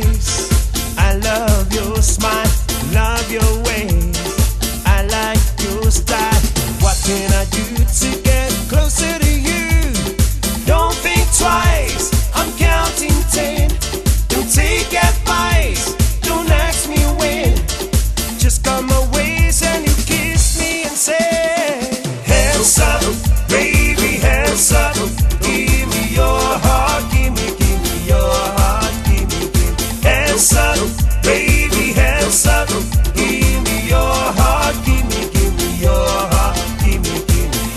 face. I love your smile, love your ways. I like your style. What can I do to get closer to you? Don't think twice, I'm counting 10. Don't take advice, don't ask me when. Just come my ways and you kiss me and say, hands up, baby, hands up. Give me your heart, give me your heart, give me. Hands up, baby, hands up. Give me your heart, give me your heart, give me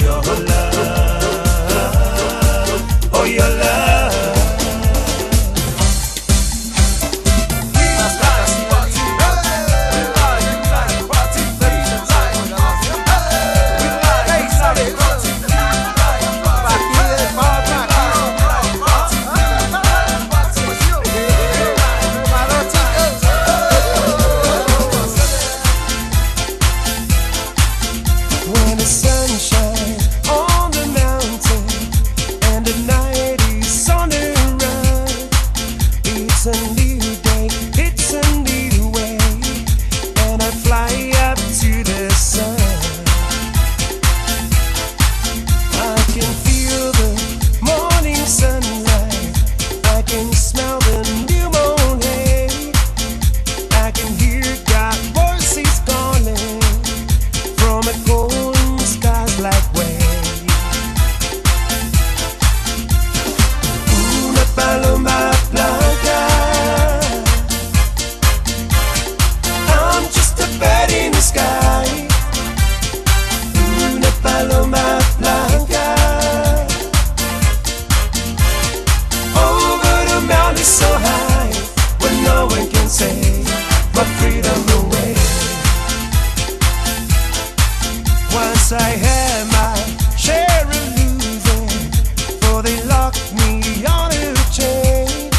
your love. Oh, your love. When the sun shines on the mountain and the night is on the run, it's a new day, it's a new way, and I fly up to the sun. I can feel the morning sunlight, I can smell the new moon hay, I can hear God's voices calling from a golden skies like way. Una paloma blanca. I'm just a bird in the sky. Una paloma blanca. Over the mountain so high, where no one can say my freedom away. Once I had my share of losing, for they locked me on a chain.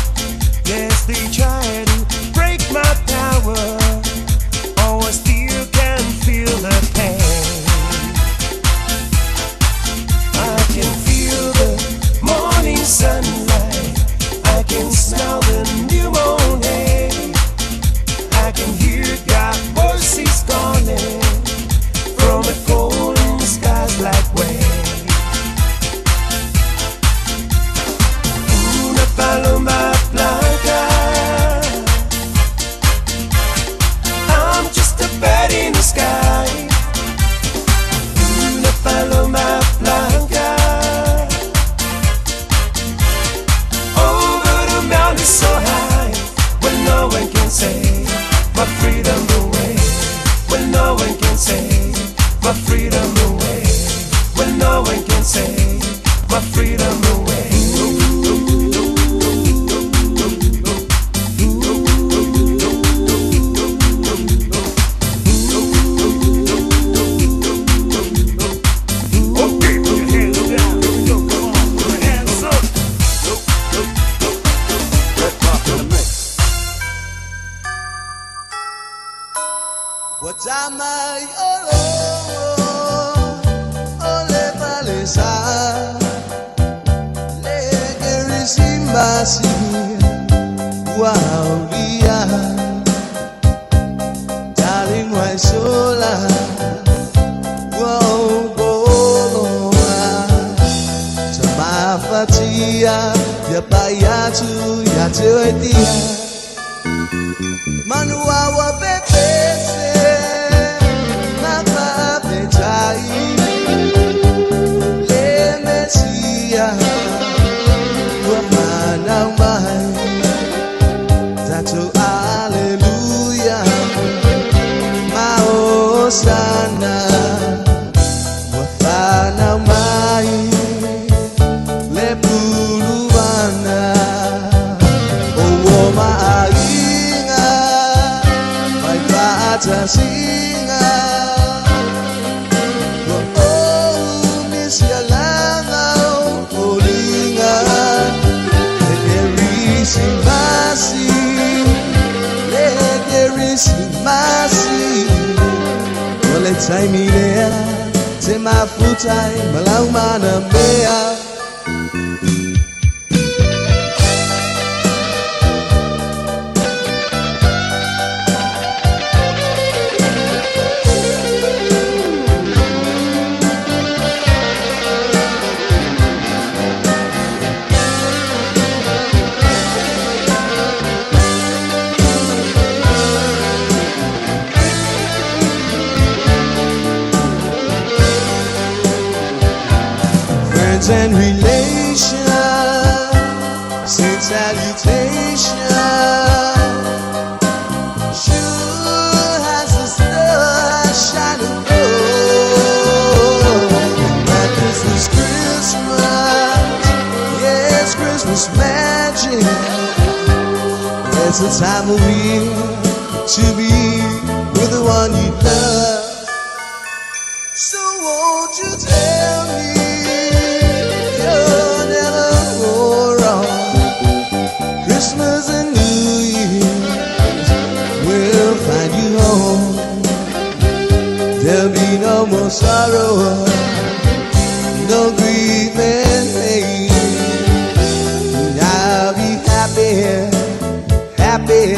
Yes, they tried to break my power. Oh, I still can feel the pain. I can feel the morning sunlight. I can smell the new moon hay. I can hear God's voices calling from a golden skies like way. Una paloma blanca. I'm just a bird in the sky. Una paloma blanca. Over the mountain so high, where no one can say my freedom away. Where no one can say my freedom away. Where no one can say my freedom away. Okay, put your hands down. Here we go. Come on, put your hands up. Go, go, go, go. Red Rock in the mix. Watamai olo ole palesa le kerisimasi waulia darling waisola wauboa tamafatia ya payatu ya tewetia Manua wa bebese mapapetai le Mesia wa mana mai tato hallelujah maosana wa fana mai le puluvana o maainga mai fa'atasinga ua ou misialaga o oliga le kerisimasi le kerisimasi o le taimi lea te mafutai malaumana mea. Friends and relations say salutation. Sure has the star shining above. That this is Christmas, yes, Christmas magic. It's the time of year to be with the one you love. So won't you tell me you'll never go wrong? Christmas and New Year's will find you home. There'll be no more sorrow, no grief and pain. And I'll be happy, happy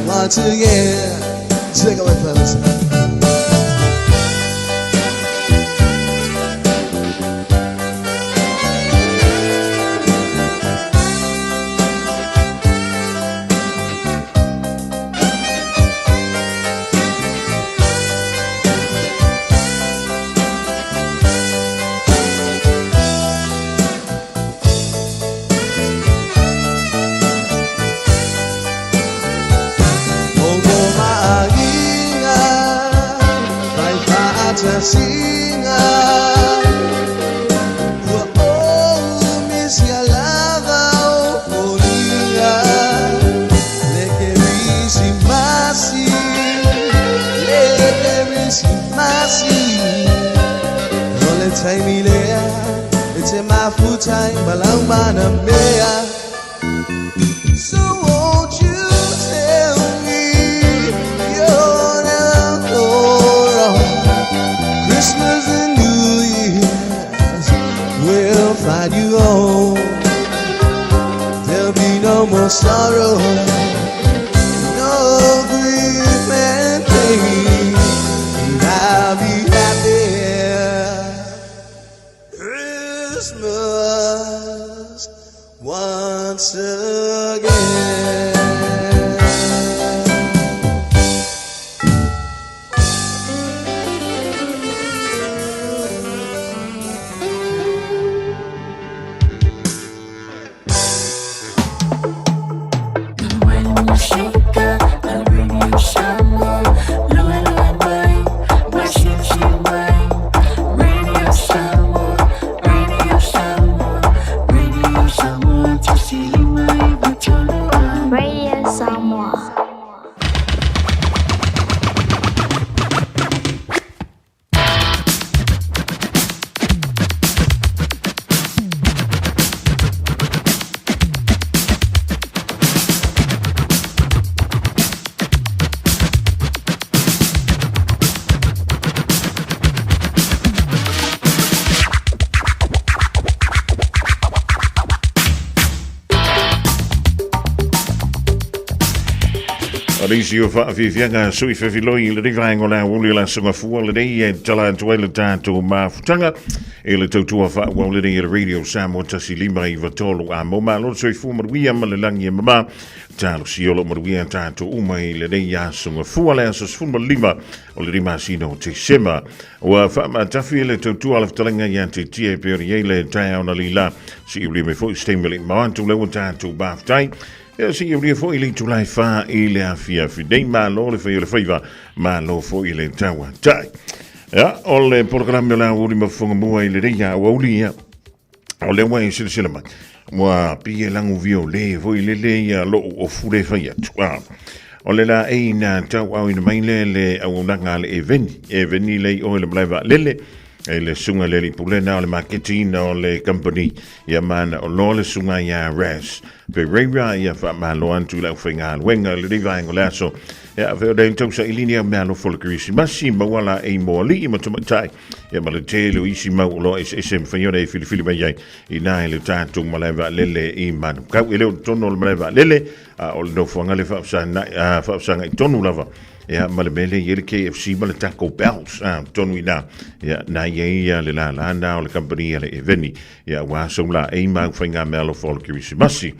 once again. Take it away, fellas. O maainga, vai faatasinga. Ua o misi lava o foliga. Le Kerisimasi, le Kerisimasi. O le taimi lea, e te mafuta i malaumana mea. So won't you tell me you'll never go wrong? Christmas and New Year's will find you home. There'll be no more sorrow, no grief and pain. And I'll be happy Christmas once again. Musika ang Radio Samoa. Lualua mai, masilisili mai. Radio Samoa, Radio Samoa, Radio Samoa 1593. Radio Samoa. O nisi o faafiafiaga sui fefiloi i lenei vaega o le aoauli o le aso Gafua lenei e tala atu ai le tatou mafutaga i le tautua faaauau lenei e le Radio Samoa 1593 a mo malo le soifua manuia ma le lagi e mamā talosia o loo manuia tatou uma i lenei aso Gafua le aso 15 o lenei masina o Tesema. Ua faamatafi le tautua a le fetalaiga ia te tia e pei ona i ai le taeao na lila si ulia mai foi se taimi le mao atu lea ua tatou maftai. Ia se i aulia foi le itula e 4 i le afiafi nei. Malo le fai o le faiva, malo foi le tauatai. Ia, o le polokalame o le aoauli mafofoga mua i lenei aoauli, ia, o lea ua e silasila mai, ua pei e lagu viole foi lele ia lou ofu le fai atu. Ah, o le la ei na tauaoina mai le le auaunaga a le Eveni. Eveni lei oe le malae vaalele, e le suga le alii pulena o le maketiina o le company ia mana o loa le suga ia Ras Pereira ia faamalo atu i le aufaigaluega i lenei vaega o le aso ia fe o le tausailini au meaalofa o le Kerisimasi maua la ei mo alii ma tamaitai ia ma le tele o isi mau oloa eseese e mafai ona e filifili mai ai i nā i le tatou malae vaalele i Manukau. E le o totonu o le malae vaalele a o le nofoaga le faafesagai tonu lava ia ma le mea lea i ai le KFC ma le Taco Bells a tonu i nā ia nā i ai ia le lālā nā o le company a le Eveni ia ua aso la ei mau whainga mea alofa o le Kerisimasi.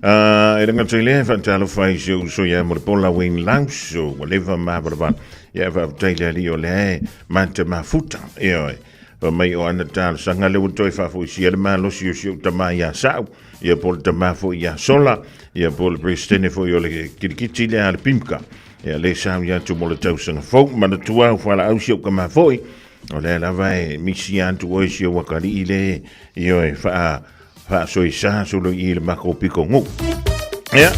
E ranga i lea whaatalofa i se uso ia mo le pola Wayne Laus o ua leva ma valavala ia whaafetai le ali o le mata mafuta ia oe. Fai mai o ana talosaga lea ua toe faafoisia le malosi o si ou tama ia Sa'u, ia po o le tama foi ia Sola, ia po o le Peresetene foi o le kirikiti lea a le PIMCA. Ia le sau ia atu mo le tausaga fou. Manatua au fualaau si ou tama foi, o lea lava e misi atu oe si ou akalii le, ioe, faa faasoesa solo i le makou piko nuu. Ia,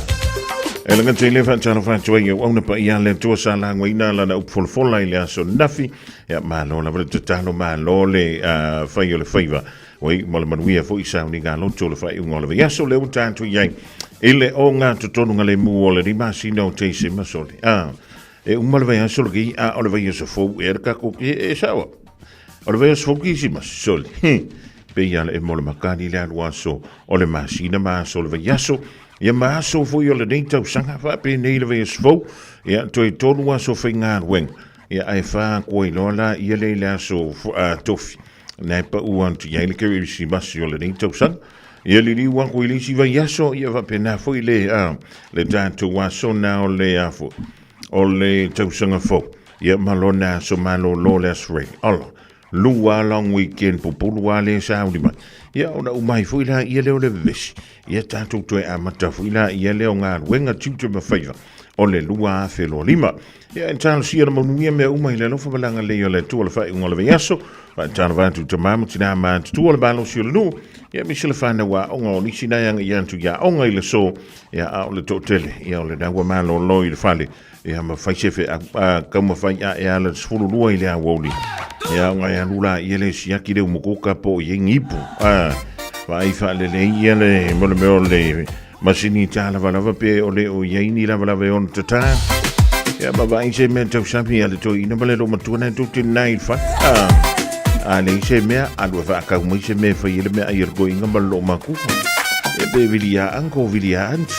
e laga te le faatalofa atu ai au auna paia le Atua sa lagoina lana upu folafola i le aso nafi. Ia, malo lava le tatalo, malo le fai o le faiva. Oi, ma le manuia foi sauniga loto o le faaiuga o le vaiaso lea ua tatou i ai i le ogatotonu lemu o le 5 masina o Tesema sole. Ah, e uma le vaiaso lenei, a o le vaiaso fou ea le tatou, e sao. O le vaiaso fou Kirisimasi sole. Pei lava le emo o le makani le alu aso o le masina ma aso o le vaiaso, ia ma aso foi o lenei tausaga faapenei le vaiaso fou, ia toe 3 aso faigaluega, ia ae 4 atu ai loa la ia lea i le aso tofi, na e pau atu i ai le Kerisimasi o lenei tausaga. Ia liliu atu i le isi vaiaso, ia faapena foi le, le tatou aso na o le afo, o le tausaga fou, ia ma lona aso malolo le aso Faraile. Ola, lua long weekend pupulu a le sauni mai. Ia ona uma ai foi la ia lea o le vevesi. Ia tatou toe amata foi la ia lea o galuega tiute ma faiva o le 2025. Ia e talosia le manuia mea uma i le alofa ma le agalelei o le Atua le faaiuga o le vaiaso. Faatalofa atu i tama ma tina ma atutua le malosi o le nuu. Ia aemaise le fanau aoga o nisi na e agai atu i aoga i le aso. Ia a o le toatele, ia o lena ua malolo i le fale. Ia ma fai se feau, taumafai ae ala le 12 i le aoauli. Ia ona e alu la ia le siaki le umukuka po o i ai ni ipu. Vaai faalelei ia le mo le mea o le masini tālavalava pe o le o i ai ni lavalava e ono tatā. Ia ma vaai se mea tausami a le toeaina ma le loomatua na e tou te nai i le fale. A leai se mea, alu e faatau mai se mea e fai ai le meaai a le toeaina ma le loomatua. Ia pe vili ia uncle, vili ia auntie.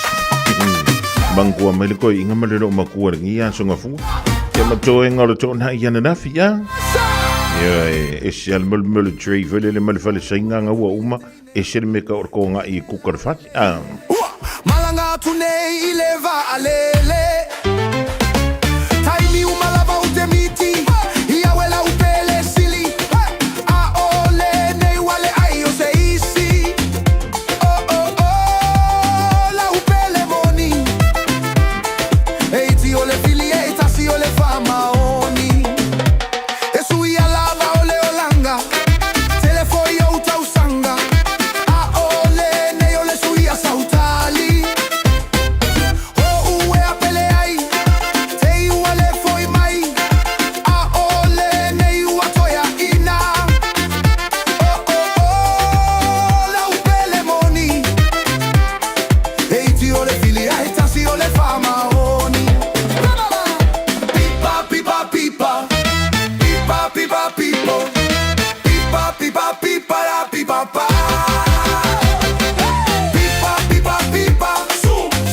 Manatua mai le toeaina ma le loomatua i lenei aso gafua. Ia ma toega o le toonai ananafi, ia. Ia e ese lava le molemole tray foi lele ma le fale saina na ua uma, ese le mea tau o le toonai e kuka le fale. Ua malaga atu nei i le vaalele. Taimi uma lava u te miti i au e lau pele sili. A o lenei ua leai o se isi. Oh oh oh lau pele moni. E iti o le fili e tasi o le faamaoni. E suia lava o le olaga. Tele foi ou tausaga. A o lenei o le suia sautali. O ue a pele ai. Te i ua le foi mai. A o lenei ua toe ina. Oh oh oh lau pele moni. E iti o le fili ae tasi o le faamaoni. Pipa pipa pipa. Pipa pipa pipo. Pipa pipa pipa la pipa pa. Pipa pipa pipa.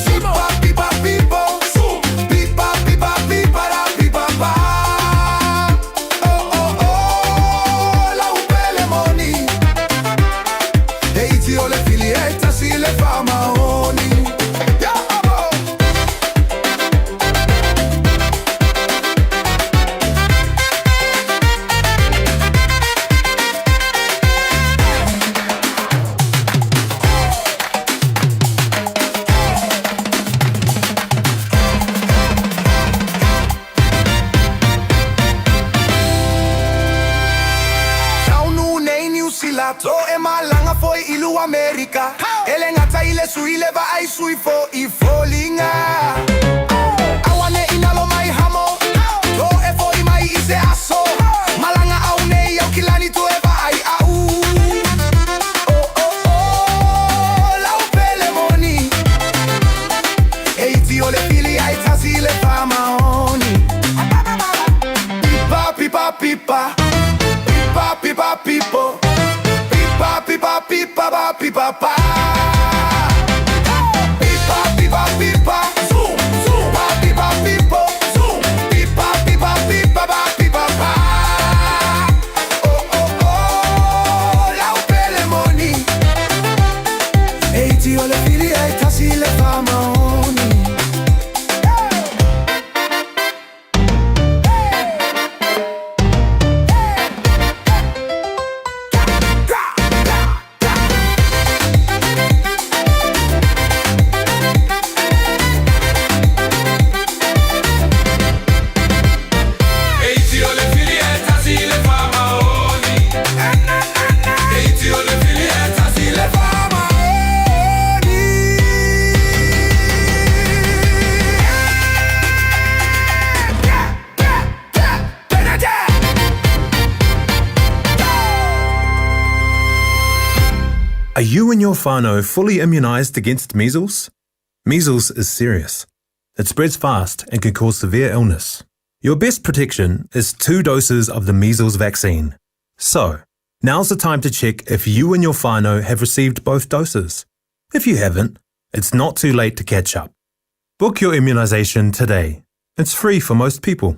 Pipa pipa pipo. Pipa pipa pipa la pipa pa. Oh oh oh lau pele moni. E iti o le fili e tasi le faamaoni. Yeah, oh. Taunu nei Niu Sila to e malaga foi i lu Amerika. E le gata i le sui le vaai sui fo i foliga. Aua ne i nalo mai hamo, to e foi mai i se aso. Malaga au nei au kilani to e vaai au. Oh oh oh, lau pele moni. E iti o le fili ae tasi le faamaoni. Pipa pipa pipa. Pipa pipa pipo. Pipa pipa pipa pa pipa pa. Pipa pipa pipa. Pipa pipa pipo. Pipa pipa pipa pa pipa pa. Oh oh oh, lau pele moni. E iti o le fili ae tasi le faamaoni. Are you and your whānau fully immunised against measles? Measles is serious. It spreads fast and can cause severe illness. Your best protection is two doses of the measles vaccine. So, now's the time to check if you and your whānau have received both doses. If you haven't, it's not too late to catch up. Book your immunisation today. It's free for most people.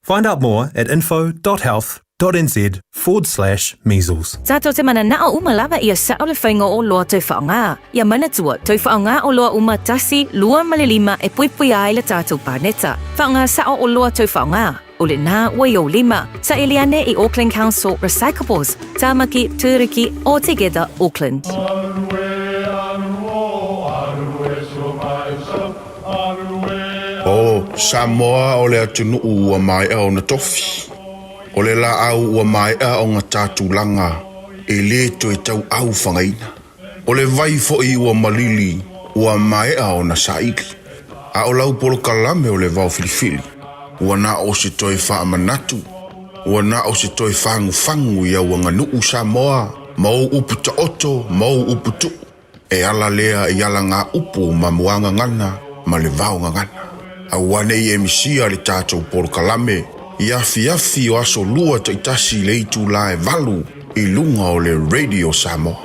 Find out more at info.health.nz forward slash measles. Tātou te mananao uma lava ia sa'o le faiga o oloa toe faaaoga. Ia manatua, toe faaaoga oloa uma tasi, lua ma le lima e puipuia ai le tātou paneta. Faaaoga sa'o oloa toe faaaoga, o lenā ua i ou lima. Saili ane i Auckland Council Recyclables, Tāmaki, Tūruki, or Together Auckland. O Samoa o le atunuu ua maea ona tofi. O le laau ua maea ona ta tulaga e lē toe tauau fagaina. O le vai foi ua malili ua maea ona saili. A o lau polokalame o le vao filifili, ua na o se toe faamanatu, ua na o se toe fagufagu i au aganuu Samoa ma ou upu taoto ma ou upu tuu. E ala lea i alagaupu ma muagagana ma le vaogagana. Aua ne i e misia le tatou polokalame i afiafi o aso Lua taitasi i le itulā e valu i luga o le Radio Samoa.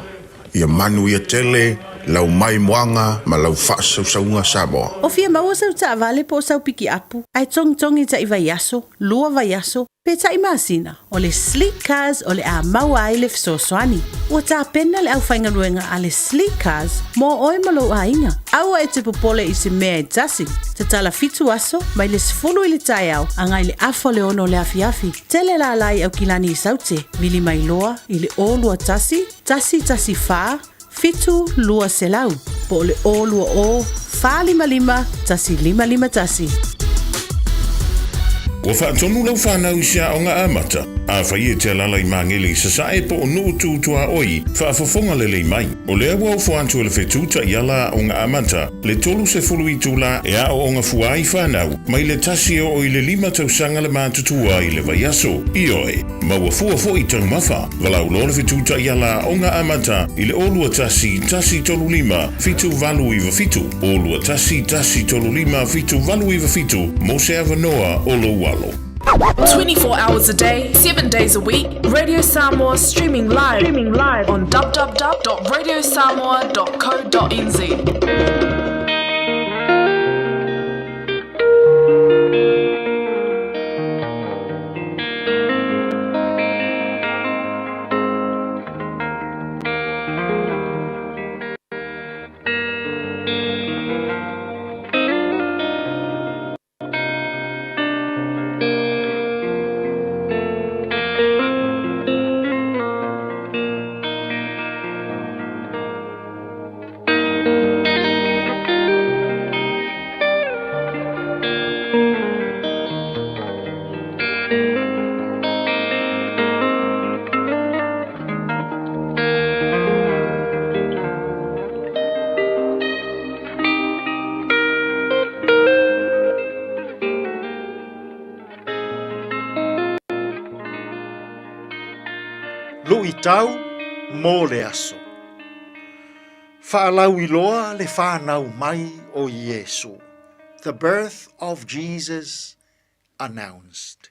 Ia manuia tele lau maimoaga ma lau faasausauga Samoa. O fia maua sau taavale po o sau pikiapu ae togitogi taʻi vaiaso, lua vaiaso, pe taʻi masina, o le Sleek Cars o le a maua ai le fesoasoani. Ua tapena le aufaigaluega a le Sleek Cars mo oe ma lou aiga. Aua e te popole i se mea e tasi. Tatala fitu aso, mai le 10 i le taeao agai le afa o le ono o le afiafi. Tele lala i Aukilani i Saute, vili mai loa i le 021 114 7 200 po o le 020 455 1551. Ua faatonu lau fanau i se aoga amata. Afai e te alaala i Magele i Sasae po o Nuu Tu Tuaoi, faafofoga lelei mai. O lea ua ofo atu e le Fetu Taiala Aoga Amata le 30 itulā e aooga fua ai fanau mai le tasi e oo i le lima tausaga le matutua i le vaiaso. Ioe, ma ua fua foi taumafa. Valaau loa le Fetu Taiala Aoga Amata i le 021 135 7897, 021 135 7897 mo se avanoa o lou alo. 24 hours a day, 7 days a week, Radio Samoa streaming live, streaming live on www.radiosamoa.co.nz. Luʻitau mo le aso. Faalauiloa le fanau mai o Iesu. The birth of Jesus announced.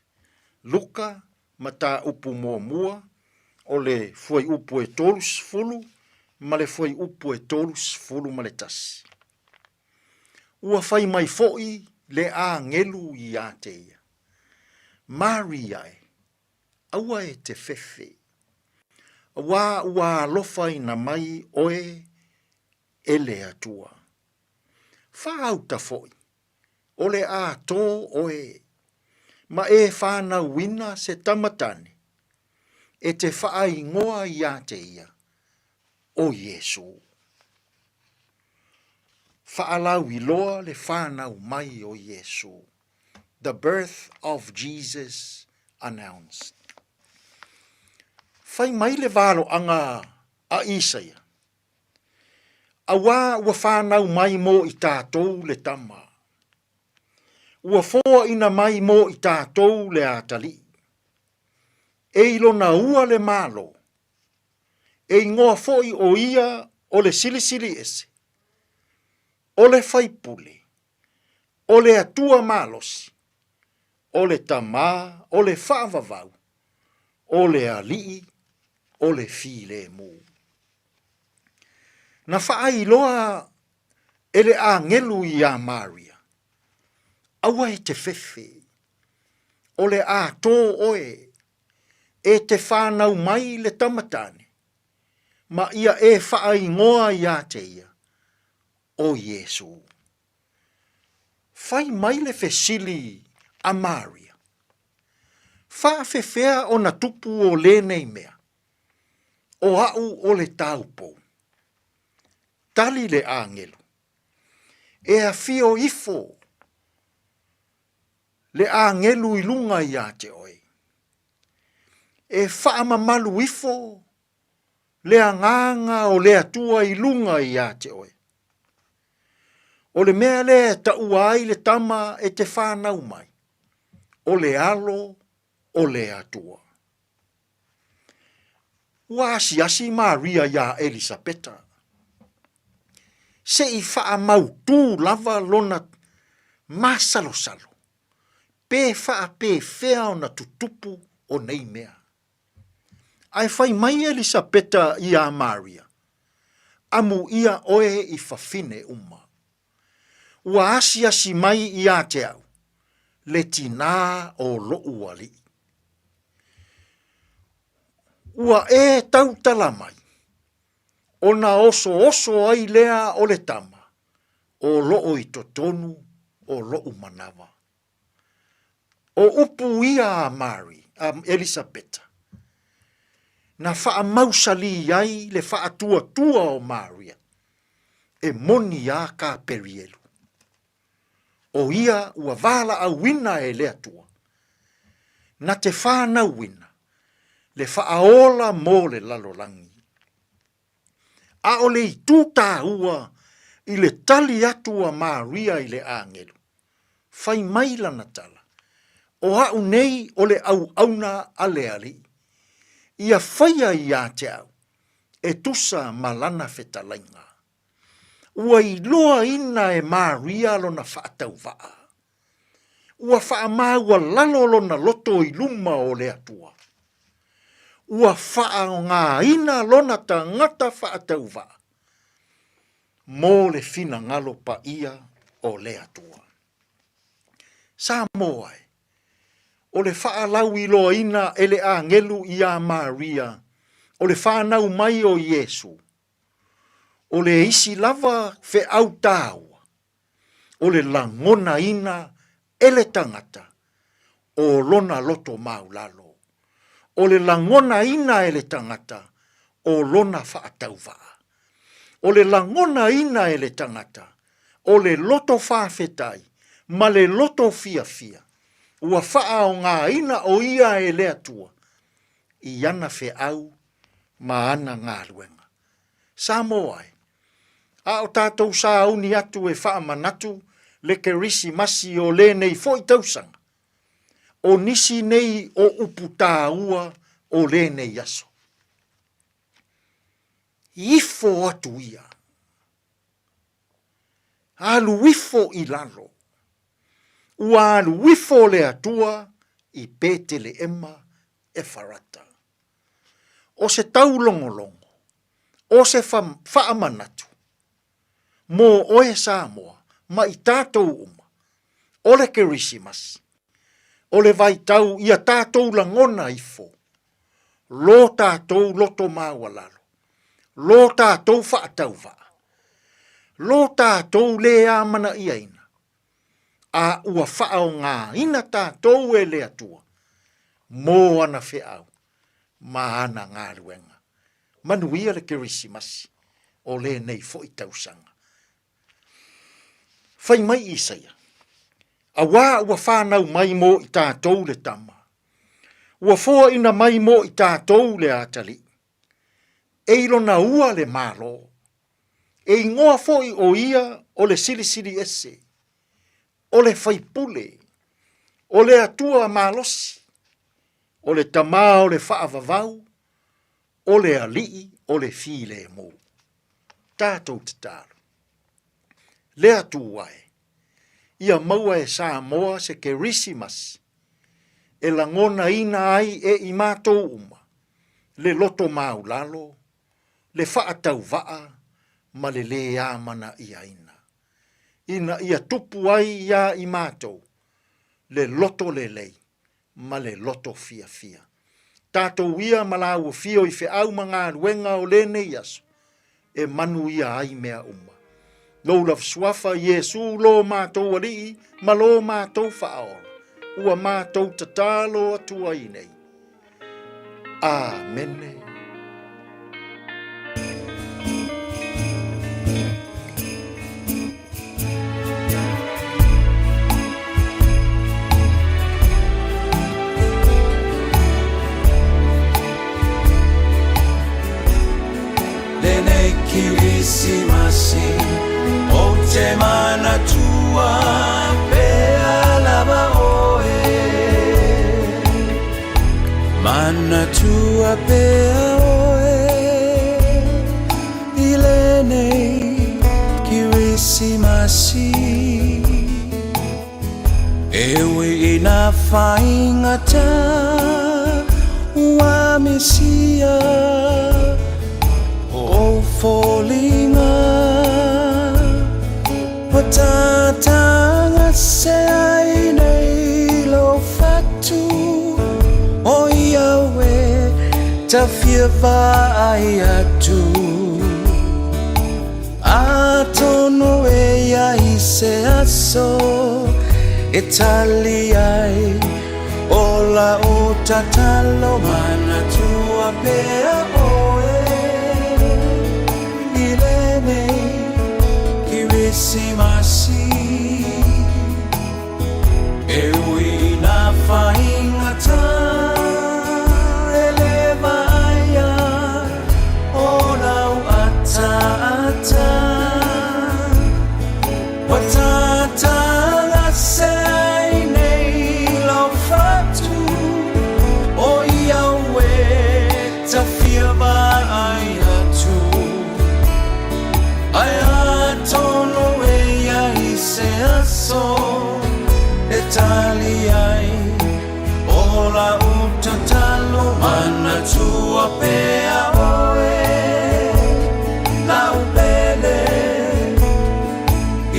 Luka mataupu muamua o le fuaiupu e 30 ma le fuaiupu e 31. Ua fai mai foʻi le agelu iā te ia, Maria e, aua e te fefe, auā ua alofaina mai oe e le Atua. Faauta foʻi, o le a tō oe, ma e whānauina se tama tane, e te whaaingoa iā te ia, o Iesu. Faalauiloa le fanau mai o Iesu. The birth of Jesus announced. Fai mai le valoaga a Isaia, Auā ua fanau mai mo i tātou le tama. Ua foaina mai mo i tātou le atalii. E i lona ua le Malo. E igoa foi o ia o le Silisili Ese, o le Faipule, o le Atua Malosi, o le Tamā o le Faavavau, o le Alii o le Filemu. Na faailoa e le agelu iā Maria, Aua e te fefe, o le a tō oe e te whānau mai le tama tāne, ma ia e whaaingoa iā te ia, o Iesū. Whai mai le fesili a Maria, Whaafewhea ona tupu o lēnei mea, o a'u o le taupou? Tali le āngelu, E awhio ifo le āngelu i lunga iā te oe. E whaamamalu ifo le agaga o le Atua i lunga iā te oe. O le mea lea e taua ai le tama e te whānau mai, o le alo o le Atua. Ua asiasi Maria iā Elisapeta. Se i faamautū lava lona masalosalo, pe faapefea ona tutupu o nei mea. Ae fai mai Elisapeta iā Maria, Amuia oe i fafine uma. Ua asiasi mai iā te au, le tinā o loʻu aliʻi. Ua e tautala mai, ona osooso ai lea o le tama o loo i totonu o loʻu manawa. O upu ia a Mary, a Elisapeta, na faamausalī ai le faatuatua o Maria, e moni a Kaperielu. O ia ua valaauina e le Atua, na te whanauina le whaaola mo le lalolagi. ʻAʻole i tū tāua i le tali atu a Maria i le āngelu. Fai mai lana tala, O aʻu nei o le ʻauʻauna a le Aliʻi. Ia faia iā te au, e tusa ma lana fetalaiga. Ua iloaina e Maria lona faatauvaa. Ua faamaualalo lona loto i luma o le Atua. Ua faaaogaina lona tagata faatauvaa mo le finagalo paia o le Atua. Samoa e, o le faalauiloaina e le agelu iā Maria o le whanau mai o Iesu, o le isi lava feau tāua, o le lagonaina e le tagata o lona loto maulalo, o le lagonaina e le tagata o lona faatauvaa, o le lagonaina e le tagata o le loto faafetai ma le loto fiafia ua faaaogaina o ia e le Atua i ana feau ma ana galuega. Samoa e, a o tatou sauni atu e faamanatu le Kerisimasi o lenei foi tausaga, o nisi nei o upu tāua o lenei aso. Ifo atu ia. Alu ifo i lalo. Ua alu ifo le Atua i Peteleema Efarata. O se taulogologo, o se faamanatu mō oe Samoa ma i tātou uma, o le Kerisimasi, o le vaitau ia tātou lagona ifo, lō tātou loto maualalo, lō tātou faatauvaa, lō tātou lē amana'iaina, a ua faaogāina tātou e le Atua mō ana feau ma ana galuega. Manuia le Kerisimasi o lenei foi tausaga. Fai mai Isaia, Auā ua whānau mai mō i tātou le tama, ua foaina mai mō i tātou le atalii, e i lona ua le Malo, e ingoa foi o ia o le Silisili Ese, o le Faipule, o le Atua malosi, o le Tamā o le Faavavau, o le Alii o. o le filemu. Tatou tatalo. Le Atua e, ia maua e Samoa se Kerisimasi e lagonaina ai e i matou uma le loto maulalo, le faatauvaa ma le lē amana'iaina, ina ia tupu ai iā i matou le loto lelei ma le loto fiafia. Tatou ia ma lāua fio i feau ma galuega o lenei aso, e manuia ai mea uma. Lou lava suafa Iesu lo matou Alii ma lo matou Faaola, ua matou tatalo atu ai nei. Amene. Lenei Kirisimasi Ou te manatua pea lava oe Manatua pea oe I lenei Kirisimasi E ui ina faigata ua misia ou foliga Ua tatagase ai nei lou fatu O ia e ta fia vaai atu Atonu e i ai se aso e tali ai o lau tatalo manatua pea oe i lenei Kirisimasi E ui ina faigata e le vaaia o lau ataata Ua tatagase ai nei lau fatu O ia e ta fia vaai atu Ae atonu e i ai se aso e tali ai o lau tatalo Manatua pea oe lau pele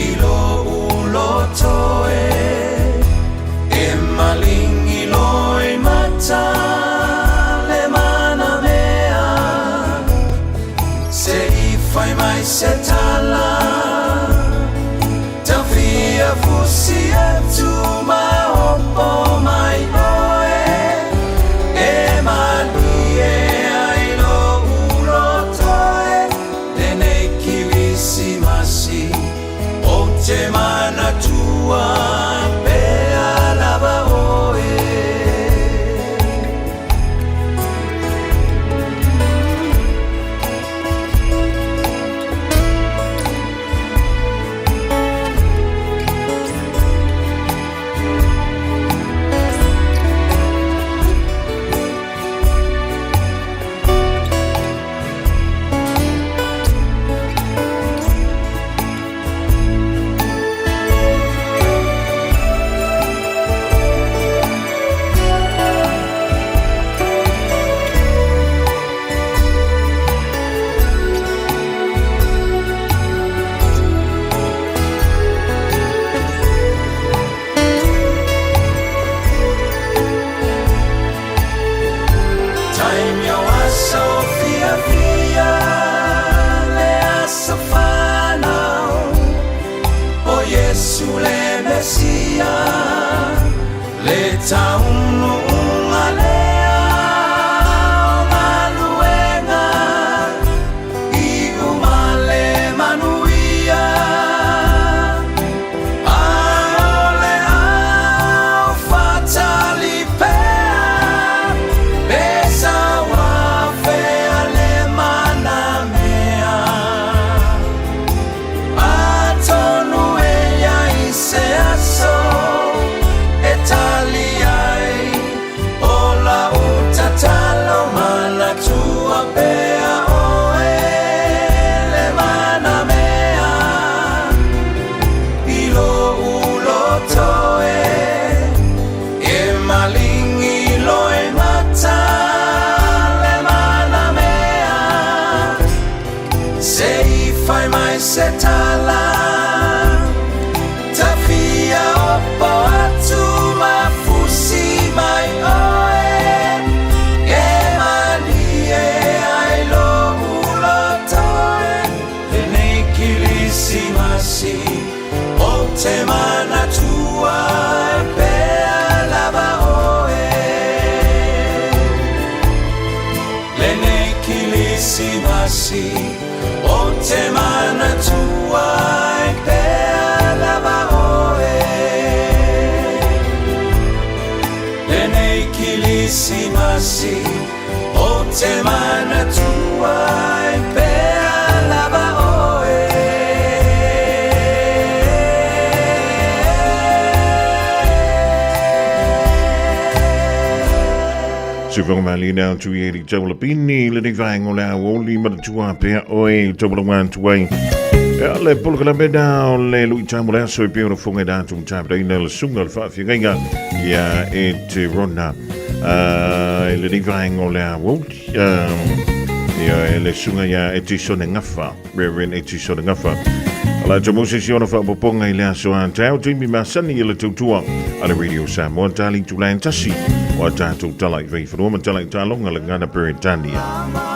i lou loto e E maligi loimata le manamea Se i fai mai se tala Ta fia fusi atu ma opo mai oe E malie ai Kerisimasi Ou te manatua ai pea lava oe. Siufoga malie na atu i Eli Taulapini, lenei vaega o le aoauli manatua pea oe i taualaga atu ai. Ia, le polokalame na o le luitau mo le aso e pei ona fofoga i le atu matapetaina le susuga o le faafeagaiga ia e te Rona. I lenei vaega o le aoauli, ia e le susuga ia Etisone Gafa, Reverend Etisone Gafa. O la te Moses i ona faapopoga i le aso a taeao taimi masani i le tautua a le Radio Samoa tali tulae tasi o a tātou tala i vaiwhanua ma tala i tālonga le ngana Peretania.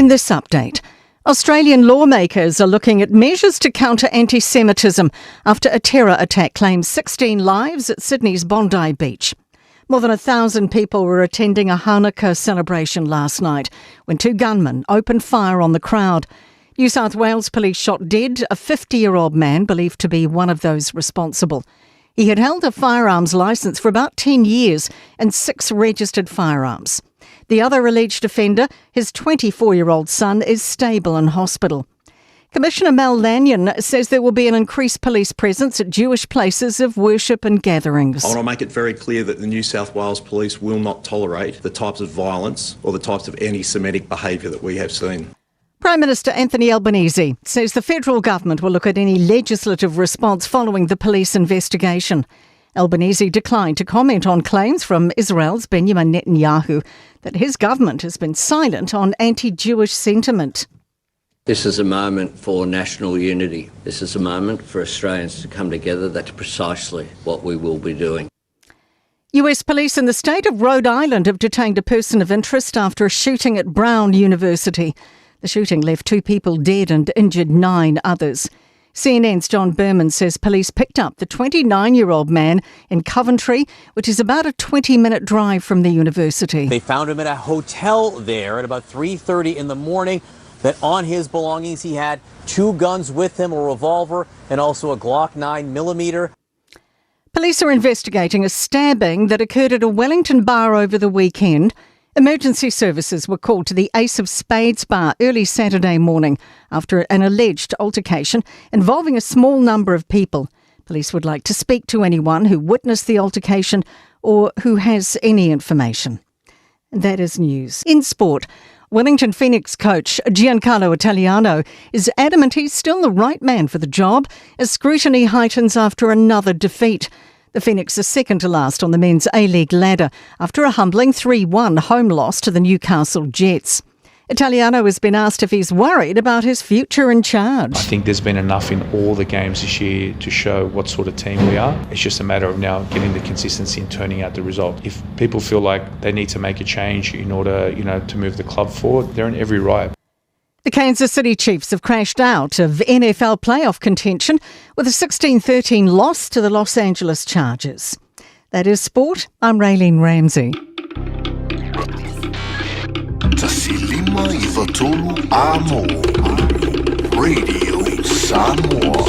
In this update, Australian lawmakers are looking at measures to counter anti Semitism after a terror attack claimed 16 lives at Sydney's Bondi Beach. More than 1,000 people were attending a Hanukkah celebration last night when two gunmen opened fire on the crowd. New South Wales police shot dead a 50 year old man believed to be one of those responsible. He had held a firearms licence for about 10 years and six registered firearms. The other alleged offender, his 24 year old son, is stable in hospital. Commissioner Mel Lanyon says there will be an increased police presence at Jewish places of worship and gatherings. I want to make it very clear that the New South Wales Police will not tolerate the types of violence or the types of anti Semitic behaviour that we have seen. Prime Minister Anthony Albanese says the federal government will look at any legislative response following the police investigation. Albanese declined to comment on claims from Israel's Benjamin Netanyahu that his government has been silent on anti Jewish sentiment. This is a moment for national unity. This is a moment for Australians to come together. That's precisely what we will be doing. US police in the state of Rhode Island have detained a person of interest after a shooting at Brown University. The shooting left two people dead and injured nine others. CNN's John Berman says police picked up the 29 year old man in Coventry, which is about a 20 minute drive from the university. They found him at a hotel there at about 3:30 in the morning. That on his belongings he had two guns with him, a revolver and also a Glock 9 millimeter. Police are investigating a stabbing that occurred at a Wellington bar over the weekend. Emergency services were called to the Ace of Spades bar early Saturday morning after an alleged altercation involving a small number of people. Police would like to speak to anyone who witnessed the altercation or who has any information. That is news. In sport, Wellington Phoenix coach Giancarlo Italiano is adamant he's still the right man for the job as scrutiny heightens after another defeat. The Phoenix are second to last on the men's A League ladder after a humbling 3 1 home loss to the Newcastle Jets. Italiano has been asked if he's worried about his future in charge. I think there's been enough in all the games this year to show what sort of team we are. It's just a matter of now getting the consistency and turning out the result. If people feel like they need to make a change in order, you know, to move the club forward, they're in every right. The Kansas City Chiefs have crashed out of NFL playoff contention with a 16 13 loss to the Los Angeles Chargers. That is sport. I'm Raylene Ramsey. Tasi lima i fatolu a mo. Radio Samoa.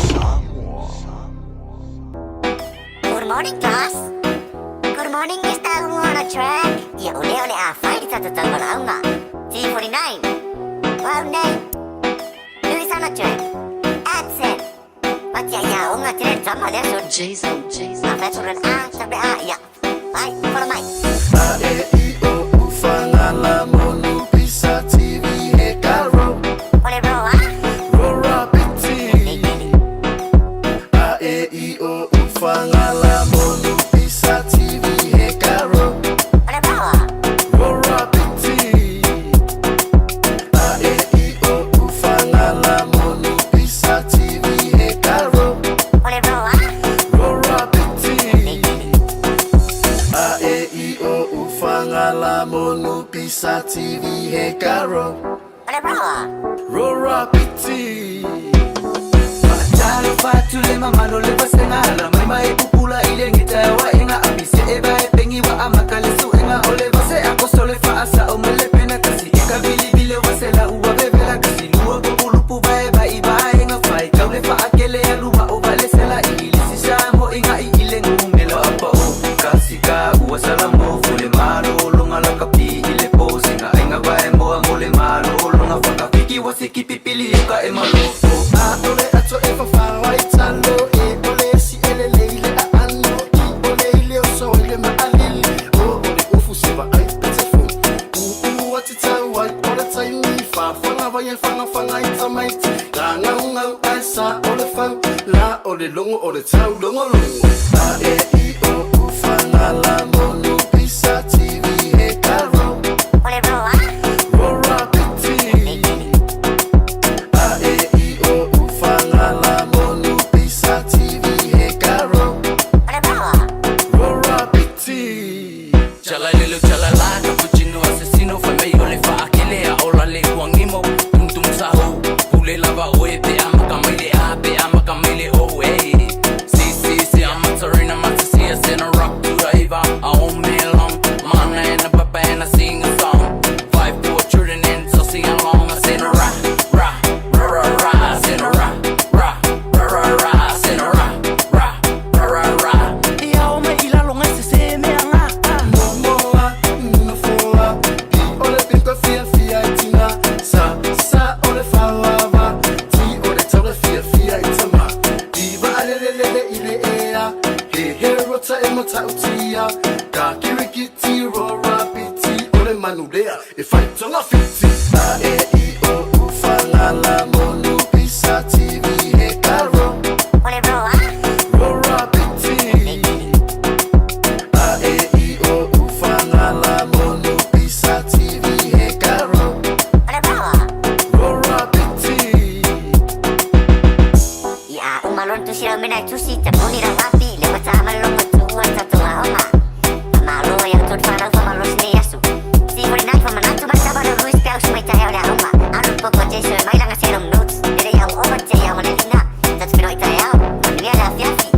Good morning, class. Good morning, Mr. Wanna Track. Ia ole ole a whai tata tau T49. Wow, nei. Louis on a track. Accent. Patia ia unga tere tama le so. Jason, Jason. A veteran a tabe a ia. Ai, follow my. A E I O U fangala monu pisa TV he karo. Ole ro a. Rora piti. A E I O U fangala monu pisa TV he karo. Ole ro a. Rora piti. A E I O U fangala monu pisa TV he karo. Ole ro a. Rora piti. A E I O U fangala monu pisa TV he karo. Ole ro a. Rora piti. Talo fatu le mamalo le vasengala mai mai pupula ile ngita wa inga abise e ba e pengi wa amakale su inga ole vase akosole fa asa o mele pena kasi e ka vili vile wasela uwa bebela kasi lua populupu ba e ba iba inga fai kaule fa akele ya luma o vale sela ili sisa mo inga i ile ngumelo apa o kasi ka uwa salamo fule malo longa la kapi ile posinga inga ba e moa mole malo longa faka fiki wasiki pipili ka e malo A ole ato e fafa ai talo e ole si ele leile a ano i ole ile o so ile ma alili o ole ufu se va ai pete fu u u ati tau ai ole tai ni fa fanga vai e fanga fanga i tamaiti la ngau ngau ai sa ole fau la ole longo ole tau longo longo A E I O U fanga la monu pisa TV he karo Ole ro a. Rora piti A E I O U fangala monu pisa TV he karo Ole ro a. Rora piti Chala lelo chala la cappuccino assassino fa meio le fa akele a ola le kuangimo tum tum saho pule lava oe pe ama kamele a pe ama kamele o e si si si I'm a tarina matisia sena rock to the eva I own me long mana and a papa and I sing a song 5 4 children and so sing along I sing a ra ra ra ra ra I sing a ra ra ra ra ra I sing a ra ra ra ra ra Ia o mai ila longa se se me anga Momoa, nufoa, pi ole pinto fia fia itina, sa sa ole fawava, ti ole taule fia fia itama, iva alelelele ile ea, he he rota e mata utia, ka kiriki ti rora piti ole manulea, e whaitonga fiti. A E I O U fangala monu pisa TV he karo, Ole ro a. rora piti. A E I O U fangala monu pisa TV he karo, Ole ro a. rora piti. Ia umalon tu sira mena tusi tapuni ra wapi le wata amalongo tu wata tu aoma. Malo ia tu whanau fa malo sine yasu. Si hori nai fa manatu mata baro Luis Pau sumai tae ole aoma. Anu poko jesu mai langa serum notes. Nere iau oma te iau manelina. Tatu pino i tae au. Manuia la fiafi.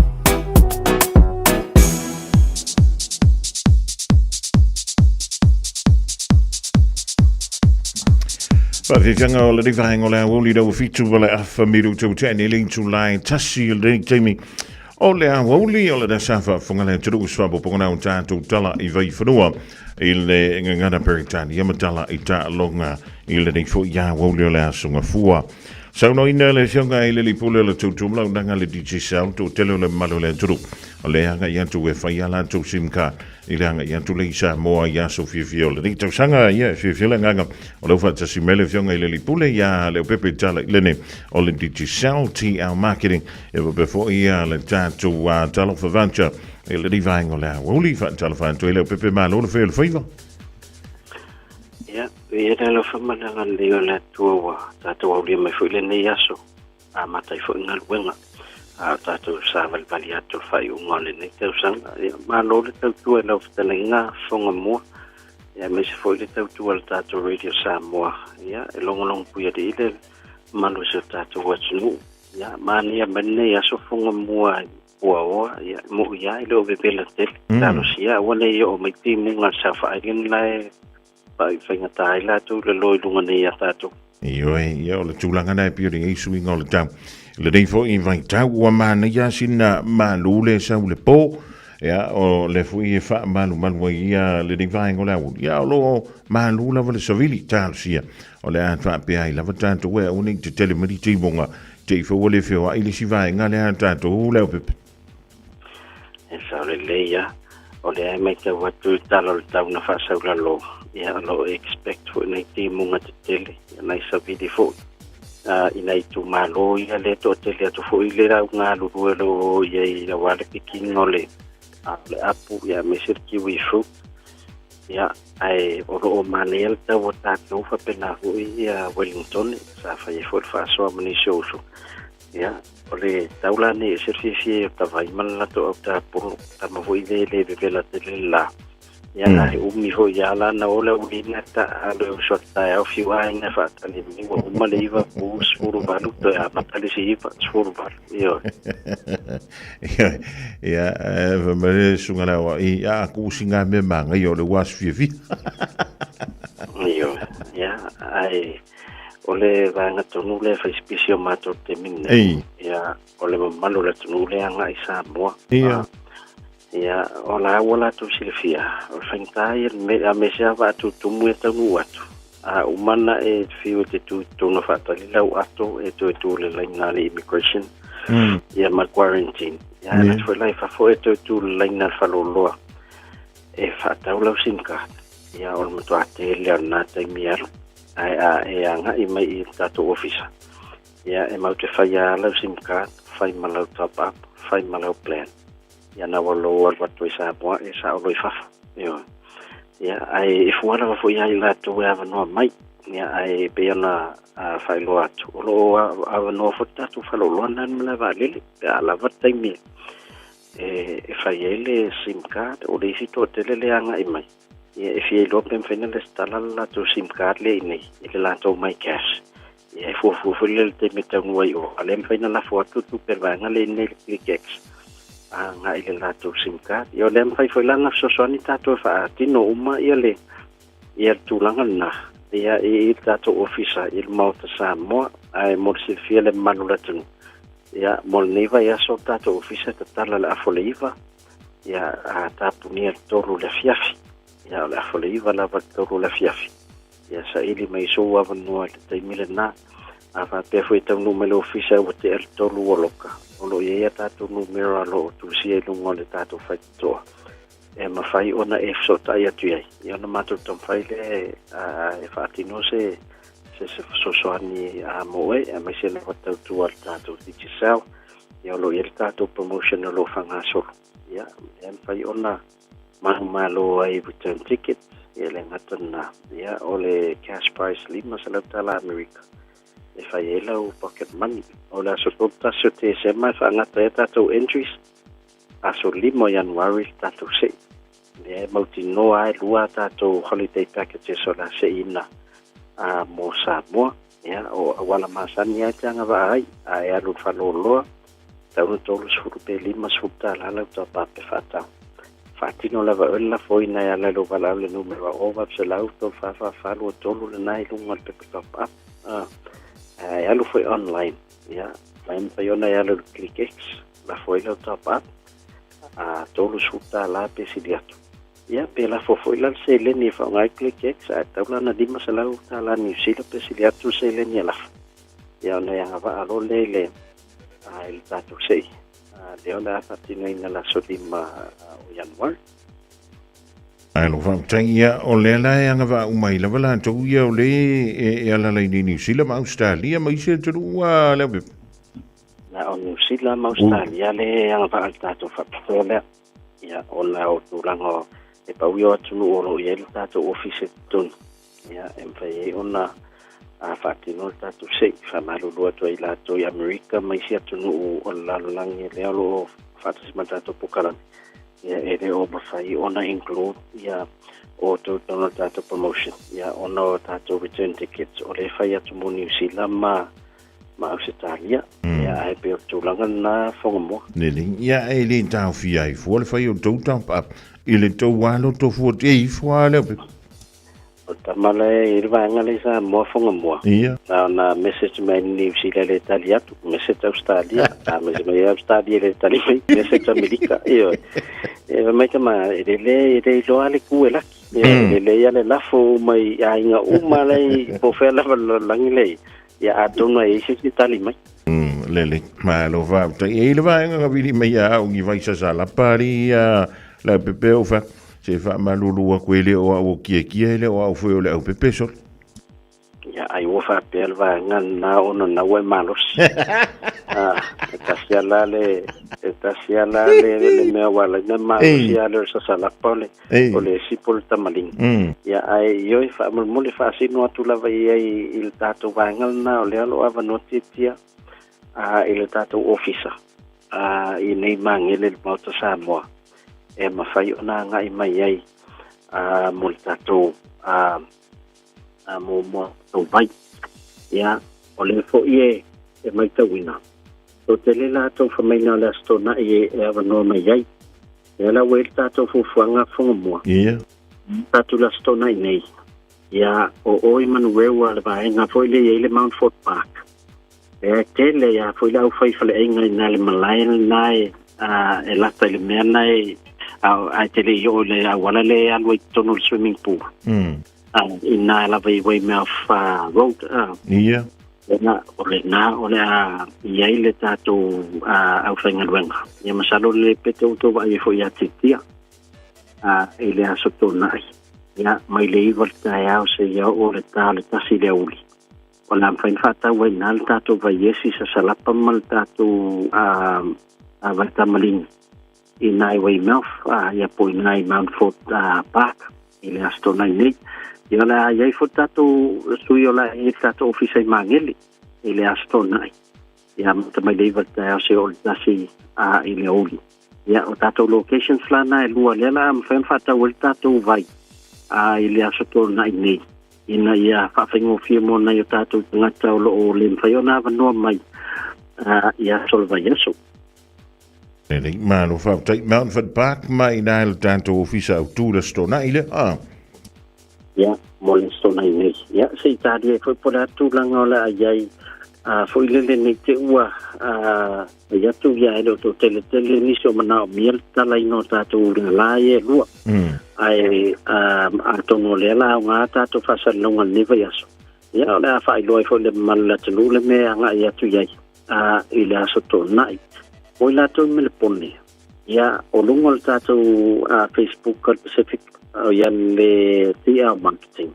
Faafefiaga o lenei vaega o le aoauli lau fitu o le afa milu tauteʻe le itulai tasi o lenei taimi o le aoauli o le sa faafofoga le atunuu se faaopoopoga o tatou tala i vaifanua. i le gagana Peretania ma tala i taaloga i lenei foi aoauli o le Aso Gafua. Saunoaina le Afioga i le Lipule o le Tautumalaunaga le Digicel, toatele o le mamalu o le atunuu o le agai atu e fai a latou sim card i le agai atu lea i Samoa i aso fiafia o lenei tausaga. Ia, e fiafia le agaga o lea ua faatasi mai le Afioga i le Lipule ia Leaupepe Tala i lene o le Digicel TL Marketing e faapea foi ia le tatou Talofa Voucher i lenei vaega o le aoauli. Faatalofa atu ai Leaupepe, malo le fai o le faiva. Ia, viia le alofa ma le agalelei o le Atua ua tatou aulia mai foi lenei aso, amata ai foi galuega, a o tatou savalivali atu i le faaiuga o lenei tausaga. Ia, malo le tautua i lau fetalaiga Fofoga Mua, ia, aemaise foi le tautua a le tatou Radio Samoa, ia, e logologo puialii le mamalu o si o tatou atunuu. Ia, manaia mai lenei aso Fofoga Mua i puaoa, ia, mo'i lava e le o vevela tele. Talosia aua ne i oo mai timuga a le South Island la e faigata ai latou i le loa i luga nei ia tatou. Ioe, ia o le tulaga na e pei ona i ai suiga o le tau. Lenei foi vaitau ua manaia sina malu le sau le po, ia o le foi e faamalumalu ai ia lenei vaega o le aoauli. Ia o lo o malu lava le savili, talosia. O le a faapea ai lava tatou e aua ne i tetele mai le timuga te i foi ua le feoai le isi vaega lea a tatou Leaupepe. E sao lelei lava. O lea e matau atu i tala o le tau na faasaulalo, ia o lo o expect foi nai timuga tetele, ia nai savili foi i nai itumalo ia lea e toatele atu foi le au galulue o lo o i ai aua le pikiina o le apu ia aemaise le kiwi fruit. Ia, ae o lo o manaia le tau o tatou faapena foi ia Wellington sa fai ai foi le faasoa ma nisi o uso. Ia, o le tau la nei e ese le fiafia ai o Tavai ma le latou au tapolo, tama foi le le vevela tele le la. Ia, ae umi foi ia la na o le uliga ta alo e uso atu taeao fiu aiga e faatali mai ua uma le 9 pu 18 toe amata le isi 9 18. Ioe. Ia, fai mai le susuga le aoai, a ku singa mea manaia o le ua aso fiafia. Ioe. Ia, ae O le vaega tonu lea e fai sipisi o matou i le taimi lenei, ia, o le mamalu o le atunuu lea e agai i Samoa. Ia, o la ua latou silafia, o le faigata ia a mea se ava tutumu ia taunuu atu. A uma na e fiu e te tu i totonu faatali lau ato e toe tu i le laina a le immigration, ia ma quarantine. Ia, alu atu foi la i fafo e toe tu i le laina a le faleoloa e faatau lau sim card. Ia, o le matua tele lava o lena taimi alu. Ae a e agai mai i le tatou ofisa, ia e matou te faia lava lau sim card, fai ma lau top up, fai ma lau plan. Ia na ua lou alu atu ai Samoa e sao loa i fafo. Ioe. Ia ae e fua lava foi ia i latou e avanoa mai. Ia ae pei ona faailoa atu, o lo o avanoa foi le tatou faleoloa lena i le malae vaalele pe a lava le taimi e fai ai le sim card. O le isi toatele lea e agai mai, Ia, e fia iloa pe mafai ona resitala le latou sim card lea i inei i le latou MyCash. Ia, e fuafua foi lea i le taimi e taunuu ai i o, a o lea e mafai ona lafo atu le tupe a le vaega lea i inei i le ClickX agai i le latou sim card. Ia, o lea e mafai foi la ona fesoasoani tatou e faatino uma ia le ia le tulaga lena ia i le tatou ofisa i le Maota Samoa. Ae mo le silafia e le mamalu o le atunuu, ia, mo lenei vaiaso le tatou ofisa e tatala i le afa o le 9 ia a tapunia le 3 i le afiafi. Ia o le afa o le 9 lava le 3 i le afiafi. Ia saili mai sou avanoa i le taimi lena. A faapea foi e taunuu mai le ofisa ua tea le 3 ua loka, o lo o i ai a tatou numera o lo o tusia i luga o le tatou faitotoa e mafai ona e fesootai atu i ai. Ia ona matou taumafai lea e faatino se se fesoasoani mo oe, aemaise lava tautua a le tatou Digicel. Ia o lo o i ai le tatou promotion o lo o faagasolo. Ia, e mafai ona manumalo ai return ticket, ia le gata lena. Ia, o le cash prize $500 Amerika e fai ai lau pocket money. O le aso 31 o Tesema e faagata ai a tatou entries, aso 5 o Ianuari le tatou sei. Lea e mautinoa ai lua a tatou holiday packages o le a seiina mo Samoa. Ia, o auala masani lava e te agavaa ai, a e alu i le faleoloa, tau na 30 pe 50 tala lau taupape faatau. Faatino lava oe le lafoina e ala i lou valaau i le numera 0800 344 23 lena i luga o le pepa top up. A e alu foi online, ia, la e mafai ona e alu i le ClickX, lafo ai lau top up, a $30 pe sili atu. Ia, pe lafo foi la le seleni e faaaoga ai KlickEx, ae tatau la ona $500 Niu Sila pe sili atu le seleni e lafo. Ia ona e agavaa loa lea i le, i le tatou sei, lea o le a faatinoina i le aso 5 o Ianuari. Alo faafetai, ia o lea la e agavaa uma ai lava latou ia o le e alaala i Niu Sila ma Ausetalia ma isi atunuu a Leaupepe. Na o Niu Sila ma Ausetalia le agavaa i le tatou faapitoa lea. Ia, ona o tulaga e pau ia o atunuu o lo o i ai le tatou ofisa i totonu, ia, e mafai ai ona faatino le tatou sei. Faamalulu atu ai i latou i Amerika ma isi atunuu o le lalolagi lea o lo o faatasi ma le tatou polokalame, ia, e le o mafai ona include ia outou i totonu o le tatou promotion, ia, ona o tatou return tickets o lea e fai atu mo Niu Sila ma ma Ausetalia, ia, ae pei o le tulaga lena Fogamoa. Lelei, ia e le taofia ai fua le fai o tou top up i le tou alo tofu o te ifo a lea. O le tama la e i le vaega lea i Samoa Fogamoa. Ia. Na ona message mai Niu Sila e le tali atu, message Australia, a message mai Australia e le tali mai, message Amerika, ioe. E fai mai tama, e le e le iloa le ku e laki. E le ia le lafo uma i aiga uma la i po o fea lava le lalolagi lea i. Ia atonu e i ai se isi tali mai. Lele, malo faafetai. E i ai le vaega na vili mai ia au ni vai sasalapa ali ia le aupepe o fa. Se faamalulu atu e le o au o kiekie, e le o au foi o le aupepe sole. Ia, ai ua faapea le vaega lena ona na ua e malosi. Ah, e tasi ala le, e tasi ala le, le mea ua ala ina malosi a le o le sasalapa o le, o le isi po o le tamaligi. Ia, ae ioe, faamolemole faasino atu lava i ai i le tatou vaega lena o lea o lo o avanoa tiatia i le tatou ofisa i nei magele i le Maota Samoa e mafai ona agai mai ai mo le tatou mo tatou vai. Ia, o lea foi e matauina, toatele latou fai mai o le Aso Toonai e avanoa mai ai. Lea la ua i ai le tatou fuafuaga Fogamoa. Ia. Tatou le Aso Toonai nei. Ia, o o i Manurewa le vaega foi lea e i ai le Mount Fort Park. Lea e tele ia foi le aufai faleaiga i na le malae lena e, e lata i le mea lena e, ae te le i oo i le auala lea e alu ai i totonu o le swimming pool. I na lava i Weymouth Road. Ia. Lena, o lena o le a i ai le tatou aufaigaluega. Ia masalo le pe te outou vaai ai foi ia Titia i le Aso Toonai. Ia, mai le 9 le taeao seia oo le ta o le 1 le aoauli. O le a mafai ona faatau ai i ina le tatou vaiesi sasalapa ma le tatou vai tamaligi i ina i Weymouth, ia po o ina i Mount Fort Park i le Aso Toonai nei. Ia o le a i ai foi le tatou sui o le a i ai le tatou ofisa i Magele i le Aso Toonai. Ia amata mai le 9 i le taeao seia oo i le 1 i le aoauli. Ia o tatou locations la na e lua lea la a mafai ona faatau ai le tatou vai i le Aso Toonai nei ina ia faafaigofie mo nai o tatou tagata o lo o le mafai ona avanoa mai i aso o le vaiaso. Lelei, malo faafetai. Mountford Park ma i ina i le tatou ofisa autu i le Aso Toonai lea. Ah. Ia, mo le Aso Toonai nei. Ia, se i talia ai foi po o le a tulaga o le a i ai foi lele nei te ua fai atu ia e le o toatele tele nisi o manaomia le tatalaina o tatou lala ia e lua. Ae atonu o lea la aoga tatou faasalalauga i lenei vaiaso. Ia, o le a faailoa ai foi le mamalu o le atunuu le mea e agai atu i ai i le Aso Toonai. Mo i latou i Melepone, ia, o luga o le tatou Facebook o le Pacific, o ia le TL Marketing.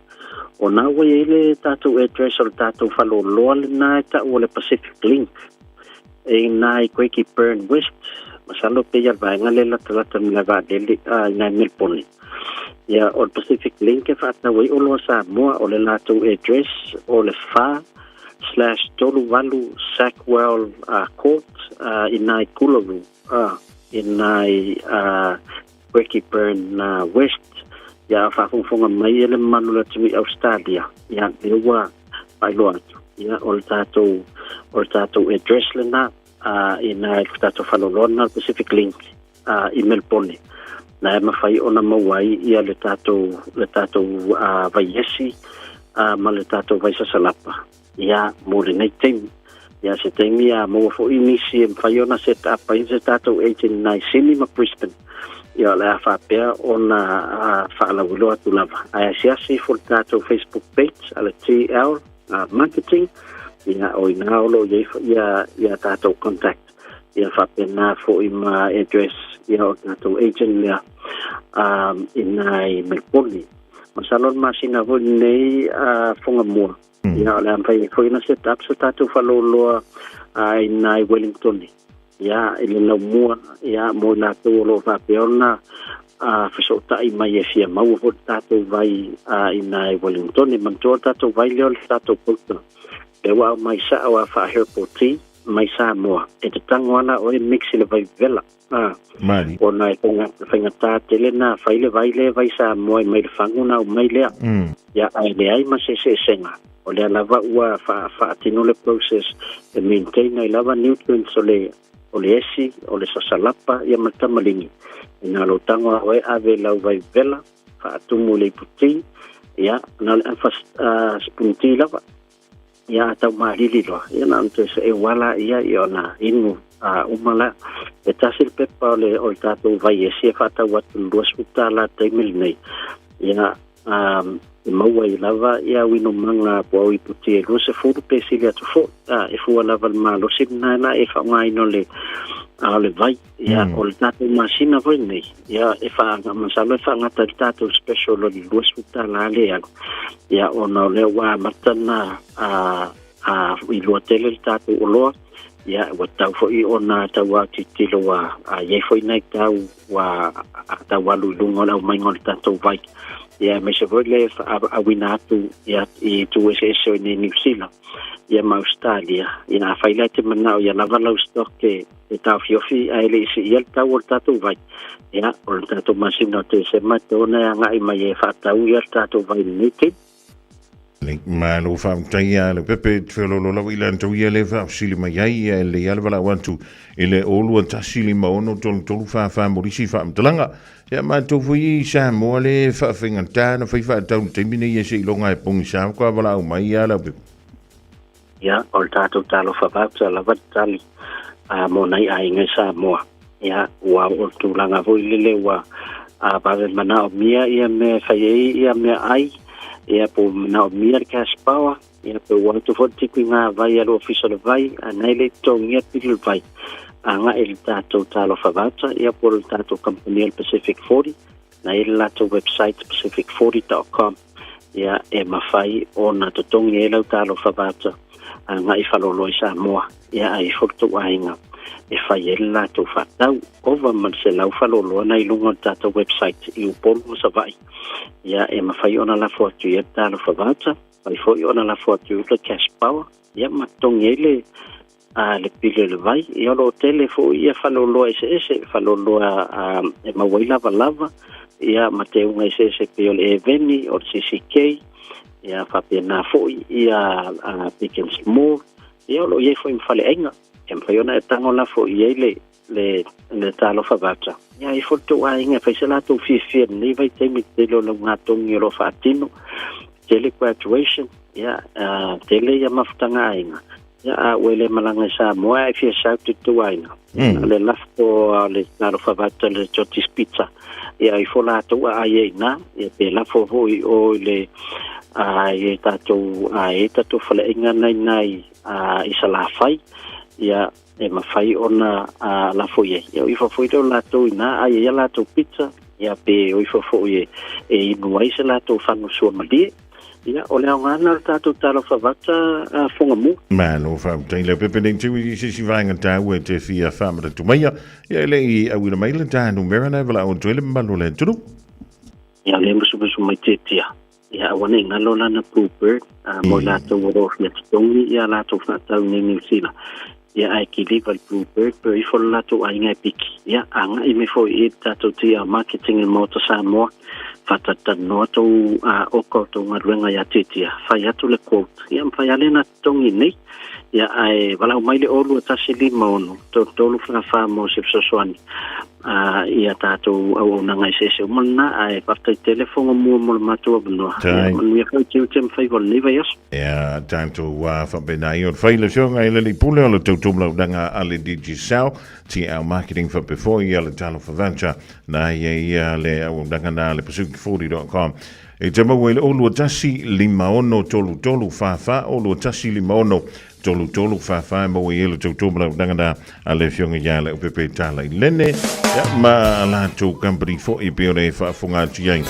O na ua i ai le tatou address o le tatou faleoloa lena e tau o le Pacific Link. E ina i Craigieburn West, masalo pei ia le vaega lea latalata ma le vaalele ina i Melepone. Ia, o le Pacific Link e faatau ai oloa Samoa, o le latou address o le 4/38 Sackwell Court ina i Coolaroo, ina i Craigieburn West. Ia, a faafogafoga mai e le mamalu o le atunuu i Australia, ia, lea ua faailoa atu, ia, o le tatou, o le tatou address lena ina i le tatou faleoloa lena o le Pacific Link i Melbourne na e mafai ona maua ai ia le tatou le tatou vaiesi ma le tatou vai sasalapa ia mo lenei taimi. Ia se taimi a maua foi nisi e mafai ona set up ai se tatou agent i nai Sydney ma Brisbane. Ia o le a faapea ona faalauiloa atu lava. Ae asiasi ifo le tatou Facebook page a le TL Marketing, ia o ina o lo o i ai ia, ia tatou contact. Ia faapena foi ma address ia o tatou agent lea i nai Melbourne. Masalo le masina foi lenei Fogamua. Ia, o le a mafai foi ona set up se tatou faleoloa i nai Wellington. Ia, i le laumua, ia, mo i latou o lo o faapea ona fesootai mai e fia maua foi le tatou vai i nai Wellington. Manatua le tatou vai lea o le tatou pouta. Lea ua aumai sao a faa-herbal tea mai Samoa. E te tago lava la oe mix i le vai vela. A, Mali. Ona e faigata tele na fai le vai lea vai Samoa mai le fagu na aumai lea. Ia, ae leai ma se eseesega. O lea lava ua faatino le process e maintain ai lava nutrients o le o le esi, o le sasalapa ia ma le tamaligi. Ina o lou tago a oe ave lau vai vela, faatumu i le ipu ti, ia, na o le afa spoon ti lava. Ia a tau malili loa, ia na ona toe seeu lava laia ia ona inu a uma la. E tasi le pepa o le o le tatou vai esi e faatau atu i le $20 i le taimi lenei. Ia a e maua ai lava ia uinumaga po o iputi e 20 pe sili atu foi. A e fua lava i le malosi lena la e faaaogaina o le a o le vai. Ia o le tatou masina foi lenei, ia e faa masalo e faagata ai le tatou special o le $20 le alu. Ia ona o lea ua amata na a a i lua tele le tatou oloa, ia ua tatau foi ona tau autilotilo ua a i ai foi nai tau ua tau alu i luga o le aumaiga o le tatou vai. Ia aemaise foi le auina atu ia i itu eseese o i inei i Niu Sila ia ma Ausetalia. Ia afai la e te manao ia lava lau stock e e taofiofi ae le i siia le tau o le tatou vai. Ia, o le tatou masina o Tesema e tatau ona e agai mai e faatau ia le tatou vai i lenei taimi. Malo faafetai ia Leaupepe te feoloolo lava i latou ia le faafesili mai ai ia e lelei lava le valaau atu i le 021 56 33 44 mo nisi faamatalaga. Ia matou foi i Samoa le faafaigata na fai faatau i le taimi nei ia seiloga e pogisa faatoa valaau mai ia Leaupepe. Ia, o le tatou talofa voucher lava le tali a mo nai aiga i Samoa. Ia, ua oo i le tulaga foi lele ua a vave manaomia ia mea e fai ai ia meaai, ia po ua manaomia le cash power, ia pe ua atu foi le tipiga vai a le Ofisa o le Vai, a na e le i totogia le pili o le vai. Agai i le tatou talofa voucher, ia po o le tatou kamupani o le Pacific 40, na i le latou website pacific40.com ia e mafai ona totogi ai lau talofa voucher agai i faleoloa i Samoa ia ae ifo le tou aiga e fai ai le latou faatau. Ova ma le 100 faleoloa na i luga o le tatou website i Upolu ma Savaii ia e mafai ona lafo atu i ai le talofa voucher, mafai foi ona lafo atu i le cash power ia ma totogi ai le a le pili o le vai. Ia o lo o tele foi ia faleoloa eseese, faleoloa e maua ai lavalava, ia ma teuga eseese pei o le Eveni, o le CCK, ia faapena foi ia Big and Small, ia o lo o i ai foi ma faleaiga. E mafai ona e tago lafo i ai le le le talofa voucher. Ia ifo le tou aiga e fai se latou fiafia i lenei vaitaimi i le tele o laugatogi o lo o faatino, tele graduation, ia tele ia mafutaga aiga. Ia, a ua le malaga i Samoa ae fia shout i le tou aiga. Le lafo a le talofa voucher le Jotty's Pizza. Ia ifo latou a ai ai ina, ia pe lafo foi o i le a i e tatou a e tatou faleaiga nai nai a i Salafai. Ia e mafai ona a lafo i ai. Ia o ifo foi leo latou ina ai ai latou pizza, ia pe o ifo foi e inu ai se latou fanu suamalie. Ia, o le aoga lena o le tatou talofa vata a Fogamua. Malo faafetai Leaupepe nei tiu i se isi vaega taua e te fia faamanatu maia. Ia e le i auina mai le ta numera na e valaau atu ai le mamalu o le atunuu. Ia le musumusu mai tiatia. Ia aua nei galo lana Blue Bird a mo i latou o lo o fia totogi ia latou faatau nei Niu Sila. Ia ae kiliva le Blue Bird pe ifo le latou aiga e piki. Ia agai mai foi i le tatou TR Marketing i le Maota Samoa, faatalatalanoa tou oka o tou galuega ia Tiatia, fai atu le quote, ia mafai lava lea ona totogi nei. Ia, ae valaau mai le 021 5 6 3 4 4 mo se fesoasoani ia tatou auaunaga eseese uma lena, ae faafetai tele Fogomua mo le matou avanoa. Ia manuia foi tiute ma faiva o lenei vaiaso. Ia, tatou faapena ia ona fai le afioga i le Alii Pule o le tautumalaulaga a le Digicel, TL Marketing faapea foi ia le Talofa Voucher, na ia ia le auaunaga na le Pacific40.com. E te maua i le 021 56 33 44, 021 56 33 44 e maua i ai le tautumalaulaga na a le afioga ia Leaupepe Tala i Lene, ia, ma a latou company foi e pei ona e faafofoga atu i ai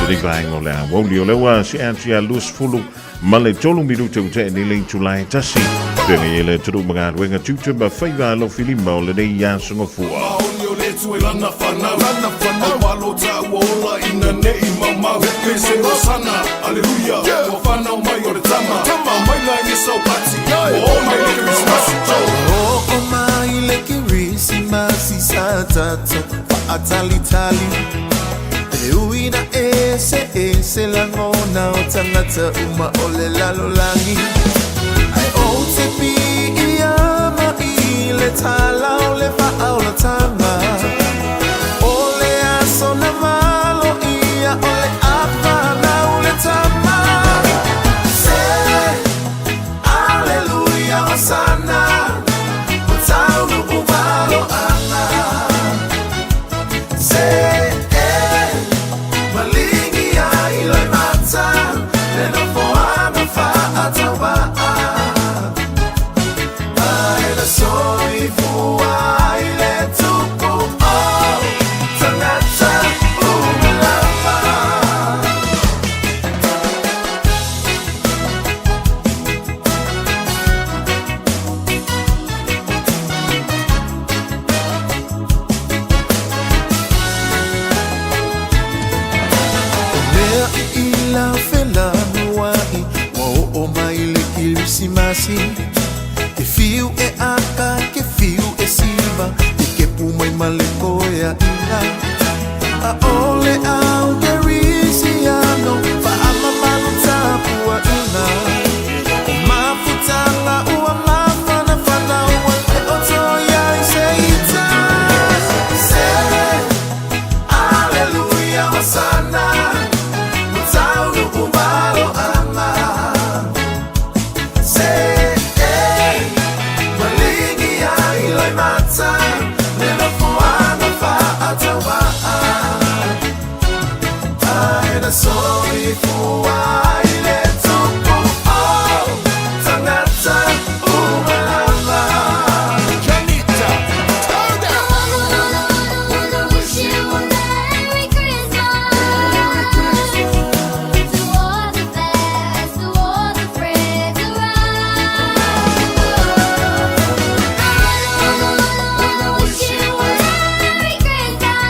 lenei vaega o le aoauli. O lea ua see atu ia 23 minute ua tea nei le itula e tasi. Feagai ai le atunuu ma galuega tiute ma faiva alofilima o lenei aso Gafua. Maoli o le Atua i lana fanau, lana fanau. Aua lo taua ola ina ne'i maumau. Pese hosana, aleluia, ua fanau mai o le tama. Tama mai la i saupati, ua oo mai le Kerisimasi. Oo mai le Kerisimasi sa tatou fa'atalitali. E ui na ese ese lagona o tagata uma o le lalolagi. Ae ou te piia mai le tala o le faaolataga. O le aso na malo ia o le afanau le tama. Se Aleluia, Hosana, ua taunuu maloaga. Se e maligi ai loimata le nofoaga faatauvaa. Ae na soifua ai le tupu o tagata uma lava. O mea i ila felanua'i ua oo mai le Kerisimasi. Ke fiu e aka, ke fiu e siva, ke kepu mai ma le koeaʻiga. A o le au kerisiano faamamalu tapuaʻiga. O mafutaga ua mafanafana ua le oto iai se ita. Se Aleluia, Hosana, ua taunuu maloaga. Se e maligi ai loimata le nofoaga faatauvaa. Ae na soifua ai le tupu o tagata uma lava. Janita, turn down. Wish you a Merry Christmas to all the fans, to all the friends around the world. I wish you a Merry Christmas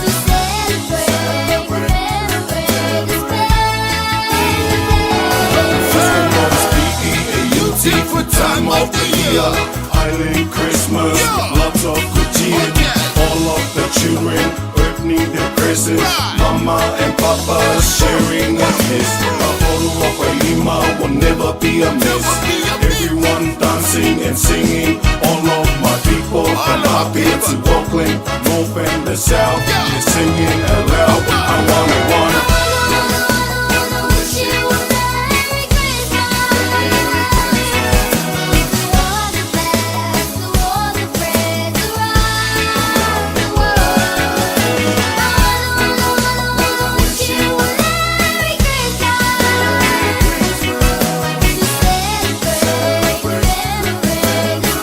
to celebrate, celebrate this First the most beautiful time of the year. Island Christmas, lots of good cheer. All of the children opening their presents. Mama and Papa sharing a kiss. A photo of Ailima will never be a miss. Everyone dancing and singing. All of my people from Apia to Auckland, North and the South, they're singing aloud. I wanna, wanna. Wish you a Merry Christmas to all the fans, to all the friends around the world. I wish you a Merry Christmas to celebrate, celebrate this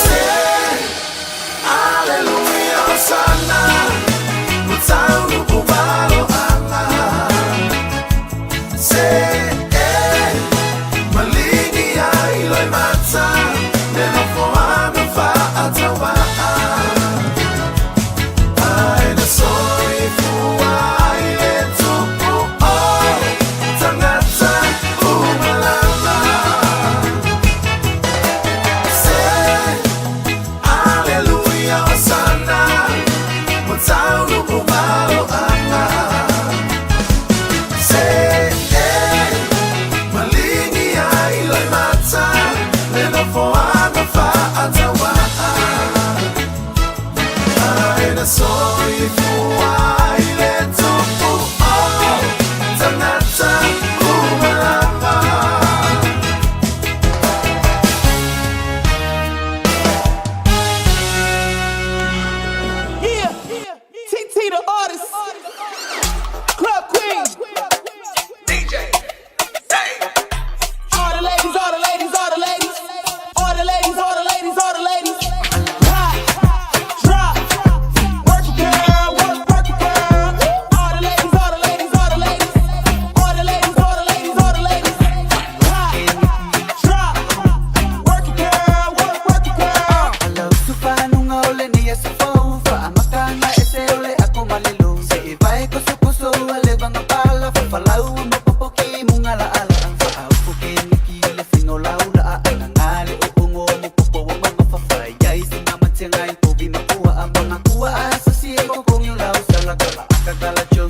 Se Aleluia, Hosana.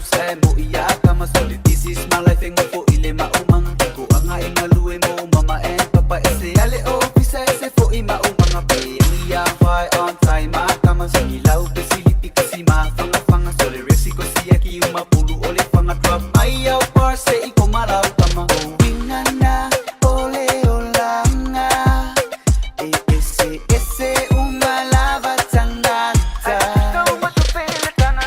tausa e mo ia kama. Sole this is my life e ngofo ile ma umanga. Ko anga e ngalue mo mama and papa. Ese ale o pisa ese fo i ma umanga. Pe ia vai on time ma kama. Singi lau pe silipi kasi ma fanga fanga. Sole resi ko siya ki uma pulu ole fanga. Drop mai au par se i ko marau kama. Winana ole olanga. E ese ese uma lava tangata.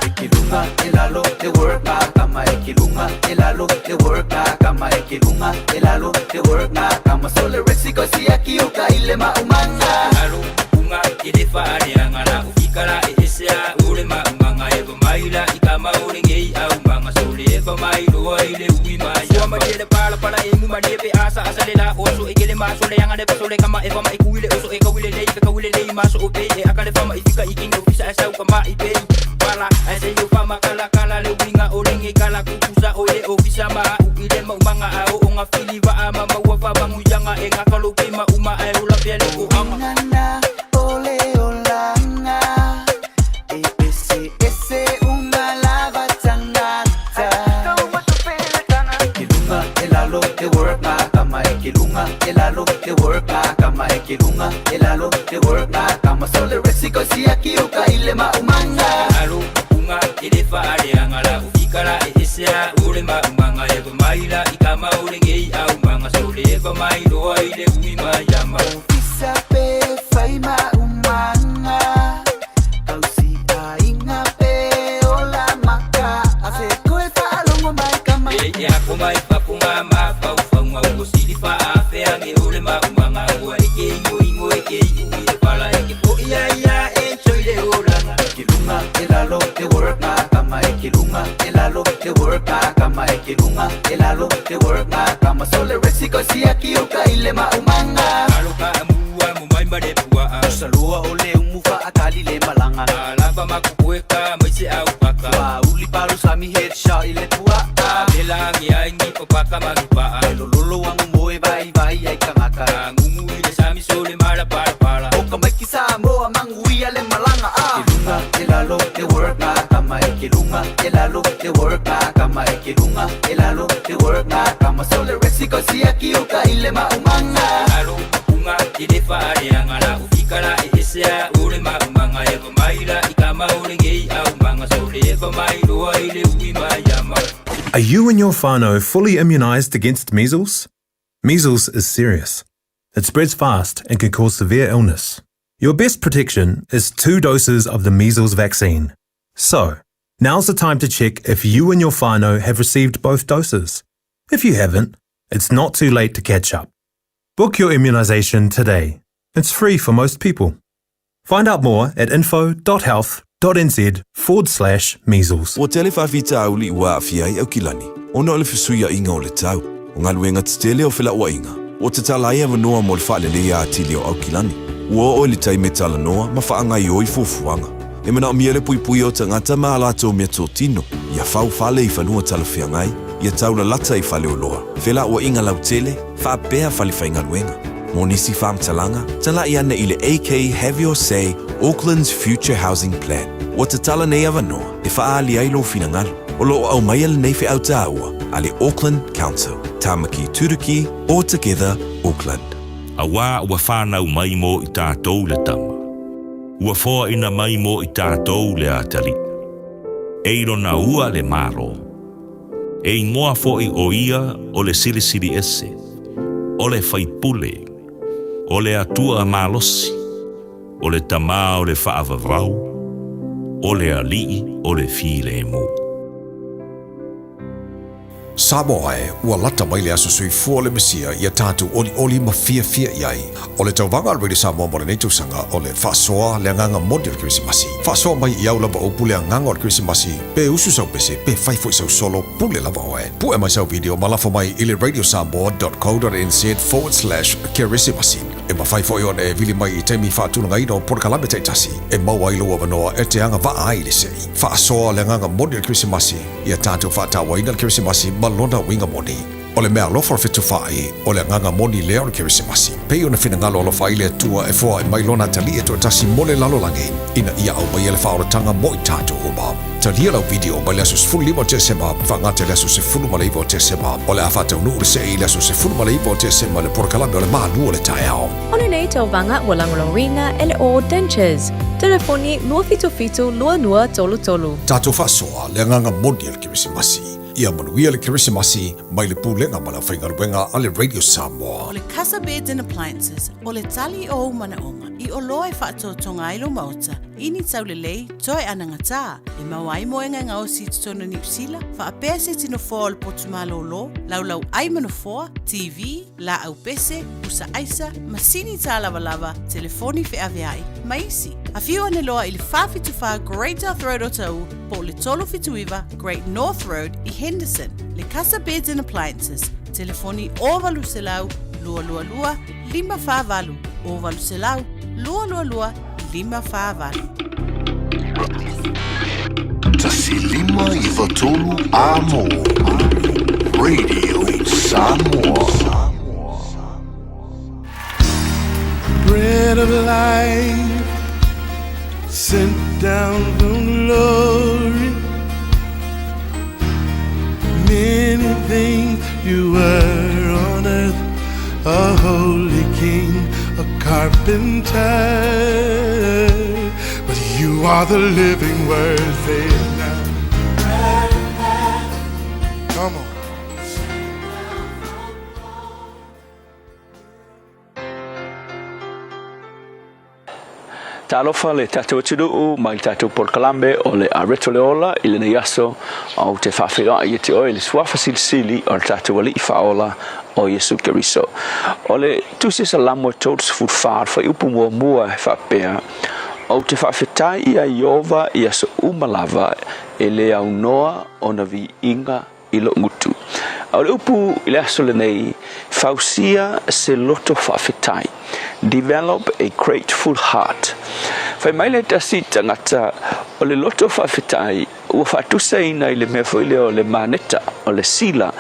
Ekilunga elalo the work na kama. Ekilunga elalo the work na kama. Ekilunga elalo the work na kama. Sole resi ko siya ki uka ile ma umanga. Alo unga ile fa ale angala ufikala e esea ule ma umanga e ba maila ikama ule ngei au manga sole e ba mailo ile ui ma ya ma le pala pala e mu ma le pe asa asa le la oso e kele ma sole anga le sole kama e ba ma ikuile oso e kawile le e kawile le ma so ope e akale fa ma ifika ikinga ofisa asa uka ma ipe pala asa yo fa ma kala kala le winga ole nge kala kukusa ole ofisa ma u ile ma umanga a o nga fili va ama ma wa fa bangu yanga e nga kalo pe ma uma e ula pe le ko anga. Nana ole olanga. E ese ese uma lava tangata. Ekilunga elalo the work na kama. Ekilunga elalo the work na kama. Ekilunga elalo the work na kama. Sole resi ko siya ki uka ile ma umanga. Alo unga ile fa ale angala ufikala e esea ule ma umanga e ba maila ikama ule ngei au manga sole e ba mailo ile ui ma ya ma. Ofisa pe fai ma umanga. Kausi ainga pe ola maka. Ase koe fa alongo mai kama. E ya ko mai fa punga ma fa fa unga o sili fa a fe ange ule ma umanga o e ke ingo ingo e ke i e pala e ke po ia ia e choile olanga. Ekilunga elalo the work na kama. Ekilunga elalo the work na kama. Ekilunga elalo the work na kama. Sole resi ko siya ki uka ile ma umanga. Aloka amua mo mai ma le pua a. Salua ole umufa akali le malanga. Alava makukueka mai se au paka. Wa uli palu sami headshot ile pua a. Bela ngi ai ngi papaka mangi pa a. Lololo wangu moe vai vai ai kangaka. Ngungu ile sami sole mala pala pala. Oka mai ki sa moa mangu ia le malanga a. Ekilunga elalo the work na kama. Ekilunga elalo the work na kama. Ekilunga elalo the work na kama. Sole resi ko siya ki uka ile ma umanga. Alo unga ile fa ale angala ufikala e esea ule ma umanga e ba maila ikama ule ngei au manga sole e ba mailo ile ui ma ya ma. Are you and your whānau fully immunised against measles? Measles is serious. It spreads fast and can cause severe illness. Your best protection is 2 doses of the measles vaccine. So, now's the time to check if you and your whānau have received both doses. If you haven't, it's not too late to catch up. Book your immunisation today. It's free for most people. Find out more at info.health.nz/measles. Ua tele faafitauli ua aafia ai Aukilani, ona o le fesuiaiga o le tau, o galuega tetele o felauaiga, ua tatala ai avanoa mo le faaleleia atili o Aukilani. Ua oo i le taimi e talanoa ma faagaioi fuafuaga. E manaomia le puipuia o tagata ma a latou meatotino, ia fau fale i fanua talafeagai, ia taulalata i faleoloa, felauaiga lautele, faapea fale faigaluega. Mo nisi faamatalaga, tala'i ane i le AK Have Your Say Auckland's Future Housing Plan. Ua tatala nei avanoa e faaali ai lou finagalo. O loo aumaia lenei feau tāua a le Auckland Council. Tāmaki Turuki, All Together Auckland. Auā ua whānau mai mō i tātou le tama. Ua foaina mai mō i tātou le atalii. E i lona ua le Malo. E ingoa fo'i o ia o le Silisili Ese, o le Faipule, o le Atua Malosi, o le Tamā o le Faavavau, o le Alii o le Filemu. Samoa e, ua lata mai le aso soifua o le Mesia ia tatou olioli ma fiafia i ai. O le tauvaga a le Radio Samoa mo lenei tausaga o le faasoa le agaga moni o le Kerisimasi. Faasoa mai i au lava upu le agaga o le Kerisimasi, pe usu sau pese, pe fai foi sau solo, pule lava oe. Pue mai sau video ma lafo mai i le radiosamoa.co.nz/kerisimasi. E mafai foi ona e vili mai i taimi faatulagaina o polokalame taitasi e maua ai lou avanoa e te agavaa ai i le sei. Faasoa le agaga moni o le Kerisimasi, ia tatou faatauaina le Kerisimasi ma lona uiga moni. O le meaalofa o le fetufaai, o le agaga moni lea o le Kerisimasi. Pei ona finagalo alofa ai le Atua e foai mai Lona Atalii e toatasi mo le lalolagi, ina ia aumaia le faaolataga mo i tatou uma. Talia lau video mai le aso 15 o Tesema faagata i le aso 19 o Tesema. O le a faataunuu le see i le aso 19 o Tesema i le polokalame o le Malu o le Taeao. O lenei tauvaga ua lagolagoina e le All Dentures. Telefoni 277 2233. Tatou faasoa le agaga moni o le Kerisimasi. Ia manuia le Kerisimasi mai le Pulega ma le Aufaigaluega a le Radio Samoa. O le Casa Beds and Appliances, o le tali o ou manaoga i oloa e faatotoga ai lou maota i ni taulelei toe anagatā, e maua ai moega e gaosi i totonu o Niu Sila, faapea se tino foa o le potu malōlō, laulau ai ma nofoa, TV, laau pese, pusa aisa, masini tālavalava, telefoni feaveai, ma isi. Afio ane loa i le 474 Great South Road Otahuhu po o le 379 Great North Road i Henderson. Le Casa Beds and Appliances, telefoni 0800 222 548, 0800 222 548. 1593 Amo Radio Samoa. Bread of life sent down from glory. Many things you were on earth, a holy king, a carpenter. But you are the living word, say it now. Come on. Talofa le tatou atunuu mai le tatou polokalame o le Areto le Ola i lenei aso ou te faafeiloai ia te oe i le suafa silisili o le tatou Alii Faaola o Iesu Keriso. O le Tusi Salamo e 34 le fuaiupu muamua e faapea, Ou te faafetai ia Ieova i aso uma lava e le aunoa ona viiga i lou gutu. A o le upu i le aso lenei, fausia se loto faafetai, develop a grateful heart. Fai mai le tasi tagata, o le loto faafetai ua faatusaina i le mea foi lea o le maneta, o le sila,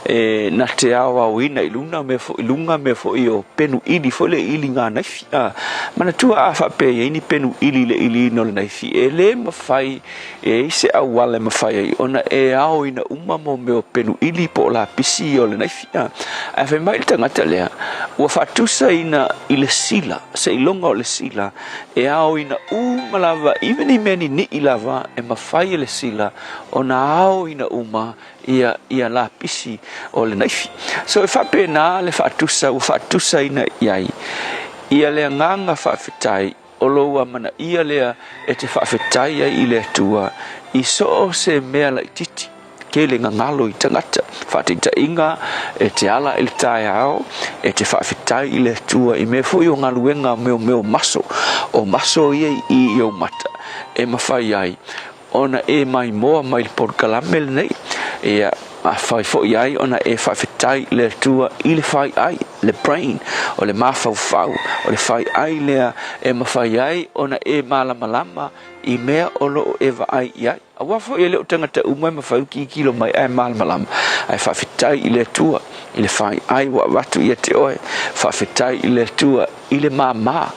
e na te aoaoina i luna mea foi, luga mea foi o penu ili foi lea ili naifi. A, manatua a faapea e i ai ni penu ili i le iliina o le naifi, e le mafai E i ai se auala e mafai ai ona e aoina uma mo mea o penu ili po o lapisi ia o le naifi. Ae fai mai le tagata lea, ua faatusaina i le sila, seiloga o le sila, e aoina uma lava, even i mea ninii lava, e mafai e le sila ona aoina uma ia, ia lapisi o le naifi. So e faapena le faatusa ua faatusaina i ai ia le agaga faafetai O lou amanaia lea e te faafetai ai i le Atua i so o se mea laitiiti, tele gagalo i tagata. Faataitaiga, e te ala i le taeao, e te faafetai i le Atua i mea foi o galuega meomeo maso, o maso ia i i ou mata, e mafai ai ona e maimoa mai le polokalame lenei, ia mafai foi ai ona e faafetai i le Atua i le faiai, le brain, o le mafaufau, o le faiai lea e mafai ai ona e malamalama i mea o lo o e vaai i ai. Aua foi e le o tagata uma e mafai ona tilotilo mai ae malamalama, ae faafetai i le Atua i le faiai ua avatu ia te oe, faafetai i le Atua i le māmā.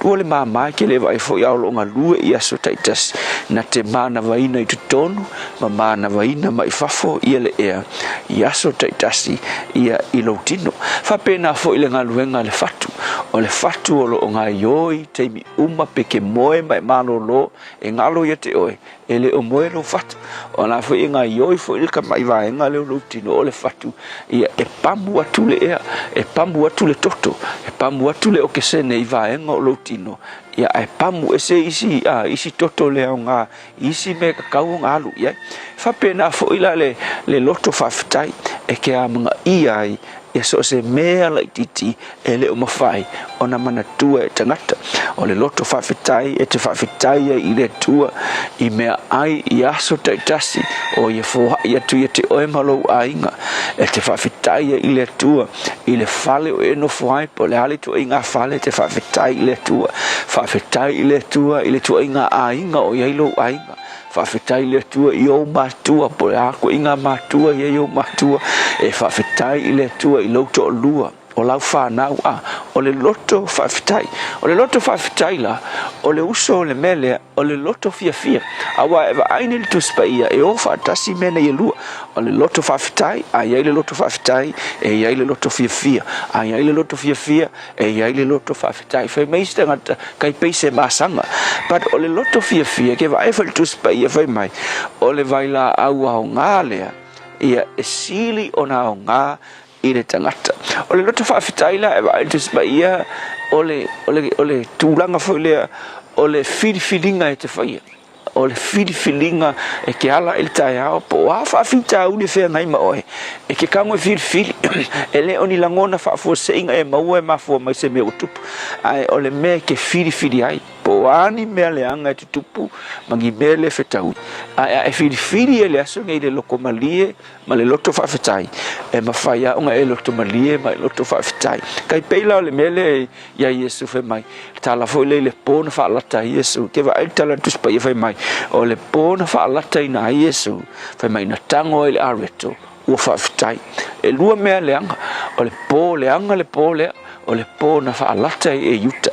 Ua le māmā e te le vaai foi a o lo o galue i aso taitasi, na te manavaina i totonu ma manavaina mai fafo ia le ea i aso taitasi ia i lou tino. Faapena foi le galuega a le fatu. O le fatu o lo o gaoioi taimi uma pe ke moe ma e malōlō, e galo ia te oe, E le o moe lou fatu. O la foi e gaioi foi le tamai vaega lea o lou tino o le fatu, ia e pamu atu le ea, e pamu atu le toto, e pamu atu le okesene i vaega o lou tino, ia ae pamu ese isi, a, isi toto le aoga i isi mea e tatau ona alu i ai. E faapena foi la le, le loto faafetai e ke amanaia ai ia so o se mea laitiiti e le o mafai ona manatua e tagata. O le loto faafetai e te faafetai ai i le Atua i meaai i aso taitasi o ia foai atu ia te oe ma lou aiga. E te faafetai ai i le Atua i le fale o e nofo ai, po o le a le ituaiga fale, e te faafetai i le Atua. Faafetai i le Atua i le ituaiga aiga o i ai lou aiga. Faafetai i le Atua i ou matua, po o le a ituaiga matua i ai ou matua. E faafetai i le Atua i lou toalua. O lau fanau, a, o le loto faafetai. O le loto faafetai la, o le uso o le mea lea, o le loto fiafia. Aua e vaai nei le Tusi Paia, e o faatasi mea nei e lua. O le loto faafetai, a i ai le loto faafetai, e i ai le loto fiafia. A i ai le loto fiafia, e i ai le loto faafetai. Fai mai isi tagata, kai pei se masaga. But o le loto fiafia, ke vaai foi le Tusi Paia fai mai, o le vailaau aoga lea, ia e sili ona aoga i le tagata. O le loto faafetai la e vaai le Tusi Paia, o le, o le, o le tulaga foi lea o le filifiliga e te faia. O le filifiliga e ke ala i le taeao, po o a faafitauli e feagai ma oe, e ke tago e filifili. E le o ni lagona faafuaseiga e maua e mafua mai se mea ua tupu, ae o le mea e ke filifili ai. Po o a ni mea leaga e tutupu ma ni mea le fetaui, ae a e filifili ai le aso nei i le lotomalie ma le loto faafetai, e mafai lava ona e loto malie ma e loto faafetai. Tai pei la o le mea lea ia Iesu fai mai, le tala foi lea i le po na faalata ai Iesu. Ke vaai le tala a le Tusi Paia fai mai, o le po na faalataina ai Iesu, fai mai na tago ai le areto, ua faafetai. E lua mea leaga, o le po leaga le po lea, o le po na faalata ai e Iuta.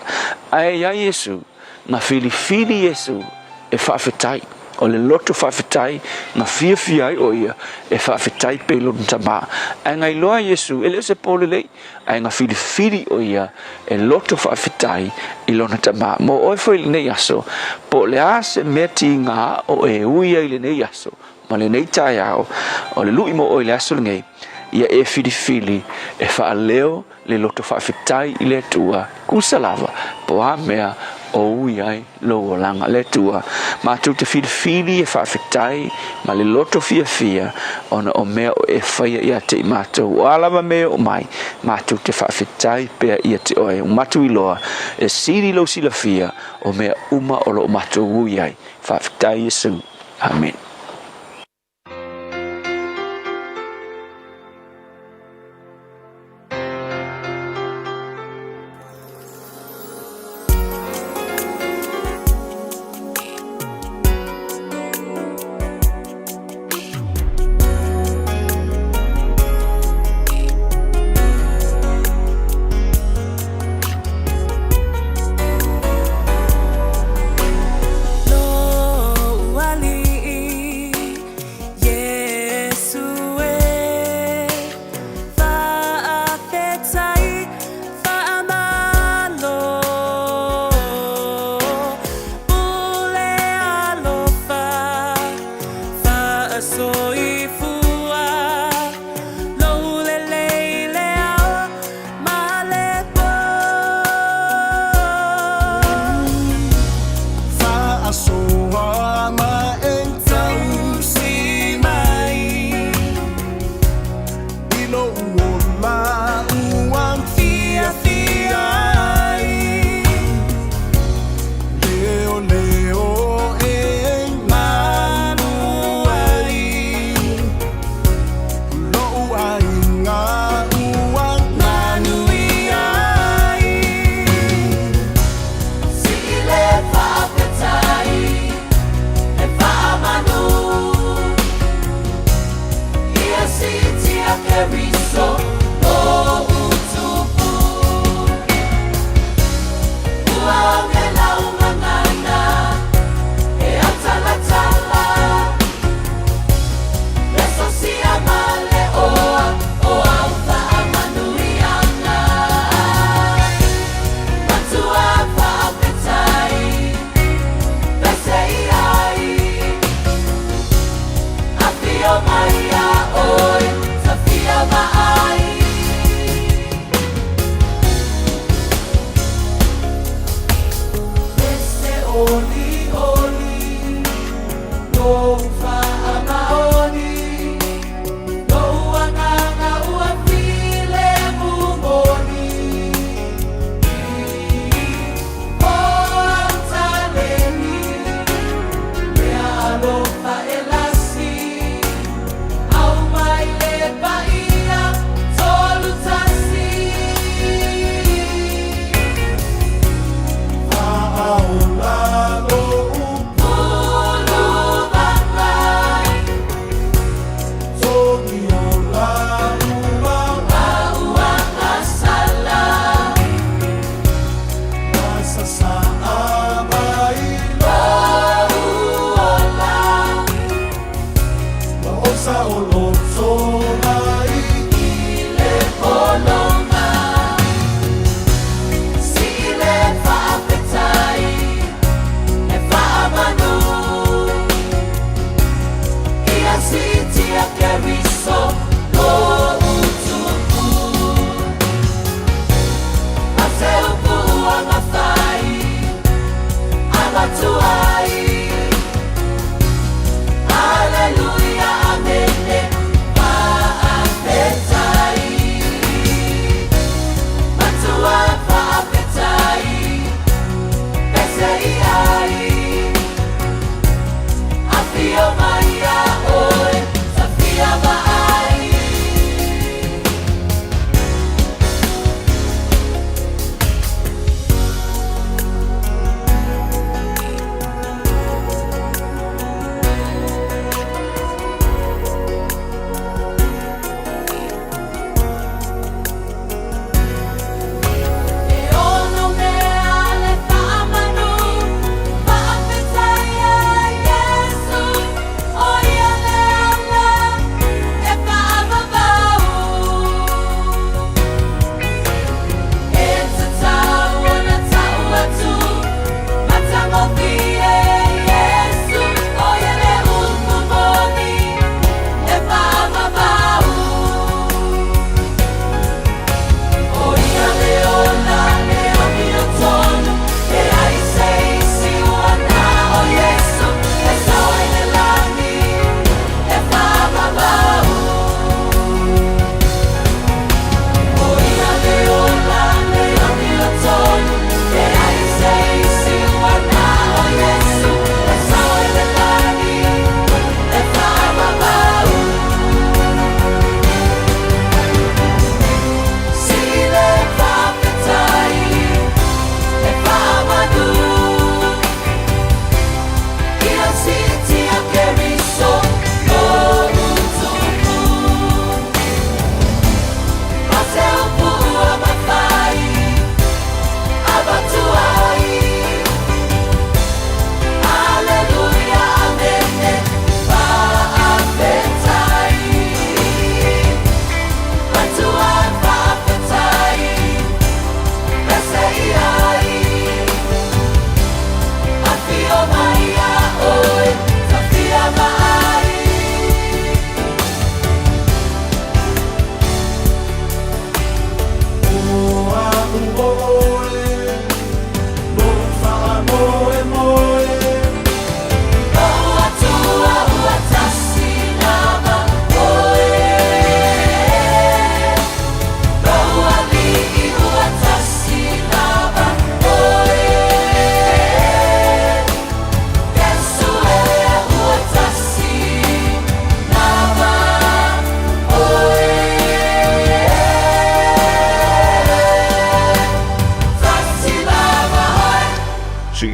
Ae ia Iesu, na filifili Iesu e faafetai. O le loto faafetai na fiafia ai o ia e faafetai pea i lona Tama. Ae na iloa e Iesu e le o se po lelei, ae na filifili o ia e loto faafetai i lona Tama. Mo oe foi i lenei aso, po o le a se mea tiga o e ui ai i lenei aso ma lenei taeao, o le lui mo oe i le aso lenei, ia e filifili e faaleo le loto faafetai i le Atua, tusa lava po a mea o ui ai lou olaga. Le Atua, matou te filifili e faafetai ma le loto fiafia ona o mea o e faia ia te i matou. O a lava mea e oo mai, matou te faafetai pea ia te oe. Ua matou iloa e sili lou silafia o mea uma o lo o matou ui ai. Faafetai Iesu. Amene.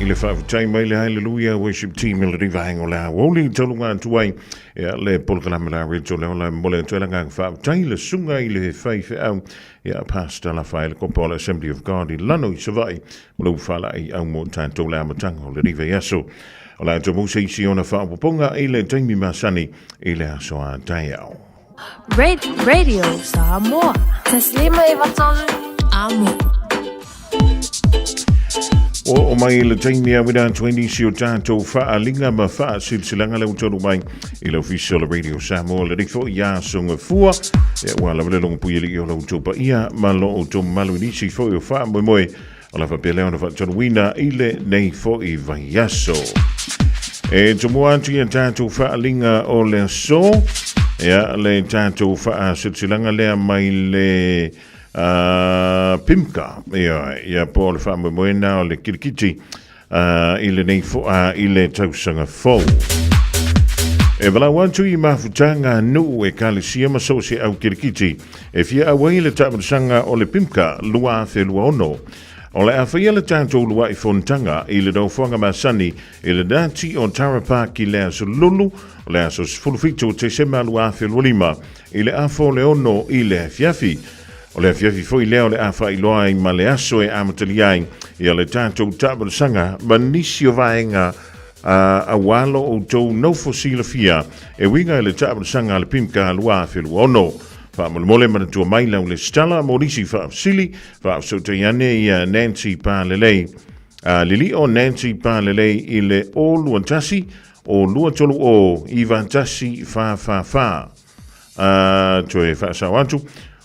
le faafetai mai le Hallelujah Worship Team i lenei vaega o le aoauli i tauluga atu ai ia le polokalame la Rachel Leola e momoli atu ai le agaga faafetai i le susuga i le faifeau ia Pastor Lafaele Kopa o le Assembly of God i Lano i Savaii mo le ufaalai au mo tatou le amataga o lenei vaiaso. O le a tou maua se isi ona faaopoopoga i le taimi masani i le aso a taeao. Radio Samoa. Taslima e vatolu amo. O o mai le taimi a wina atu ai nisi o tātou whaalinga ma whaasilsilaga le utolu mai i le ofisa o le Radio Samoa le rifo i a songa fua. E ua lava le longo pui ali o lo tau ia ma lo o tau malu i nisi foi o wha moe moe o la whapea lea ona whaatanuina i le nei foi vaiaso. E tumua atu i a tātou whaalinga o le aso, ia le tātou whaasilsilaga lea mai le PIMCA, ia, ia po o le faamoemoena o le kirikiti uh, i lenei fo, uh, i le tausaga fou. E walau atu i mafutaga nuu e kalesia ma so se au kirikiti e fia au ai le taamilisaga o le PIMCA 2026. O le a faia le tatou lua'i fonotaga i le nofoaga masani i le Nati o Tara Park i le aso Lulu o le aso 17 o Tesema 2025 i le afa o le 6 i le afiafi. O le afiafi foi lea o le a faailoa ai ma le aso e amatalia ai ia le tatou taamilisaga ma nisi o vaega a aua lo outou nofo silafia e uiga i le taamilisaga a le PIMCA 2026. Faamolemole manatua mai lau lesitala mo nisi faafesili, faafesootai ane ia Nancy Palelei. A lilio Nancy Palelei i le 021 o 230 91 444. A toe faasao atu,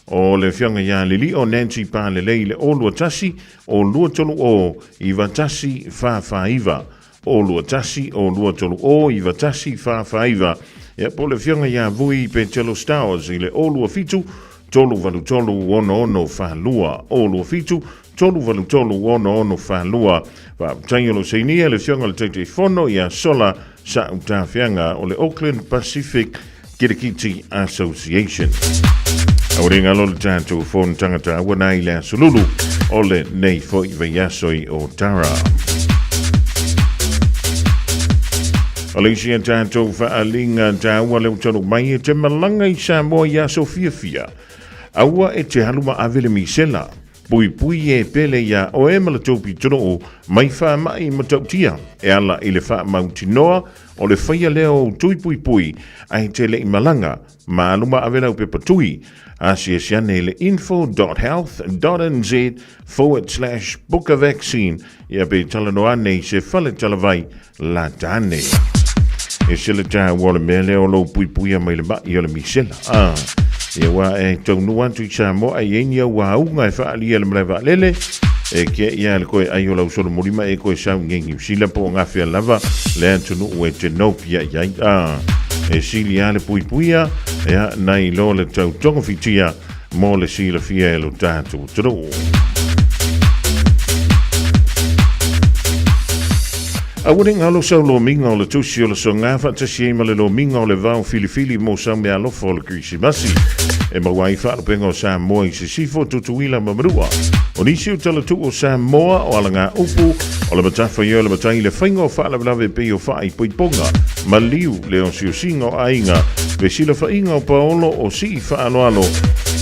o le afioga ia Lilio Nancy Palelei i le 021 o 230 91 449. 021 o 230 91 449. Ia, po o le afioga ia Vui Petelo Stowers i le 027 383 6642. 027 383 6642. Faafetai o lo sainia le afioga i le Taitaifono ia Sola Sa'utafeaga o le Auckland Pacific Kirikiti Association. Aua ne galo le tatou fonotaga taua na i le aso Lulu o le nei foi vaiaso i Otara. O le isi a tatou faaaliga taua le ua talu mai e te malaga i Samoa i aso fiafia. Aua e te alu ma ave le misela. Puipui e pele iā oe ma le tou pitonuu mai faama'i matautia e ala i le faamautinoa o le faia lea o tui puipui ae te le'i malaga ma alu ma ave lau pepa tui. Asiasi ane i le info.health.nz forward slash book a vaccine ia pe talanoa ane i se fale talavai lata ane. E se le tāua o le mea lea o lou puipuia mai le ma'i o le misela. Ah, ia wā e taunu atu i Samoa e iai ni au āunga e whaalia le malae vaalele, e kia ia le koe ai o lau solo mulima e koe sau nge Niu Sila po o ngawhea lava le atunuu e te nopia i ai. Ah, e sili a le puipuia, ea nai lo le tau togofitia mo le silafia e lo tātou atunuu. Aua ne galo sau lomiga o le tusi o le soga faatasi ai ma le lomiga o le vao filifili mo sau meaalofa o le Kerisimasi. E maua ai faalupega o Samoa i Sisifo, Tutuila ma Manua. O nisi o talatuu o Samoa o alagaupu, o le matafa ia o le matai le faiga o faalavelave pei o faaipoipoga, maliu, le osiosiga o aiga, fesilafaiga o paolo o sii faaaloalo,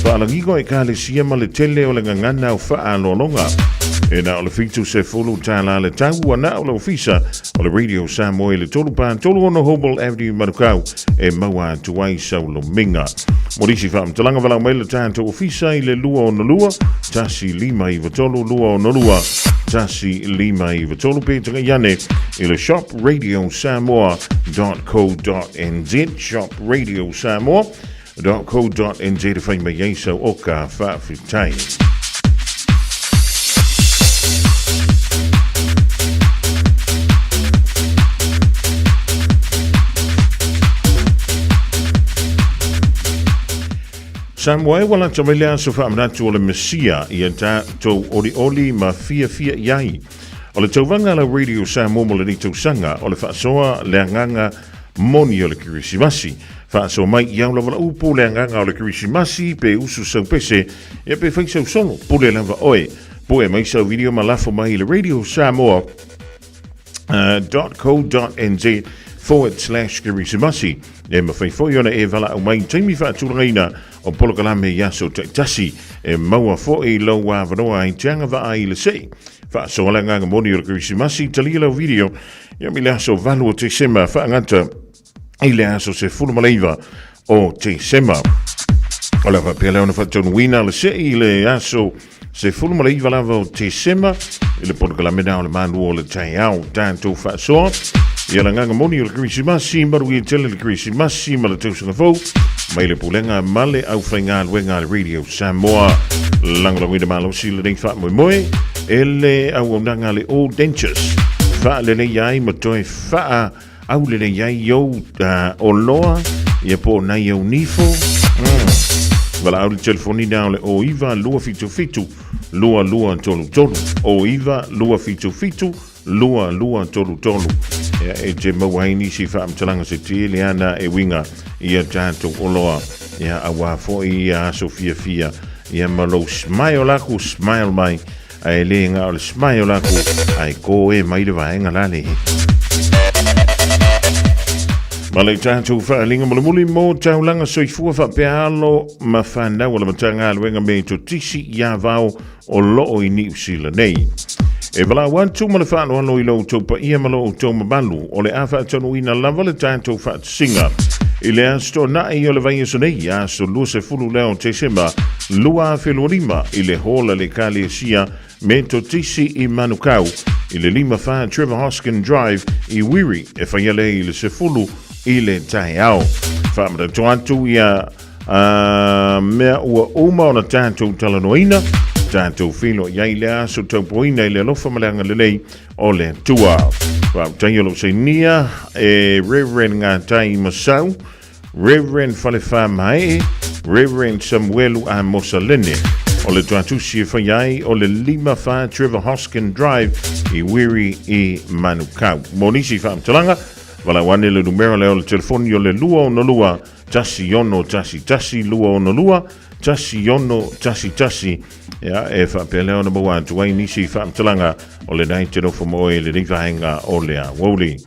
faalagiga o ekalesia ma le tele o le gagana o faaaloaloga. E na o le $70 le tau ua na o le ofisa o le Radio Samoa i le 3 pa 36 Hobel Avenue Manukau e maua atu ai sau lomiga. Mo nisi faamatalaga valaau mai le tatou ofisa i le 262 1593 262 1593 pe tagai ane i le shopradiosamoa.co.nz shopradiosamoa.co.nz e whai mai ai sau o ka faafetai. Samoa e ua lata mai le aso faamanatu o le Mesia ia tatou olioli ma fiafia i ai. O le tauvaga a la Radio Samoa mo lenei tausaga o le faasoa le agaga moni o le Kerisimasi. Faasoa mai i au lava lau upu le agaga o le Kerisimasi pe usu sau pese ia pe fai sau solo pule lava oe. Pue mai sau video ma lafo mai i le Radio Samoa. .co.nz forward slash kerisimasi. E mawhai foi ona e walaau mai taimi whaatulagaina o polokalame i aso taitasi e maua foi lau avanoa ai te agavaa i le sei. Faasoa le agaga moni o le Kerisimasi, talia lau video ia mai le aso 8 o Tesema faagata i le aso 19 o Tesema. O le faapea lea ona faataunuina le sei i le aso 19 lava o Tesema i le polokalame na o le malu o le taeao tatou faasoa. Ia le agaga moni o le Kerisimasi, manuia tele le Kerisimasi ma le tausaga fou mai le pulega ma le aufaigaluega a le Radio Samoa. Lagolagoina malosi lenei faamoemoe e le auaunaga a le All Dentures. Faaleleia ai ma toe faa aulelei ai ou oloa ia po o nai au nifo. Valaau le telefoni na o le 09 277 2233. 09 277 2233. Ia, e te maua ai nisi faamatalaga se tele ana e uiga ia tatou oloa. Ia, auā foi ia aso fiafia. Ia ma lou smile aku, smile mai. Ae le ga o le smile aku, ae ko e mai le vaega la le. Ma le tatou faaaliga mulimuli mo taulaga soifua faapea alo ma fanau a le Matagaluega Metotisi i Avao o loo i Niu Sila nei. E valaau atu ma le faaaloalo i lo outou paia ma lo outou mamalu, o le a faataunuuina lava le tatou faatasiga i le Aso Toonai o le vaiaso nei, aso 20 lea o Tesema 2025 i le Hall a le Ekalesia Metotisi i Manukau i le 54 Trevor Hoskin Drive i Wiri e whaia lea i le 10 i le taeao. Whaamanatu atu ia mea ua uma ona tatou talanoaina, tatou feiloai ai le aso taupoina i le alofa ma le agalelei o le Atua. Faafetai o lou sainia e Reverend Ngatai Masau, Reverend Falefa Mae, Reverend Samuelu Amosa Lene. O le tuatusi e whai ai o le 54 Trevor Hoskin Drive i Wiri i Manukau. Mo nisi whaamtalanga, valaau ane le numera lea o le telefoni o le 262 16 11 2 16 11 ia, e faapea lea ona maua atu ai nisi faamatalaga o lenei te nofo ma oe i lenei vaega o le aoauli.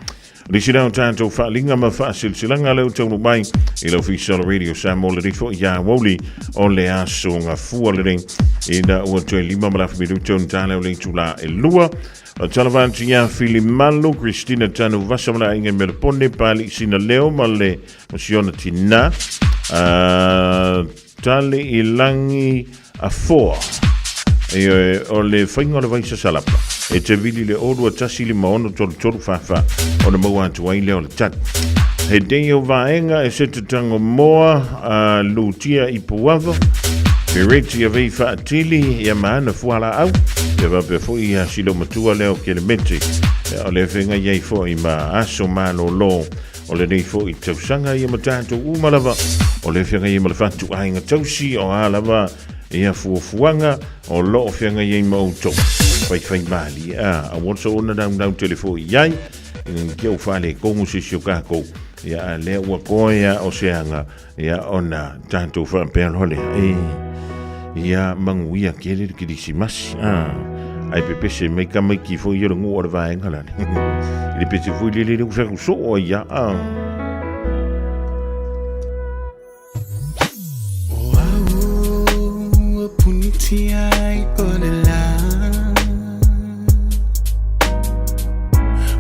Nisi lea o tatou faaliga ma faasilasilaga lea ua taunuu mai i le Ofisa o le Radio Samoa lenei foi aoauli o le aso Gafua lenei ina ua toe 5 ma le afa minuti ona ta lea o le itula e 2. Talofa atu ia Filimalu, Christina Tanuvasa ma le aiga i Melapone, Pali Sinaleo ma le Mosiona Tina, Tale i Langi Afoa. E, o le whainga o le vaisa salapa. E te vili le 0 2 1 5 6 3 3 4 4. Ona maua atu ai lea o le tali. He dei o vaenga e se te tango moa a lutia i puava. Pereti a vei whaatili ia maana fuala au. Ia wapea foi ia silo matua leo ke le mete. O le whenga iai foi ma aso malolo. O lenei foi tausaga ia ma tatou uma lava, o le feagai ai ma le fatu aiga tausi, o a lava ia fuafuaga o lo o feagai ai ma outou. Faifai malie, a, aua le soona naunau tele foi i ai, ina te au faaletonu se isi o tatou, ia a lea ua toe a o se aga, ia ona tatou faapea loa lea, e, ia manuia tele le Kerisimasi, a, ai pepese mai tamaiti foi ia o le nuu o le vaega lale. I le pese foi lele le usa soo ai ia, a. Ua punitia ai o le lā.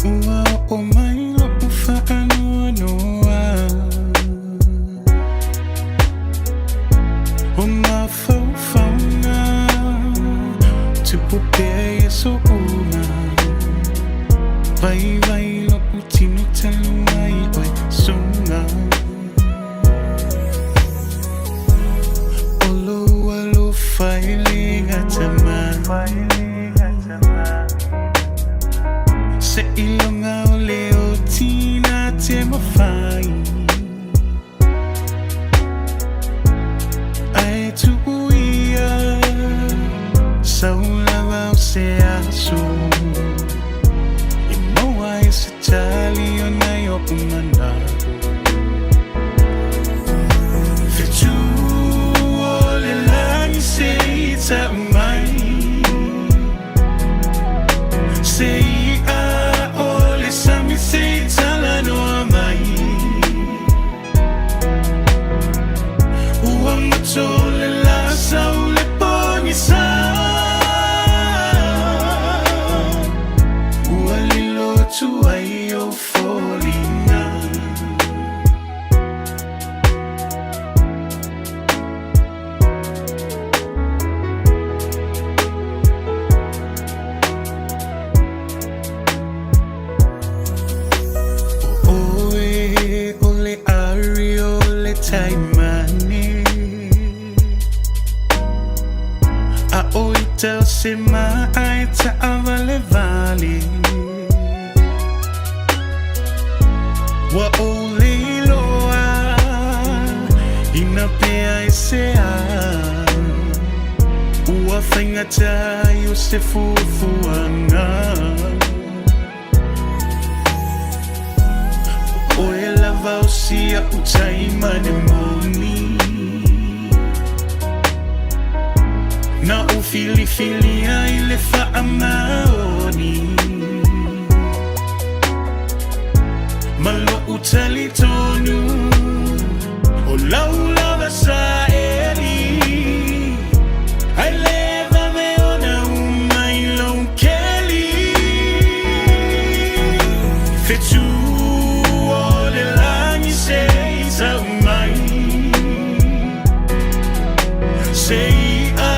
Ua oo mai lo'u faanoanoa. O mafaufauga tupu pea i aso uma. Vaivai lo'u tino talu ai oe suga. O lou alofa e le gata mai. Seiloga o le oti na te mawhai. Ae tuu ia sau lava o se aso e maua ai se tali o nai oʻu manaʻo. Fetu o le lagi se i tau mai. Se i a o le Uangotole la saule pogisa Ua lilo atu ai ou foliga. O oe o le ari o le taimane A o ita o se maa e taavalevale Ua ou le iloa ina pea e se a Ua faigata ai o se fuafuaga O oe lava o si a'u taimane moni Na ou filifilia i le faamaoni Ma lo'u talitonu O lau lava saeli Ae le vave ona uma i lou keli Fetu o le lagi se i tau mai Se i'a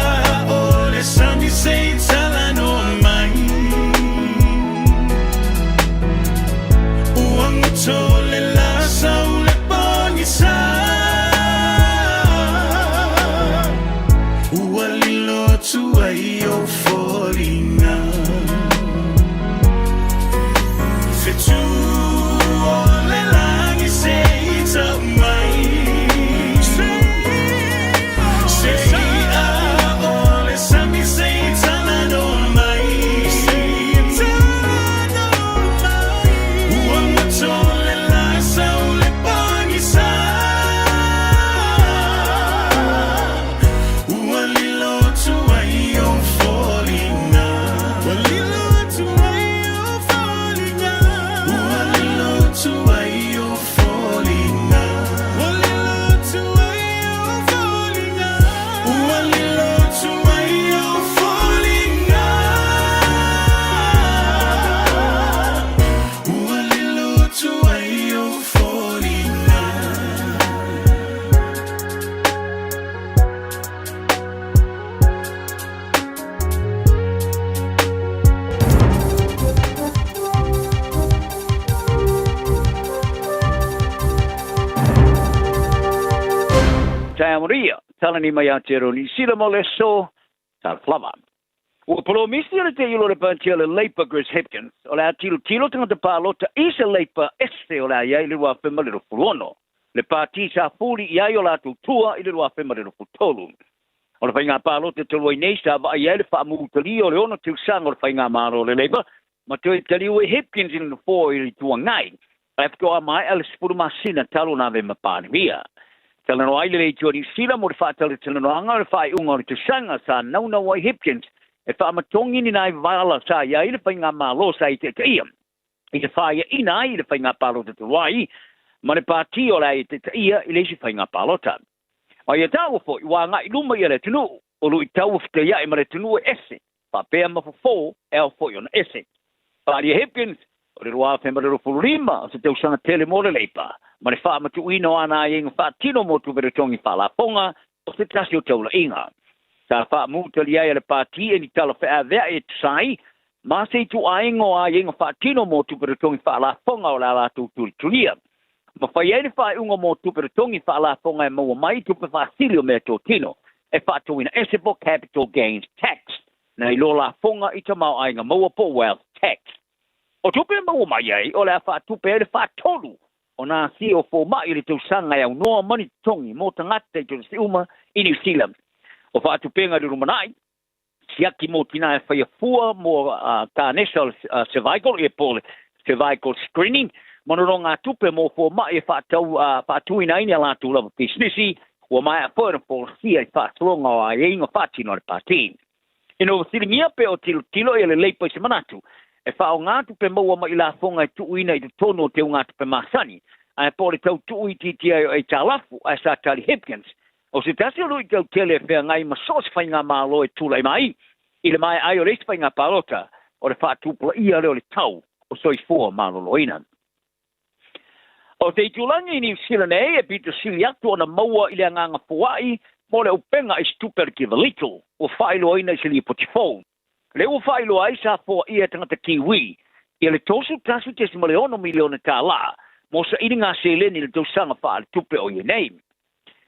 o le sami se i talanoa mai Ua goto le la sau le pogisa Ua lilo atu ai ou foliga Fetu o le lagi se i tau mai Se i'a o le sami se i talanoa mai Ua goto le la sau le pogisa Ua lilo atu ai ou foliga Ua lilo atu ai ou foliga Ua lilo atu ai ou foliga Ua lilo atu ai ou foliga Ua lilo atu ai ou foliga Ua lilo atu ai ou foliga. Taeao manuia, talani mai Aotearoa Niu Sila mo le aso, talofa lava. Ua polomisi le teiulo o le Pāti o le Labour Chris Hipkins o le a tilotilo tagata palota i se Labour ese o le a i ai i le 2026. Le pāti sa fuli i ai o latou tua i le 2023. O le faiga palota talu ai nei sa vaai ai le faamutalia o le ono tausaga o le faigamalo o le Labour ma toe taliu ai Hipkins i le nofoa i le Itu Agai ae faatoa maea le 10 masina talu ona ave ma Palemia. Talanoa ai le Leitio a Niu Sila mo le faatalatalanoaga o le faaiuga o le tausaga sa naunau ai Hipkins e faamatogi ni nai vala sa i ai le faigamalo sa i taitaia i te fāiaʻina ai i le faiga palota talu ai ma le pāti o le a i taitaia i le isi faiga palota. Ma ia taua foi ua agai i luma ia le atunuu, o luitau ua fetaiaʻi ma le atunuu e ese, faapea ma fofo e ao foi ona ese. Faaalia Hipkins, o le 2025 o se tausaga tele mo le Leipa, ma le faamatuuina o ana aiaiga faatino mo tupe totogi faalafoga o se tasi o taulaiga. Sa faamutalia ai e le Pati e ni tala feaveai e tusa ai ma se ituaiga o aiaiga faatino mo tupe totogi faalafoga o le a latou tulitulia. Ma fai ai le faaiuga mo tupe totogi faalafoga e maua mai i tupe faasili o meatotino e faatauina ese po capital gains tax nai lo lafoga i tamaoaiga maua po wealth tax. O tupe e maua mai ai o le a faatupe ai le faatolu o nā asia o fomai i le tausaga e aunoa ma ni totogi mo tagata i tolesi uma i Niu Sila. O faatupega i le lumanai, siaki mo tinā e whaia fua mo kānesa o le cervical, ia po le cervical screening, ma nono ngā tupe mō fomai e whaatau, whaatuina ai ni a lātou lava pisinisi, ua maea foi ona polosia i whaasologa o aiaiga whaatino a le pāti. Ina ua fesilingia pe o tilotilo ia le Leipa i se manatu e faaaoga tupe maua mai i lafoga e tuuina i totonu o teugatupe masani, ae po o le tau tuuitiitia ai o aitalafu ae sa tali Hipkins O se tasi o luitau tele e feagai ma so o se faigamalo e tulai mai i le maea ai o le isi faiga palota, o le faatupulaia lea o le tau o soifua maloloina. O te itulagi i Niu Sila nei e pito sili atu ona maua i le agaga foai mo le upega aisitupe a le Giver Little ua faailoaina i se lipoti fou. Lea ua faailoa ai sa foaia e tagata Kiwi ia le $31.6 miliona tālā mo sailiga seleni i le tausaga faaletupe o ia nei.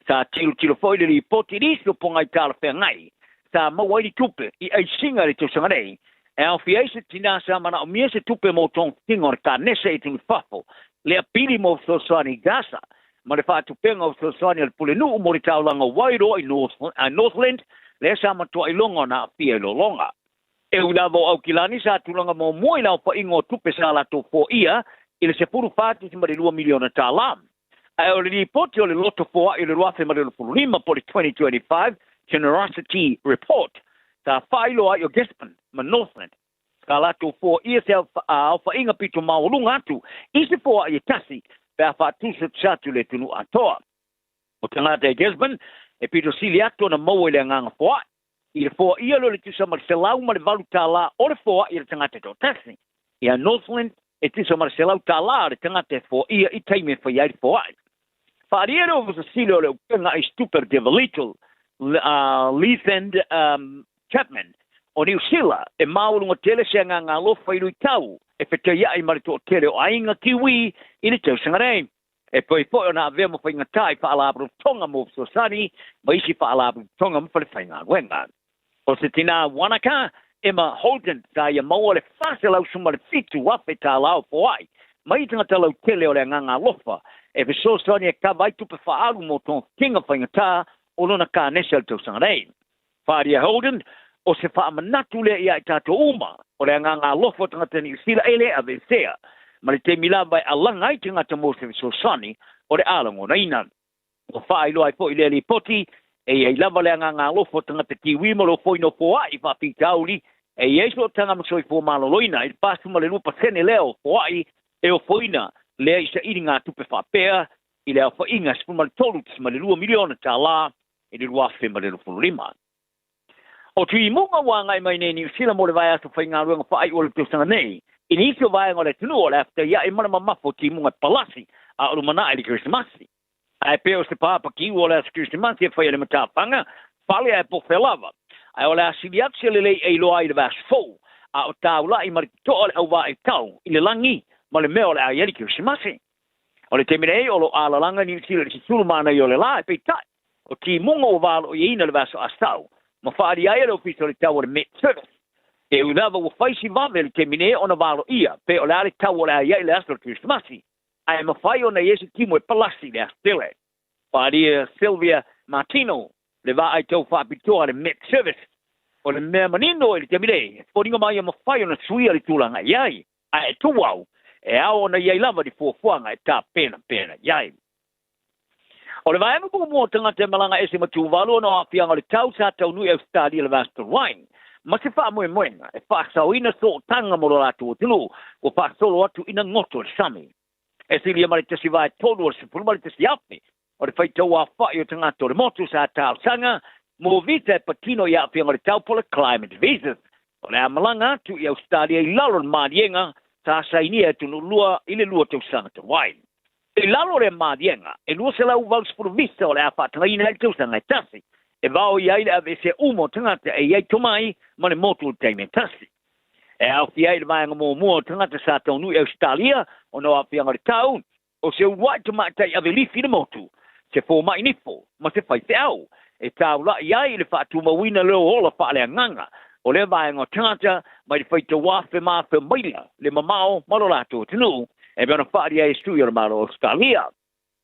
Sa tilotilo foi le lipoti i nisi o pogai talafeagai sa maua ai ni tupe i aisiga i le tausaga nei, e aofia ai se tinā sa manaomia se tupe mo togafitiga o le kanesa i atunuu i fafo, le apili mo fesoasoani i Gaza, ma le faatupega o fesoasoani a le Pulenuu mo le taulaga o Wairoa i Northland, lea sa matuai iloga ona aafia i lologa. E ui lava o Aukilani sa tulaga muamua i le aofaiga o tupe sa latou foaia i le $14.2 miliona tālā. Ae o le lipoti o le loto foai o le 2025 po o le 2025 Generosity Report sa faailoa ai o Gisborne ma Northland sa latou foaia se aofaiga pito maualuga atu i se foai e tasi pe a faatusatusa atu i le atunuu atoa. O tagata i Gisborne e pito sili atu ona maua i le agaga foai i le foaia lea o le tusa ma le $108 tālā o le foai a le tagata e toatasi. Ia Northland e tusa ma le $100 tālā le tagata e foaia i taimi e fai ai le foai. Faaalia le Ofisa Sili o le Upega Aisitupe o le Giver Little, Leathand Chapman, o Niu Sila, e maualuga tele se agaga alofa i luitau e fetaiai ma le toatele o aiga Kiwi i le tausaga nei. E pei foi ona avea ma faigatā i faalapotopotoga mo fesoasoani ma isi faalapotopotoga ma falefaigaluega. O se tinā Wanaka, Emma Holden, sa ia maua le $417,000 tālā o foai mai i tagata lautele o le agaga alofa e fesoasoani e kava ai tupe faaalu mo togafitiga faigatā o lona kanesa i le tausaga nei. Faaalia Holden, o se faamanatu lea ia i tatou uma, o le agaga alofa o tagata Niu Sila e le aveesea, ma le taimi lava e alaga ai tagata mo se fesoasoani o le a lagonaina. Ua faailoa ai foi lea lipoti, e i ai lava le agaga alofa o tagata Kiwi ma le ofoina o foai faafitauli, e i ai sootaga ma soifua maloloina i le 42% lea o foai e ofoina lea i sailigatupe faapea i le aofaiga e $13.2 miliona tālā i le 2025. O timuga ua agai mai nei i Niu Sila mo le vaiaso faigaluega faaiu o le tausaga nei, i nisi o vaega o le atunuu o le a fetaiai ma le mamafa o timuga e palasi a o lumanai le Kerisimasi. Ae pei o se pāpakiu o le aso Kerisimasi e fai e le matafaga, fale ae po fea lava. Ae o le a sili atu se lelei e iloa ai i le vaiaso fou, a o taula'i ma le totoa le auvaa i tau i le lagi ma le mea o le a i ai le Kerisimasi. O le taimi nei o lo o alalaga Niu Sila i le susulu manaia o le la, e peitai, o timuga ua valoiaina le vaiaso Asau ma faaalia ai e le Ofisa o le Tau o le Met Service. E ui lava ua fai si vave le taimi nei ona valoia pe o le a le tau o le a i ai le aso o le Kerisimasi, ae mafai ona i ai se timu e palasi i le aso tele. Faaalia Sylvia Martino, le vaai tau faapitoa a le Met Service, o le mea manino i le taimi nei, e foliga mai e mafai ona suia le tulaga i ai, ae tu au, e ao ona i ai lava ni fuafuaga e tapenapena i ai. O le vaega muamua o tagata e malaga ese ma Tuvalu ona o aafiaga o le tau sa taunuu i Ausetalia le vaiaso talu ai, ma se faamoemoega e faasaoina sootaga mo lo latou atunuu ua faasolo atu ina goto le sami. E silia ma le 1/3 o le 11,000 o le faitau aofai o tagata o le motu sa talosaga mo visa e patino i aafiaga o le tau po o le climate visas. O le a malaga atu i Ausetalia i lalo o le maliega sa sainia e atunuu lua i le 2 tausaga talu ai. I lalo o lea maliega, e 280 visa o le a faatagaina ai le tausaga e tasi, e vaoia ai le aveesea uma o tagata e i ai tomai ma le motu i le taimi e tasi. E aofia ai le vaega muamua o tagata sa taunuu i Ausetalia ona o aafiaga o le tau, o se uluai tamaitai ave lifi i le motu, se fomai nifo ma se faifeau, e taula'i ai i le faatumauina leo ola faaleagaga o lea vaega o tagata mai le faitau afe ma afe maila le mamao ma lo latou atunuu, e pei ona faaalia ai e sui o le Malo o Ausetalia.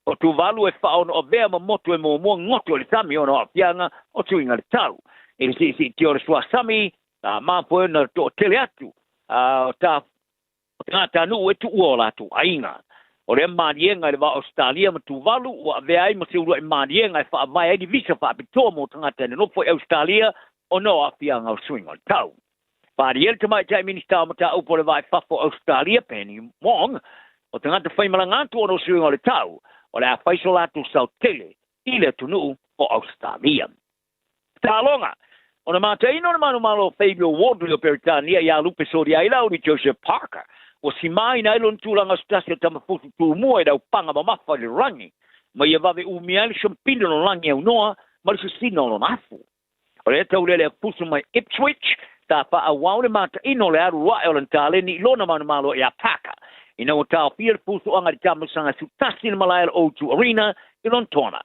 O Tuvalu e faaono avea ma motu e muamua goto i le sami ona o aafiaga o suiga o le tau. I le siisiitia o le suasami, sa mafua ai ona toatele atu o tagatanuu e tuua o latou aiga. O lea maliega i le va o Ausetalia ma Tuvalu ua avea ai ma se uluai maliega e faavae ai ni visa faapitoa mo tagata e nonofo i Ausetalia ona o aafiaga o suiga o le tau. Faaalia le tamaitai Minisita o Mataupu o le Va i Fafo o Ausetalia, Penny Wong, o tagata faimalaga atu ona o suiga o le tau, o le a fai so latou sao tele i le atunuu o Ausetalia. Taaloga. O le mataina o le manumalo o Fabio Wardley o Peretania ia Lupe Soriailau i Joseph Parker, ua simaina ai lona tulaga o se tasi o tamafutu tumua i le aupaga mamafa i le lagi, ma ia vave umia ai le siampini o lona lagi aunoa ma le sisina o lona afu. O lea taulele a pusu mai Ipswich, sa faaauau le mataina o le alu ae o lana taleni i lona manumalo ia Parker, ina ua taofia le pusuaga i le taamilosaga 11 i le malae o le O2 Arena i Lonetona.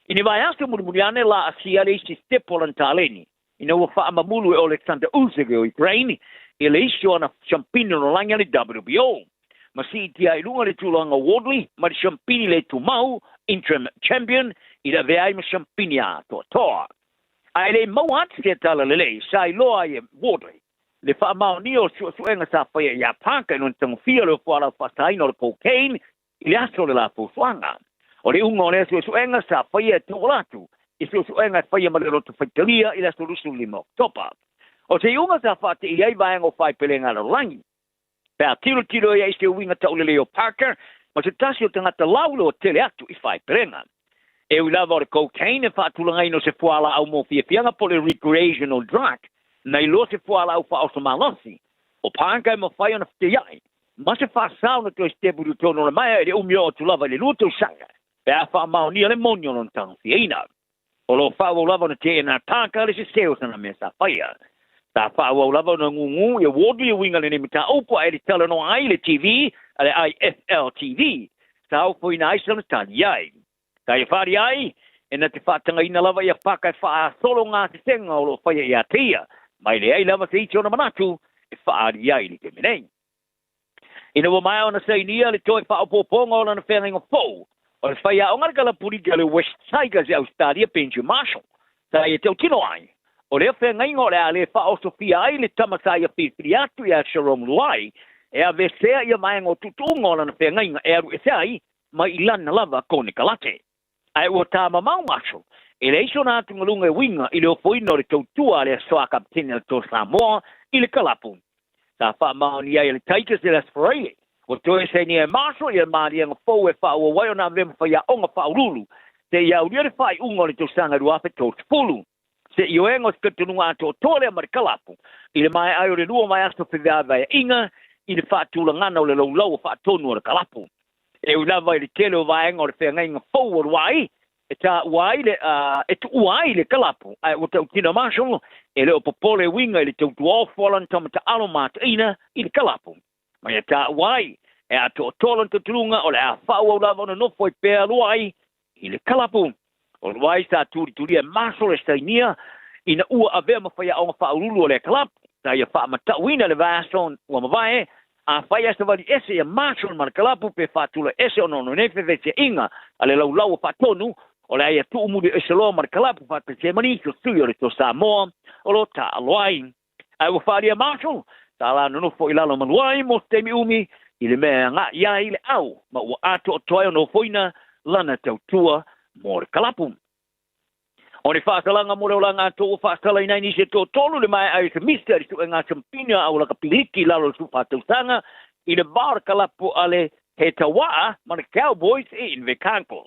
I ni vaiaso mulimuli ane, laasia le isi sitepu o lana taleni, ina ua faamamulu e Oleksandr Usyk o Ukraine i le isi o ana siampini lalolagi a le WBO. Ma siitia ai i luga le tulaga o Wardley mai le siampini le tumau, interim champion, i le avea ai ma siampini atoatoa. Ae le i maua atu sea tala lelei, sa iloa ai e Wardley le faamaonia o suesuega sa faia ia Parker i lona tagofia o le fualaau faasaina o le cocaine i le aso o le lafosoaga. O le iuga o lea suesuega sa faia e tauala atu i suesuega e faia ma le loto faitalia i le aso 25 Oketopa. O se iuga sa faateia ai vaega o faepelega a lalolagi. Pe a tilotilo ia i se uiga taulelei o Parker ma se tasi o tagata lauleoa tele atu i faepelega. E ui lava o le cocaine e faatulagaina o se fualaau mo fiafiaga po o le recreational drug, na iloa se fualaau faaoso malosi, o Parker e mafai ona feteiai ma se faasao na toe sitepu i totonu o le maea i le umi oo atu lava i le 2 tausaga pe a faamaonia le moni o lona tagofiaina. O lo o faaauau lava ona teena a Parker le sese o sana mea sa faia. Sa faaauau lava ona gūgū ia Wardley e uiga lenei mataupu ae le talanoa ai i le TV a le IFL TV sa ofoina ai sana tali ai. Sa ia whaari ai, e na te whaatanga lava ia Parker e whaasolo ngā sesenga o lo o faia ia te ia, mai leai lava se iti ona manatu e whaari ai le taimi nei. Ina ua maea ona sainia le toe faaopoopoga o lana feagaiga fou, o le faiaoga a le kalapuliki a le West Tigers i Ausetalia, Benji Marshall, sa ia tautino ai, o lea feagaiga o le a le faaosofia ai le tama sa ia filifili atu ia Jarome Luai e aveesea ia vaega o tuutuuga o lana feagaiga e alu ese ai mai i lana lava konekarate. Ae ua tāmamao Marshall e leai sona atugaluga e uiga i le ofoina o le tautua a le Aso a Kapeteni a le Toa Samoa i le kalapu. Sa faamaonia ai e le Tigers i le Aso Faraile, ua toe sainia e Marshall ia le maliega fou e faaauau ai ona avea ma faiaoga faauluulu seia aulia le faaiuga o le tausaga 2030. Se ioega o se talitonuga atoatoa lea ma le kalapu i le maea ai o le lua vaiaso feveaveaiga i le faatulagana o le laulau o faatonu a le kalapu. E ui lava i le tele o vaega o le feagaiga fou o Luai e taua ai le, e tuua ai le kalapu, ae ua tautino Marshall e le o popole uiga i le tautuaofo a lana tama taalo mataina i le kalapu. Ma ia taua ai e atoatoa lona talitonuga o le a faaauau lava ona nofo ai pea Luai i le kalapu. O Luai sa tulitulia e Marshall e sainia ina ua avea ma faiaoga faauluulu o lea kalapu. Sa ia faamatauina le vaiaso ua mavae, afai ae savali ese ia Marshall ma le kalapu pe faatula ese ona o nei fevesiaiga a le laulau o faatonu, o le a ia tuumuli ese loa ma le kalapu faatasi ai ma nisi o sui o le Toa Samoa o lo o taaalo ai. Ae ua faaalia Marshall, sa la nonofo i lalo ma Luai mo se taimi umi i le mea e agai ai le au ma ua atoatoa ai ona ofoina lana tautua mo le kalapu. O ni faasalaga mo le olaga atoa ua faasalaina ai nisi e toatolu le maea ai o se misa i le suega siampini a Aulaka Piliki i lalo o le 14 tausaga i le va o le kalapu a le He Tauaa ma le Cowboys i Invercargill.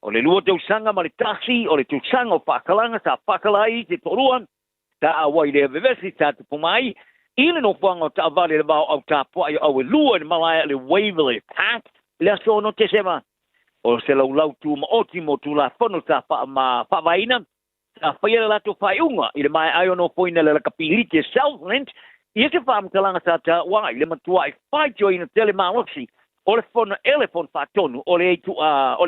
O le 2 tausaga ma le tasi o le tausaga o faasalaga sa faasala ai i se toalua sa auai lea vevesi sa tupu mai i le nofoaga o taavale i le va o au tapuai o au e lua i le malae a le Waverley Park i le aso 6 Tesema. O se laulau tumaoti mo Tulafono sa faavaeina, sa faia le latou faaiuga i le maea ai o nofoina le lakapi liki e Southland ia se faamatalaga sa taua ai le matuai faitioina tele malosi o le fono e le Fono Faatonu o le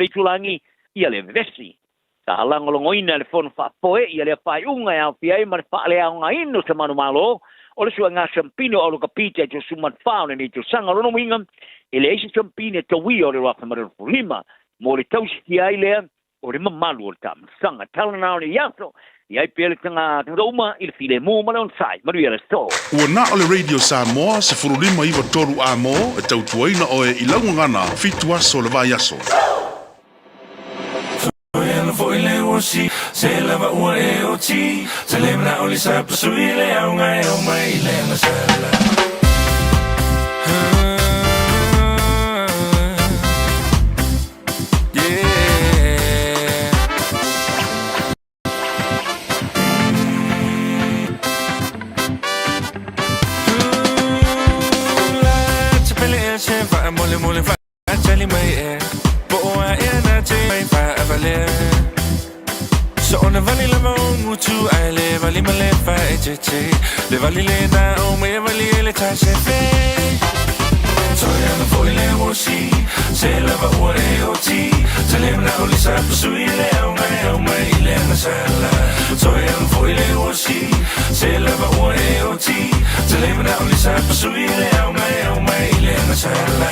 Itulagi ia le vevesi. Sa lagolagoina e le Fono Faafoe ia lea faaiuga e aofia ai ma le faaleaogaina o se manumalo o le suega siampini o Auluka Pita i 14 o lenei tausaga. O lona uiga, e leai se siampini e tauia o le 2025 mo le tausitia ai lea o le mamalu o le taamilosaga. Tala na o lenei aso, i ai pea le tagata uma i le filemu ma le onosai. Manuia le aso. Ua na o le Radio Samoa 15 9 3 amo e tautuaina oe i lau gagana 7 aso o le vaiaso. mo le faatali mai ea Po o a ea na te mai faavalea So ona vali lava o ngutu ai le vali ma le fa e te te Le vali le na o me vali e le ta se fe Toi ana foi le o si Se lava ua e o ti Te le mana o lisa pasui le au mai au mai i le anga sala Toi ana foi le o si Se lava ua e o ti Te le mana o lisa pasui le au mai au mai i le anga sala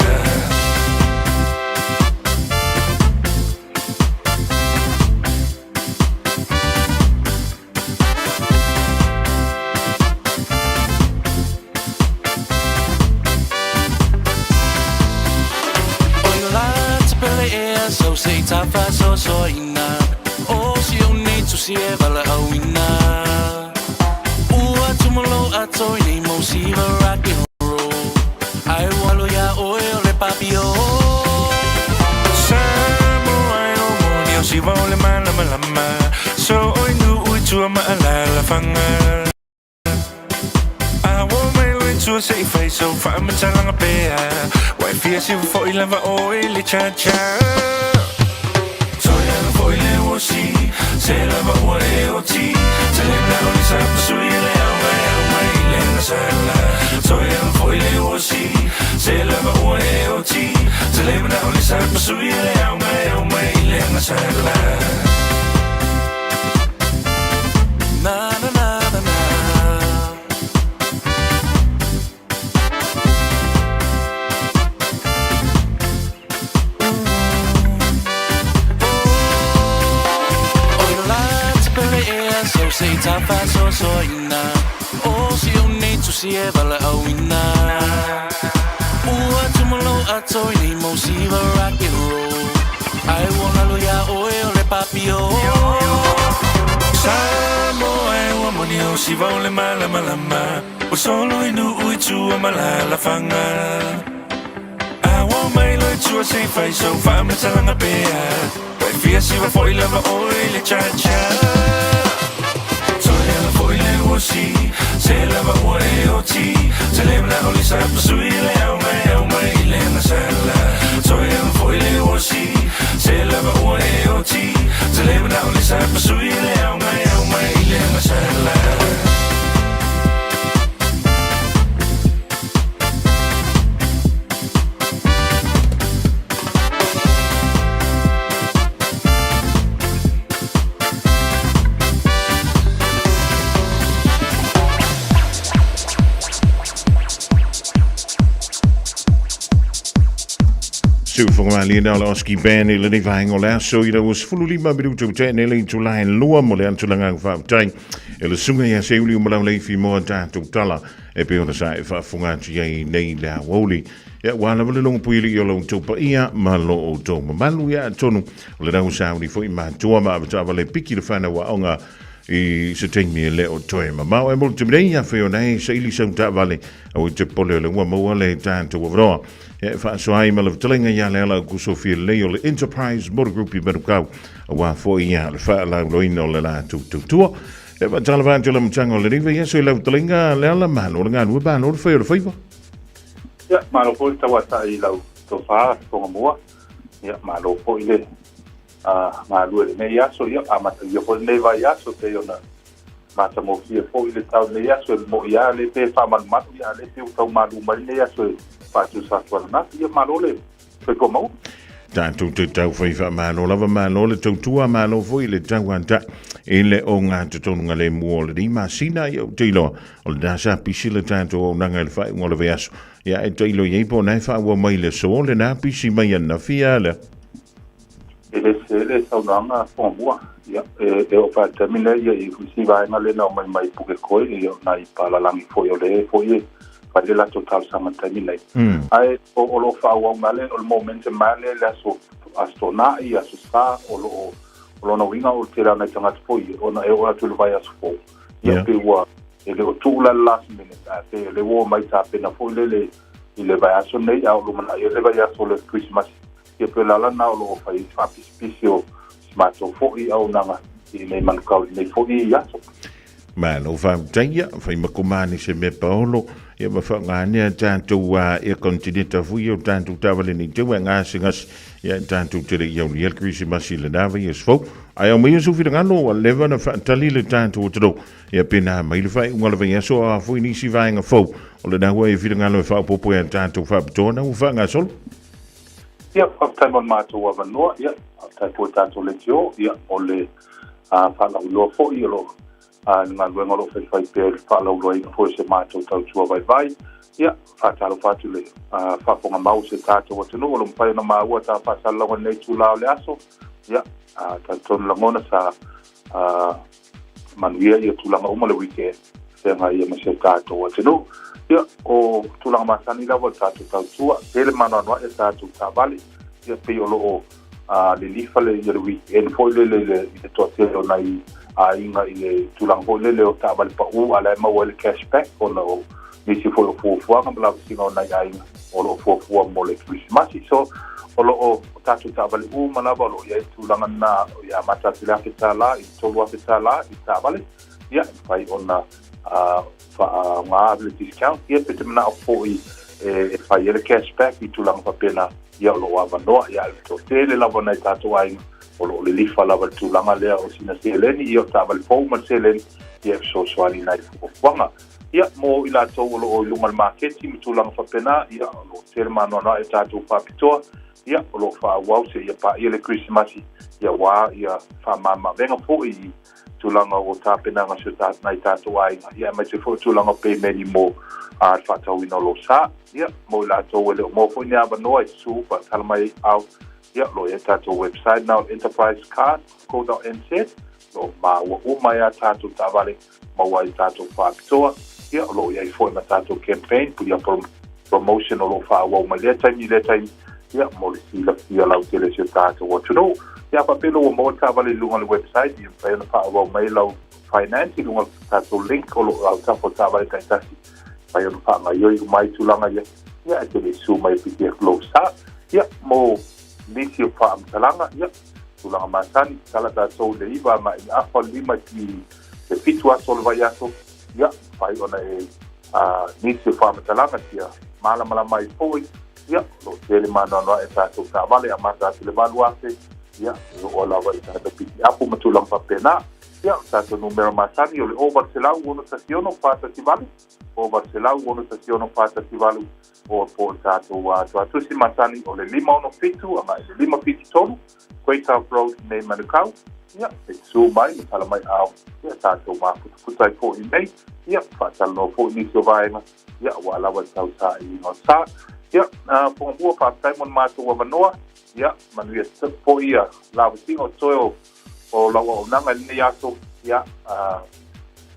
Siufogamālie na o le Oski Band i lenei vaega o le aso i le ua 15 minuta ua tea nei le itula e lua mo le atu le agaga faafetai e le susuga ia Seiuli o Malauleifi mo a tatou tala e pei ona sa e faafofoga atu i ai nei le aoauli. Ia, ua lava le logo puialii o lo outou paia ma lo outou mamalu. Ia, atonu o lena ua sauni foi matua ma avetaavale piki le fanau aoga i se taimi e le o toe mamao. E mo le taimi nei, ia fai ona e saili sau taavale aua i te pole o le ua maua le tatou avanoa. E faasoa ai ma le fetalaiga ia Leala Kusofia lelei o le Enterprise Motor Group i Manukau, aua foi ia le faalauiloaina o le latou tautua. E faatalofa atu i le amataga o lenei vaiaso i lau fetalaiga Leala, malo le galue, malo le fai o le faiva. Ia, malo foi le tauatai i lau tofa Togamua. Ia, malo foi le galue i lenei aso. Ia, amatagia foi lenei vaiaso pei ona matagofie foi le tau lenei aso e mo'i lava le pe faamalumalu, ia a le pe ua tau malu mai lenei aso e faatusa atu ananafi. Ia, malo le soifua maua. Tatou te tau fai faamalo lava, malo le tautua, malo foi le tauata i le ogatotonu lemu o lenei masina. Ia, ou te iloa o lena sa pisi le tatou auaunaga i le faaiuga o le vaiaso. Ia, e tailo i ai po o na e faaauau mai le aso lena pisi mai ananafi a lea. E le sese le saunoaga muamua, ia, e, e oo faataimi lea, ia, i isi vaega lea na omai mai Pukekohe, ia, o nai palalagi foi o le foi e fai le latou talosaga i le taimi nei. Ae o, o lo o faaauau mai le, o le momentum lava lea i le aso, Aso Toonai, Aso Sa, o lo o, o lona uiga o le tele lava o nai tagata foi ia, ona e oo atu i le vaiaso fou, ia, pei ua, e le o tuu la le last minute, ae pei o lea ua omai tapena foi lele i le vaiaso nei, a o lumanai ai le vaiaso o le Kerisimasi. Ia pei o le ala lena o lo o fai ai se faapisipisi o si matou foi auaunaga i inei Manukau i lenei foi aso. Malo faafetai ia, fai ma komani se mea paolo, ia ma faaaoga ane a tatou ea kontineta foi ia o tatou taavale nei teu e gasegase, ia e tatou te le i aulia le Kerisimasi i lena vaiaso fou. Ae aumai ia sou finagalo ua leva ona faatali le tatou atunuu, ia pena mai le faaiuga o le vaiaso a o a foi nisi vaega fou o lena ua e finagalo e faaopoopo i a tatou faapitoa na ua faagasolo. Ia, faafetai mo le matou avanoa, ia, faafetai foi i le tatou leitio, ia, o le faalauiloa foi o lo o le galuega o lo o faifai pea i le faalauiloaina foi o se matou tautua vaivai. Ia, faatalofa atu i le faafofoga mau o se tatou atunuu o lo o mafai ona maua ta faasalalauga i lenei itula o le aso. Ia, talitonu lagona sa manuia ia tulaga uma le weekend feagai ia ma se tatou atunuu. Ia, o tulaga masani lava o le tatou tautua, tele maanoanoa'i a tatou taavale, ia pei o lo o a lilifa le ia le weekend foi lele i le i le toatele o nai aiga i le tulaga foi lele o taavale pa'u a la e maua ai le cash back ona o nisi foi o fuafuaga ma lavasiga o nai aiga o lo o fuafua mo le Kerisimasi. So o lo o tatou taavale uma lava o lo o i ai le tulaga lena ia amata atu i le $1,000 i le $3,000 i taavale, ia e mafai ona faaaoga le discount, ia pe te manao foi e fai ai le cash back i tulaga faapena, ia o lo o avanoa. Ia ae toatele lava nai tatou aiga o lo o lilifa lava i le tulaga lea o sina seleni, ia o taavale fou ma le seleni, ia e fesoasoani i nai fuafuaga. Ia mo i latou o lo o i luga o le maketi ma tulaga faapena, ia o lo o tele maanoanoa e tatou faapitoa, ia o lo o faaauau seia paia le Kerisimasi, ia aua ia faamamaavega foi i tulaga o tapenaga a si o nai tatou aiga, ia aemaise foi o tulaga o pemeni mo le faatauina o lou sa. Ia, mo i latou e le o maua foi ni avanoa e susu faatala mai au, ia, o lo o i ai tatou website na o le enterprisecars.co.nz, o lo o maua uma ai a tatou taavale maua ai tatou faapitoa, ia, o lo o i ai foi ma tatou campaign, pulia promotion o lo o faaauau mai lea taimi i lea taimi, ia, mo le silafia lautele o si o tatou atunuu. Ia, faapea ua maua le taavale i luga o le website, ia mafai ona faaauau mai lau finance i luga o le tatou link o lo o autafa o taavale taitasi, mafai ona faagaoioi uma ai tulaga ia, ia, e te le i susu mai e piki atu lou sa. Ia, mo nisi o faamatalaga, ia, tulaga masani, tala tatou i le 9 agai i le afa o le 5 i le 7 aso o le vaiaso, ia, mafai ona e nisi o faamatalaga sia malamalama ai foi, ia, o lo o tele maanoanoa e tatou taavale amata atu i le 8,000, ia, e oo lava i tatou pikiapu ma tulaga faapena. Ia, o tatou numera masani o le 0800 61 418, 0800 61 418, o po o le tatou tuatusi masani o le 567 agai i le 573 Great South Road nei Manukau. Ia, e susu mai ma tala mai ao, ia tatou mafutufutu ai foi nei, ia faatalanoa foi nisi o vaega, ia aua lava le tausailiga o sa. Ia, Fogamua, faafetai mo le matou avanoa, ia manuia foi ia lavasiga o toe o o lau auaunaga i lenei aso, ia,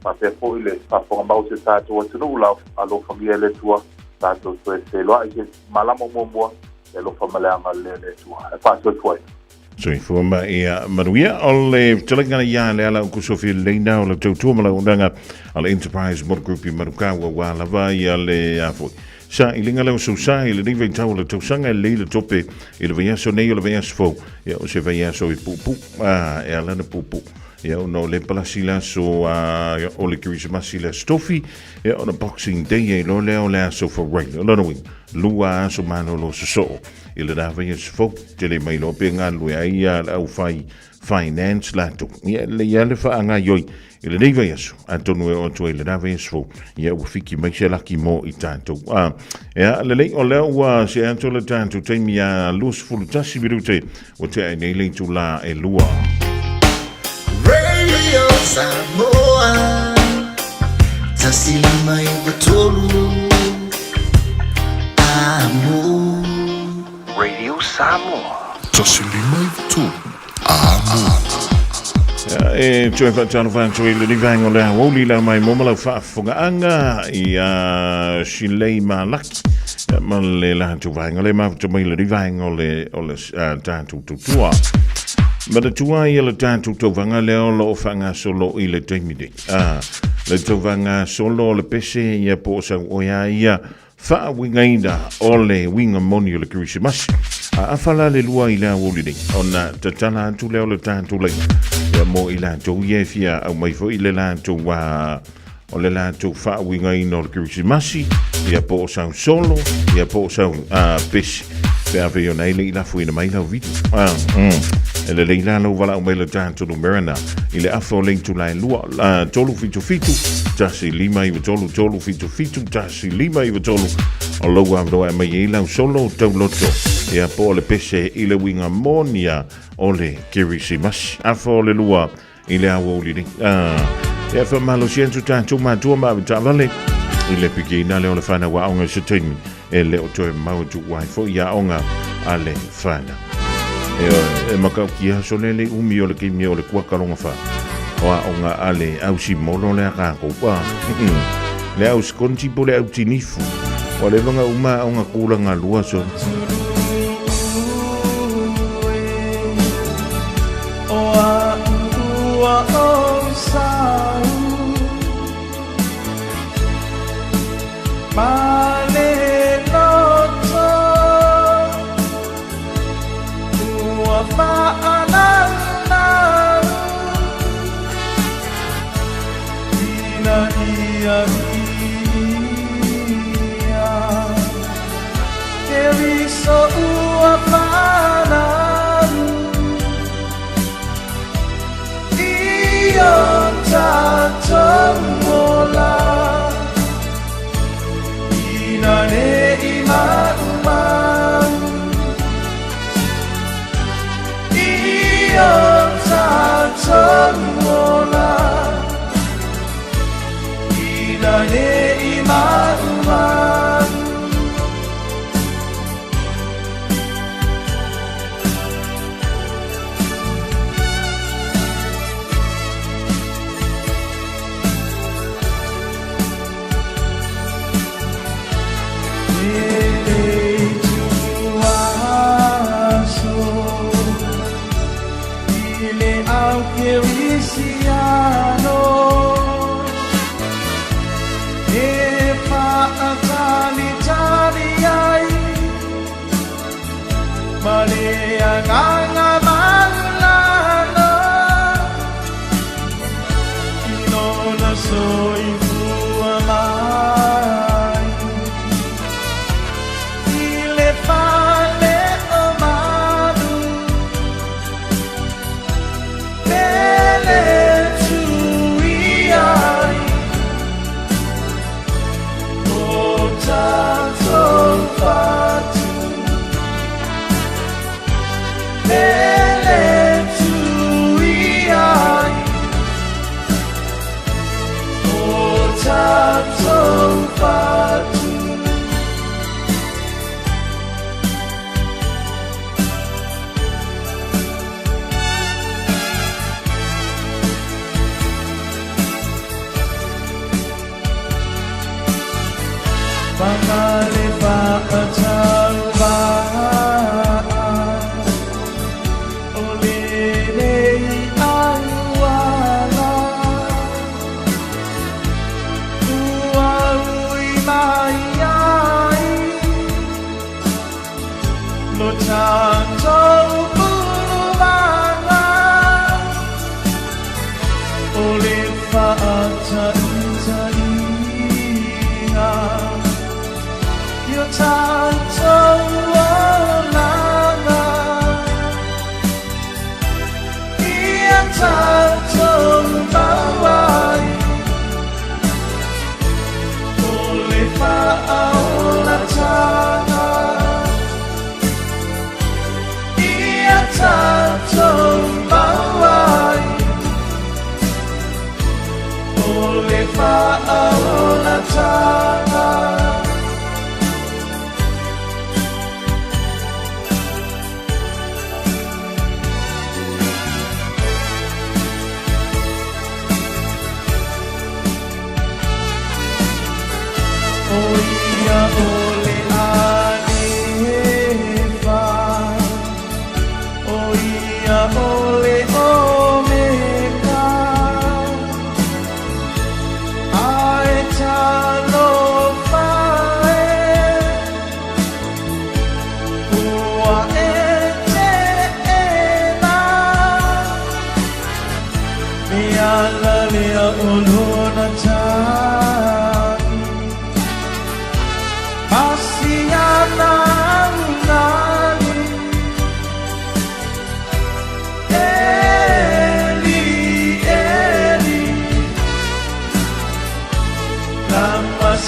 faapea foi le faafofoga mau o si o tatou atunuu, lau alofagia e le Atua, tatou toe feiloai se malama o muamua, le alofa ma le agalelei o le Atua. E faasoifuaina. Soifua ma ia manuia. O le fetalaiga ia le ala o Kusofi Leina o le tautua ma le auaunaga a le Enterprise Motor Group i Manukau aua lava ia le a foi sailiga lea o Sousa i lenei vaitau o le tausaga e lelei le tope i le vaiaso nei o le vaiaso fou. Ia o se vaiaso e puupuu, a e ala na puupuu. Ia ona o le palasi le aso a o le Kerisimasi le aso Tofi, ia ona Boxing Day e loa lea o le aso Faraile. O lona uiga, lua aso malolo sosoo i lena vaiaso fou. Tele mai loa pe galulue ai ia le aufai finance latou. Ia lelei lava le faagaoioi i lenei vaiaso, atonu e oo atu ai i lena vaiaso fou, ia ua fiki mai se laki mo i tatou. A, ea, lelei, o lea ua see atu le tatou taimi ia 21 minute ua tea ai nei le itulā e lua. Radio Samoa 153 Amo. Radio Samoa. 153 Amo. E toe faatalofa atu i lenei vaega o le aoauli la mai mo ma lau faafofogaaga i a Shilei Malaki ma le latou vaega le mafuta mai lenei vaega o le, o le tatou tautua. Manatua ia le tatou tauvaga lea o lo o faagasolo i le taimi nei. Le tauvaga solo o le pese ia po o sau oe a ia. Faauigaina o le uiga moni o le Kerisimasi. A afa la le lua i le aoauli nei, ona tatala atu lea o le tatou laina ia mo i latou ia e fia aumai foi le latou a o le latou faauigaina o le Kerisimasi, ia po o sau solo, ia po o sau pesi. Pe a fai ona e le i lafoina mai lau video. E lelei la lou valaau mai le tatou numera na i le afa o le itula e lua, 377 1593 377 1593 o lou avanoa e aumai ai lau solo tauloto ia po o le pese i le uiga moni a o le Kerisimasi. Afa o le lua i le aoauli nei. Ia faamalosi atu tatou matua ma avetaavale i le pikiina lea o le whanau aoga i se taimi e le o toe mau atu ai foi i aoga a le whanau. E, e makau ki aso le le umi o le kimi o le kuakalonga wha. O aoga a le ausi molo le a kākou. Le au skonti po le au tinifu. O le vanga uma aoga kūlanga lua so.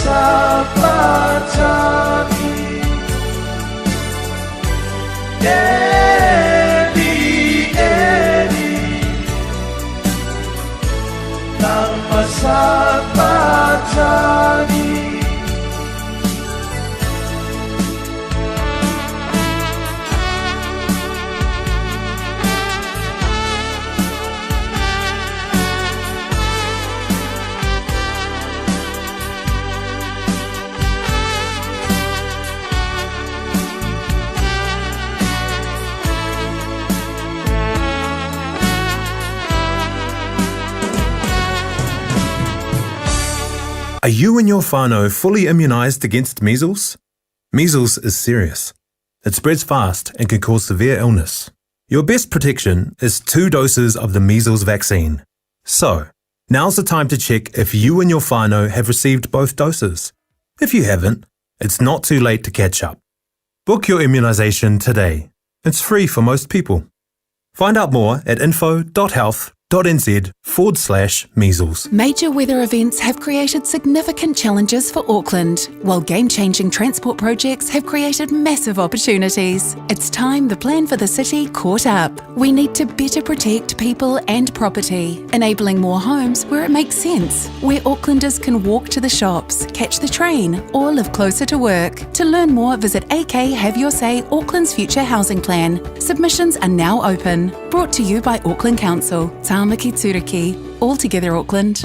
sabachthani? Eli, Eli, lama sabachthani? Are you and your whānau fully immunised against measles? Measles is serious. It spreads fast and can cause severe illness. Your best protection is two doses of the measles vaccine. So, now's the time to check if you and your whānau have received both doses. If you haven't, it's not too late to catch up. Book your immunisation today. It's free for most people. Find out more at info.health.nz forward slash measles. Major weather events have created significant challenges for Auckland, while game changing transport projects have created massive opportunities. It's time the plan for the city caught up. We need to better protect people and property, enabling more homes where it makes sense, where Aucklanders can walk to the shops, catch the train, or live closer to work. To learn more, visit AK Have Your Say Auckland's Future Housing Plan. Submissions are now open. Brought to you by Auckland Council. Tāmaki Turuki. All together Auckland.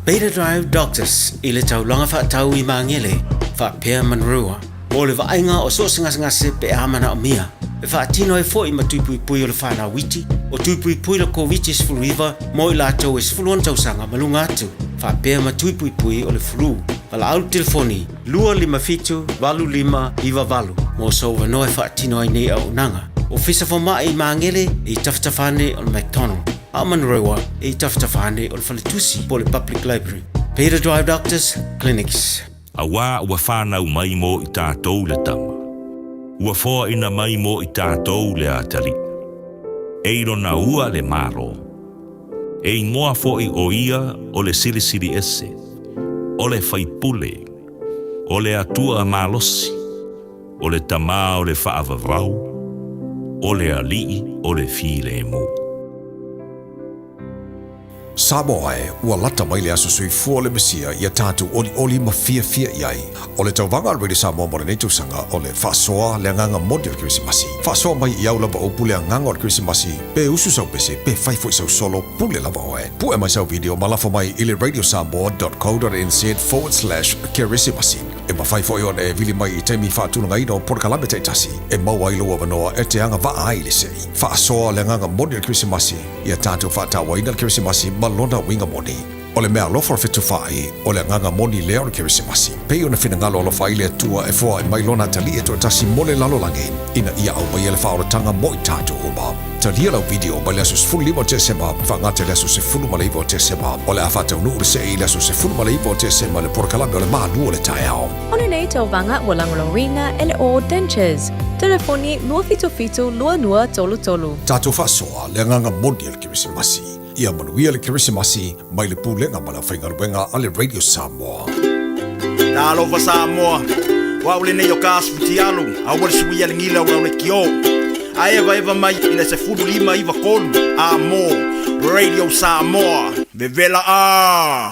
Beta Drive Doctors i le taulaga faatau i Magele faapea Manurewa mo le vaaiga o so o se gasegase pe a manaomia e faatino ai foi ma tui puipui o le fanau iti o tui puipui le Koviti-19 mo i latou e 16 tausaga ma luga atu faapea ma tui puipui o le flu. Valaau le telefoni 257 8598 mo sou avanoa e faatino ai nei auaunaga. Ofisa Fomai i Magele e i tafatafa ane o le McDonald, a o Manurewa e i tafatafa ane o le Faletusi po o le Public Library. Beta Drive Doctors Clinics. Auā ua whānau mai mō i tātou le tama. Ua foaina mai mō i tātou le atalii. E i lona ua le Malo. E ingoa fo'i o ia o le Silisili Ese, o le Faipule, o le Atua Malosi, o le Tama o le Faavavau, o le Alii o le Filemu. Samoa e, ua lata mai le aso soifua o le Mesia ia tatou olioli ma fiafia i ai. O le tauvaga a le Radio Samoa mo lenei tausaga o le faasoa le agaga moni o le Kerisimasi. Faasoa mai i au lava upu le agaga o le Kerisimasi, pe usu sau pese, pe fai foi sau solo, pule lava oe. Pue mai sau video ma lafo mai i le radiosamoa.co.nz/kerisimasi. E mafai foi ona e vili mai i taimi faatulagaina o polokalame taitasi e maua ai lou avanoa e te agavaa ai i le sei. Faasoa le agaga moni o le Kerisimasi, ia tatou faatauaina le Kerisimasi ma lona uiga moni. O le meaalofa o le fetufaai, o le agaga moni lea o le Kerisimasi. Pei ona finagalo alofa ai le Atua e foai mai lona atalii e toatasi mo le lalolagi, ina ia aumaia le faaolataga mo i tatou uma. Talia lau video mai le aso 15 o Tesema faagata i le aso 19 o Tesema. O le a faataunuu le see i le aso 19 o Tesema i le polokalame o le Malu o le Taeao. O lenei tauvaga ua lagolagoina e le All Dentures. Telefoni 277 2233. Tatou faasoa le agaga moni o le Kerisimasi. Ia manuia le Kerisimasi mai le Pulega ma le Aufaigaluega a le Radio Samoa. Talofa Samoa, o au lenei o ka asu fitialu, aua le suia le gila o lau lekiō. A evaeva mai i le 15 93 a mo Radio Samoa. Vevela a!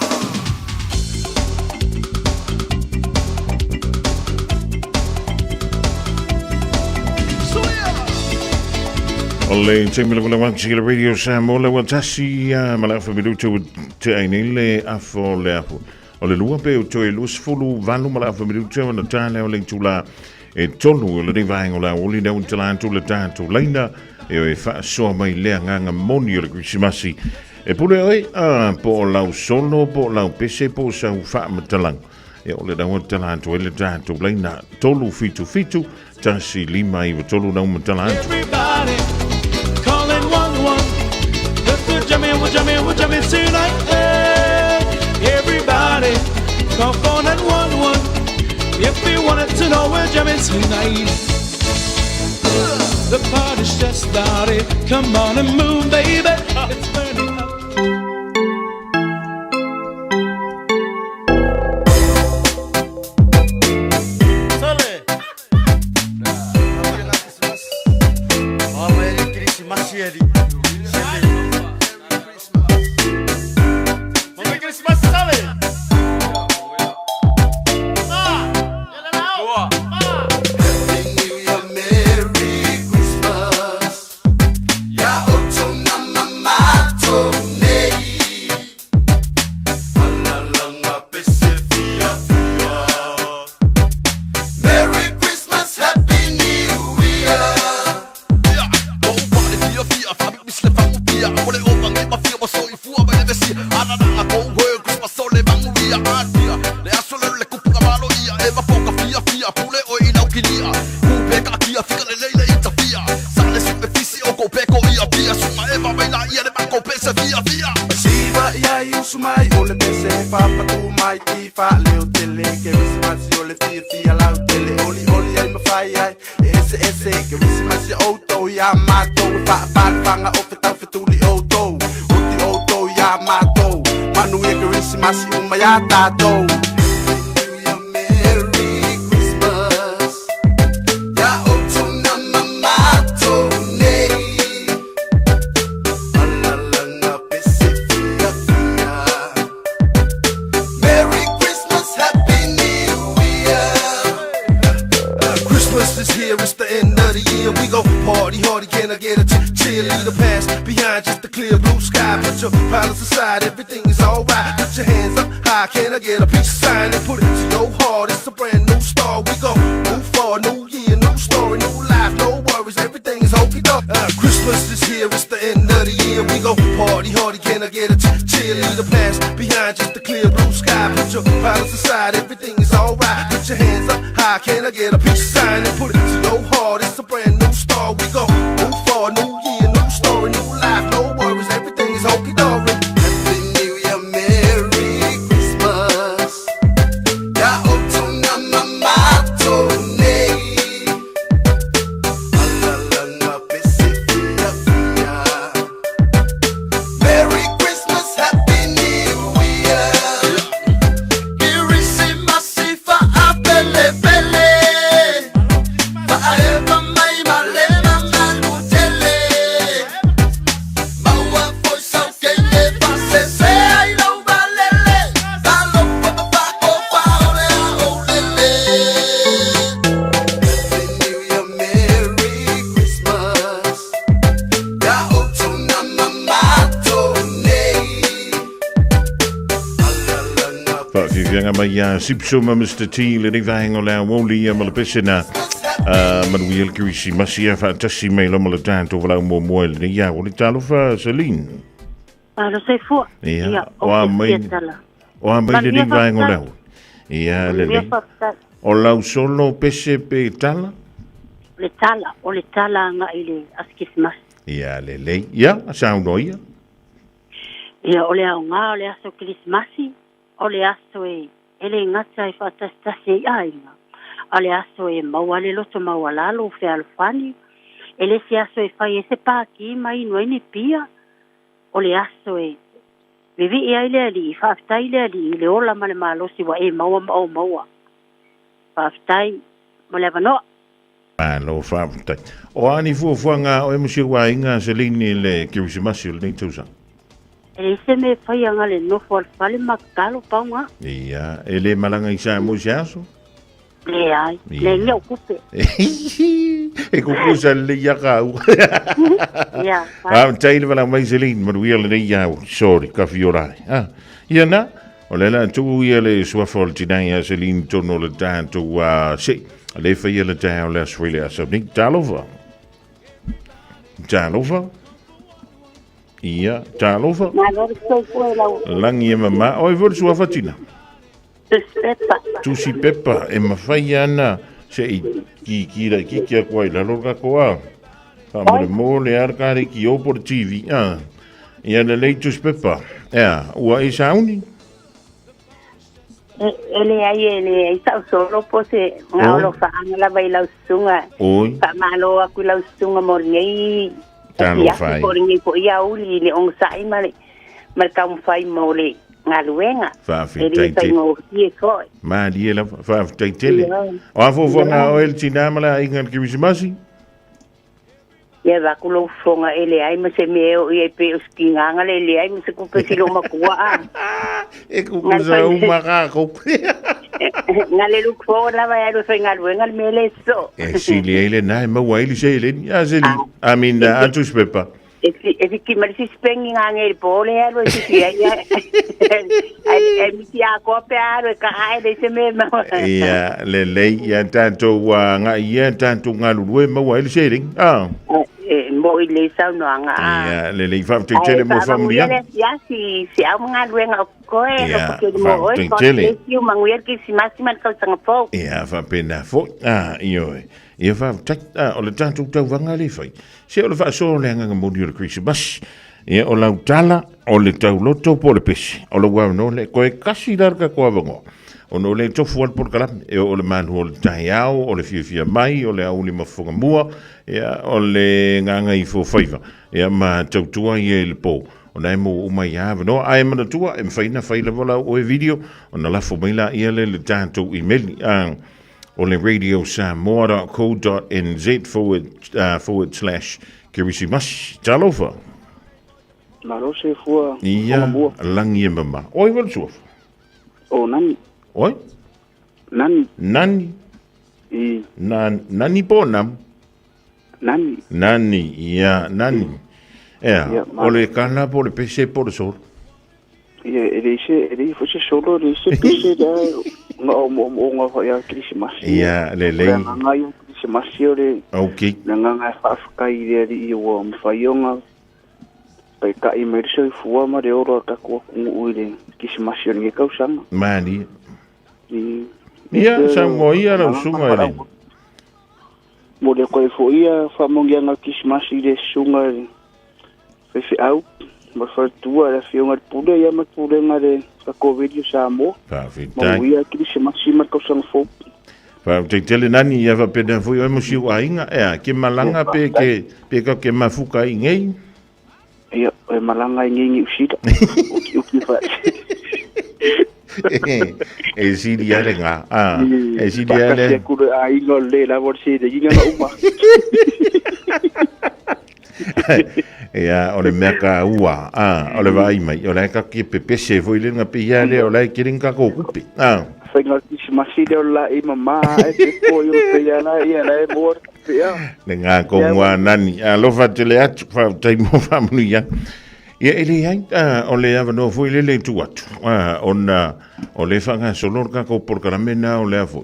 O le taimi lava lau atu i le Radio Samoa le ua tasi ma le afa minuta ua tea ai nei le afa o le afu. O le lua pe o toe 28 ma le afa minuta ona tā lea o le itula e tolu o lenei vaega o le aoauli lea ua tala atu le tatou laina e o e faasoa mai le agaga moni o le Kerisimasi. E pule oe a po o lau solo po o lau pese po o sau faamatalaga. E o le ua tala atu ai le tatou laina 377 1593 lau matala atu. Everybody calling one one. Let's go jamming, we're jamming, we're jamming tonight. Hey, everybody call phone and one one. If you wanted to know, we're jamming tonight. The party's just started. Come on and move, baby. It's burning up. Faapatu mai ti faaleotele Kerisimasi o le fiafia lautele Olioli ai ma fai ai e eseese Kerisimasi ia outou iā matou E faafalefaga o fetau fetuli outou Uti outou iā matou Manuia Kerisimasi uma iā tatou Merry Christmas Ia outou na mamatou nei Alalanga pese fiafia Merry Christmas, Happy New Year Christmas is here, it's the end of the year. We go party hardy, can I get a cheer? Leave the past behind, just a clear blue sky. Put your problems aside, everything is alright. Put your hands up high, can I get a peace sign? And put it to your heart, it's a brand new start. We go move forward, new year, new story, new life, no worries, everything is okie doke. Christmas is here, it's the end of the year. We go party hardy, can I get a cheer? Leave the past behind, just a clear blue sky. Put your problems aside, everything is alright. Put your hands up high, can I get a peace sign? And put it to your heart, it's a brand new start. We go move forward, new year, new story, new life, no worries, everything is okie doke. Happy New Year, Merry Christmas Ia outou na mamatou nei Alalanga pese fiafia Merry Christmas, Happy New Year Kirisimasi faapelepele Faaeva mai ma le mamalutele Maua foi saukele faasese ai lau valele Talofa ma faaofa o le aoulele Happy New Year, Merry Christmas Ia outou na mamatou nei Faafiafiaga mai ia Sipso ma Mr T lenei vaega o le aoauli ia ma le pese na manuia le Kerisimasi ia faatasi mai loa ma le tatou valaau muamua i lenei aoauli. Talofa Celine. Alo soifua. Ia, Ia, o a o mai, te tala. o a mai Manuia lenei vaega o le faafetai. aoauli. Ia, Manuia lelei. faafetai. O lau solo pese pe tala? Le tala, o le tala agai i le aso Kerisimasi. Ia, lelei. Ia, saunoa ia. Ia, o le aoga o le aso Kerisimasi, o le aso e e le gata e faatasitasi ai aiga, a o le aso e maua ai le loto maualalo o fealofani, e le isi aso e fai ai se pākī ma inu ai ni pia, o le aso e vivii ai le Alii, faafetai i le Alii i le ola ma le malosi ua e maua ma ou maua. Faafetai mo le avanoa. Malo faafetai. O a ni fuafuaga a oe ma si ou aiga Celine i le Kerisimasi o lenei tausaga? E leai se mea e fai aga le nofo a le fale ma tatalo pau ga. Ia, e le malaga i Samoa i se aso? Leai, Ia. leai ni au kupe. E kukusa lelei ia kāua. Ia, Faafetai le valaau mai Celine, manuia lenei ao. Sorry, kafiora ai. Ah, ia na, o le la tuu ia le suafa o le tinā ia Celine tonu o le tatou se. Le faia le taeao le aso fai le aso nei. Talofa. Talofa. Ia, talofa. Malo le soifua i lau Lagi e mamā. Oi foi le suafa tina. Tusi Pepa. Tusi Pepa e mafai ana se i kiki laitiiti atu ai i lalo le tatou a. Faamolemole a le kare ki o po le TV. A. Ia lelei Tusi Pepa. Ea, ua e sauni? E, e leai, e leai sa'u solo po o se Oi. gaolofaaga lava i lau susuga. Oi. Faamālō aku i lau susuga mo lenei Talofa afiafi ai. po o lenei fo'i auli i le ogasa'i ma le ma le taumafai mo le galuega. E Faafetai lē tele. faigofie fo'i. Malie lava, faafetai tele. Ia. O a fuafuaga Ia. a oe le tinā ma le aiga i le Kerisimasi? Ia vaku lou fofoga e leai ma se mea e oo i ai pe o se tigaga le leai ma se kupe si lou matua a. E kukusa uma kākou. Ga le look forward lava e alu e faigaluega le mea le sosoo. E sili ai lenā e maua ai le seleni. A seli, I mean, a Tusi Pepa. E e fiki ma le sisipegiga age i le po le alu e sisi ai ae ae misi akoa pe a alu e ka'a e leai se mea e maua. Ia, lelei, ia tatou agai ia tatou galulue maua ai le seleni. Ah. E mo'i lelei saunoaga a. Ia, lelei, faafetai Ae tele mo le faamanuia le faamanuiaga. asiasi i seau ma galuega o koe Ia, lopokeli mo oe. faafetai God tele. bless you, manuia le kerisimasi ma le tausaga fou. Ia, faapena foi. Ah, ioe. Ia faafetai. Ah, o le tatou tauvaga lea e fai. Se o le faasoa o le agaga moni o le Kerisimasi. Ia, o lau tala, o le tauloto po o le pese, o lou avanoa lea, toe kasi la le tatou avanoa, ona o lea e tofu lava le polokalame, e oo i le malu o le taeao, o le fiafia mai, o le aoauli mafofoga mua, ia, o le gagaifofaiva, ia, ma tautua ia i le po, o na e maua uma ai lava avanoa. Ae manatua, e mafai ona fai lava lau oe video, ona lafo mai laia lea i le tatou imeli, a o le radiosamoa.co.nz forward, forward slash Kerisimasi. Talofa. Malo soifua. Ia, lagi e mama. Oi wale suafa. O nani. Oi? Nani. Nani. I. Na, nani po nam? Nani. Nani, ia, nani. Ea, Ia, o le kala po le pese po le solo. Ia, e leai se, e leai foi se solo, e leai se pese lea, na o moomooga foi a Kerisimasi. Ia, lelei. O le agaga ia o Kerisimasi o le, Okay. le agaga e faafetai i le Alii ua mafai ona taitai mai le soifua ma le ola o le tatou atunuu i le Kerisimasi o lenei tausaga. Malie. I, Ia, saunoa ia lau susuga i le... Momoli atu ai foi ia faamanuiaga o le Kerisimasi i le susuga i le faifeau ma le faletua, le Afioga i le Pule ia ma le Pulega a le tatou Radio Samoa. Faafetai. Manuia Kerisimasi ma le tausaga fou. Faafetai tele Nani, ia faapena foi oe ma si ou aiga. Ea, ke malaga pe ke, pe ka ke mafuka i nei? Ia, e malaga i nei Niu Sila. Uki uki fa. E sili ale ngā. Ah, e sili ale. Whakasi aku le aiga o le lava o le sēlegi ngā uma. Ia, o le mea ka ua, ah, o le vaai mai, o la e ka ke pepese foi le nga pe ia le, o la e kere nga ko kupe. Ah. Whainga o Krisimasi lea o le la i mamā e te po i o te ia la ia la e moa le kupe a. Le ngā ko ngā nani. Alofa tele atu, whaatai mo whaamanuia. Ia e leai, o le avanoa foi lele e tuu atu, ona o le faagasolo le tatou polokalame na o lea foi,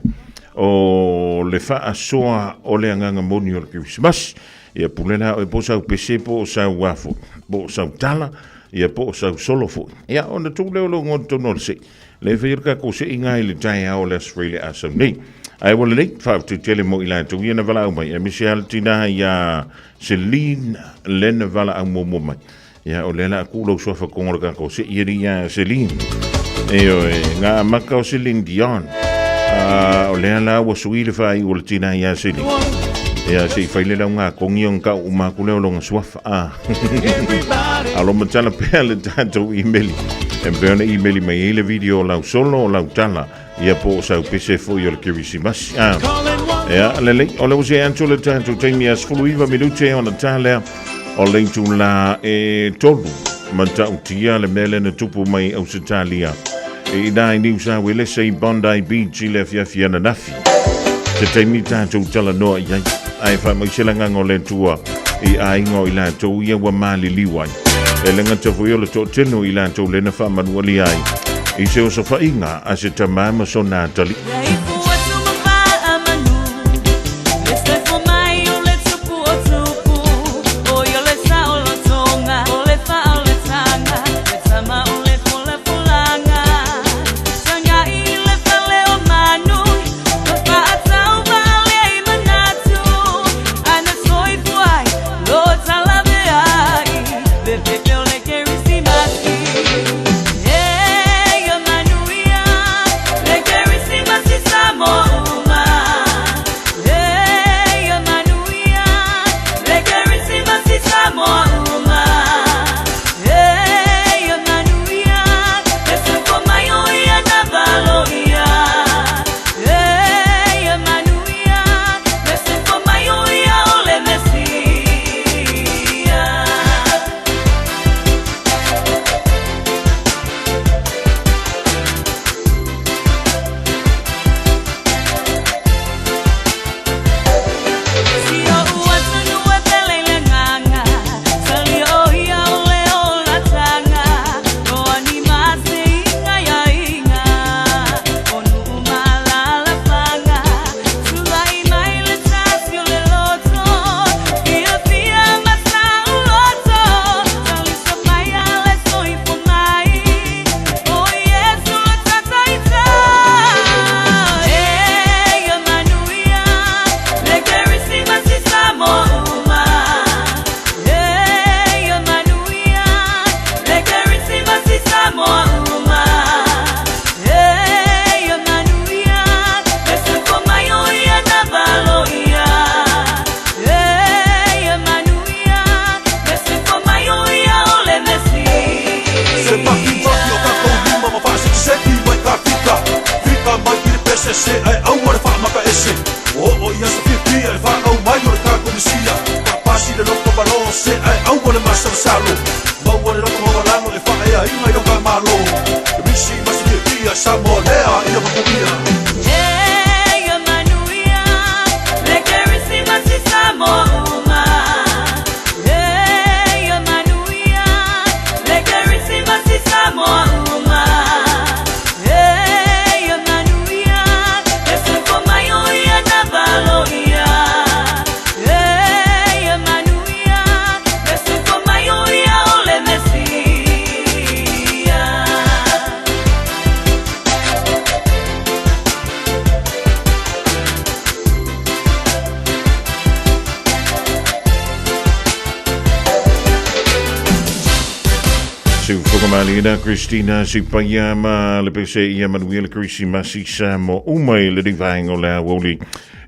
o le faasoa o le agaga moni o le Kerisimasi. Ia pule la oe po o sau pese po o sau a foi, po o sau tala, ia po o sau solo foi. Ia ona tuu lea o lou igoa i totonu o le sei. Le e faia le tatou seiga i le taeao o le Aso Faraile a sau nei. Ae ua lelei, faafetai tele mo i latou ia na valaau mai, aemaise lava le tina ia Celine le na valaau muamua mai. Ia, o lea la a kuu lou suafa kongo le tatou sei ali ia Celine. Ioe, ngā amaka o Celine Dion. O lea la ua sui le whai o le tina ia Celine. Ia, se i whai le lau ngā kongi o ngā u māku leo longa suafa. Ah. Alo matala pea le tātou email. E pea na email mai ei le video o lau solo o lau tala. Ia po o sau pese foi o le Kerisimasi. Ah. Ia, lelei, o le use atu le tātou taimi a 19 minute ona tā lea o le itulā e tolu matautia le mea lea na tupu mai Ausetalia. E ina i New South Wales i Bondi Beach i le afiafi ananafi. Se taimi tātou talanoa i ai. Ae faamaise le agaga o le Atua i aiga o i latou ia ua maliliu ai. E le gata foi o le toatele o i latou lea na faamanualia ai i se osofaiga a se tama ma sona atalii. masalo Maua le loto maualalo le faaeaina i lo faamalo Kerisimasi fiafia Samoa lea ia manuia. Ia manuia le Kerisimasi Samoa uma. Ia manuia le Kerisimasi Samoa uma. Ia manuia le soifua mai o ia na valoia. Ia manuia le soifua mai o ia o le Mesia. Siufoga malina Christina Sipaia ma le pese ia manuia le Kerisimasi Samoa uma i le vaenga o le aoauli.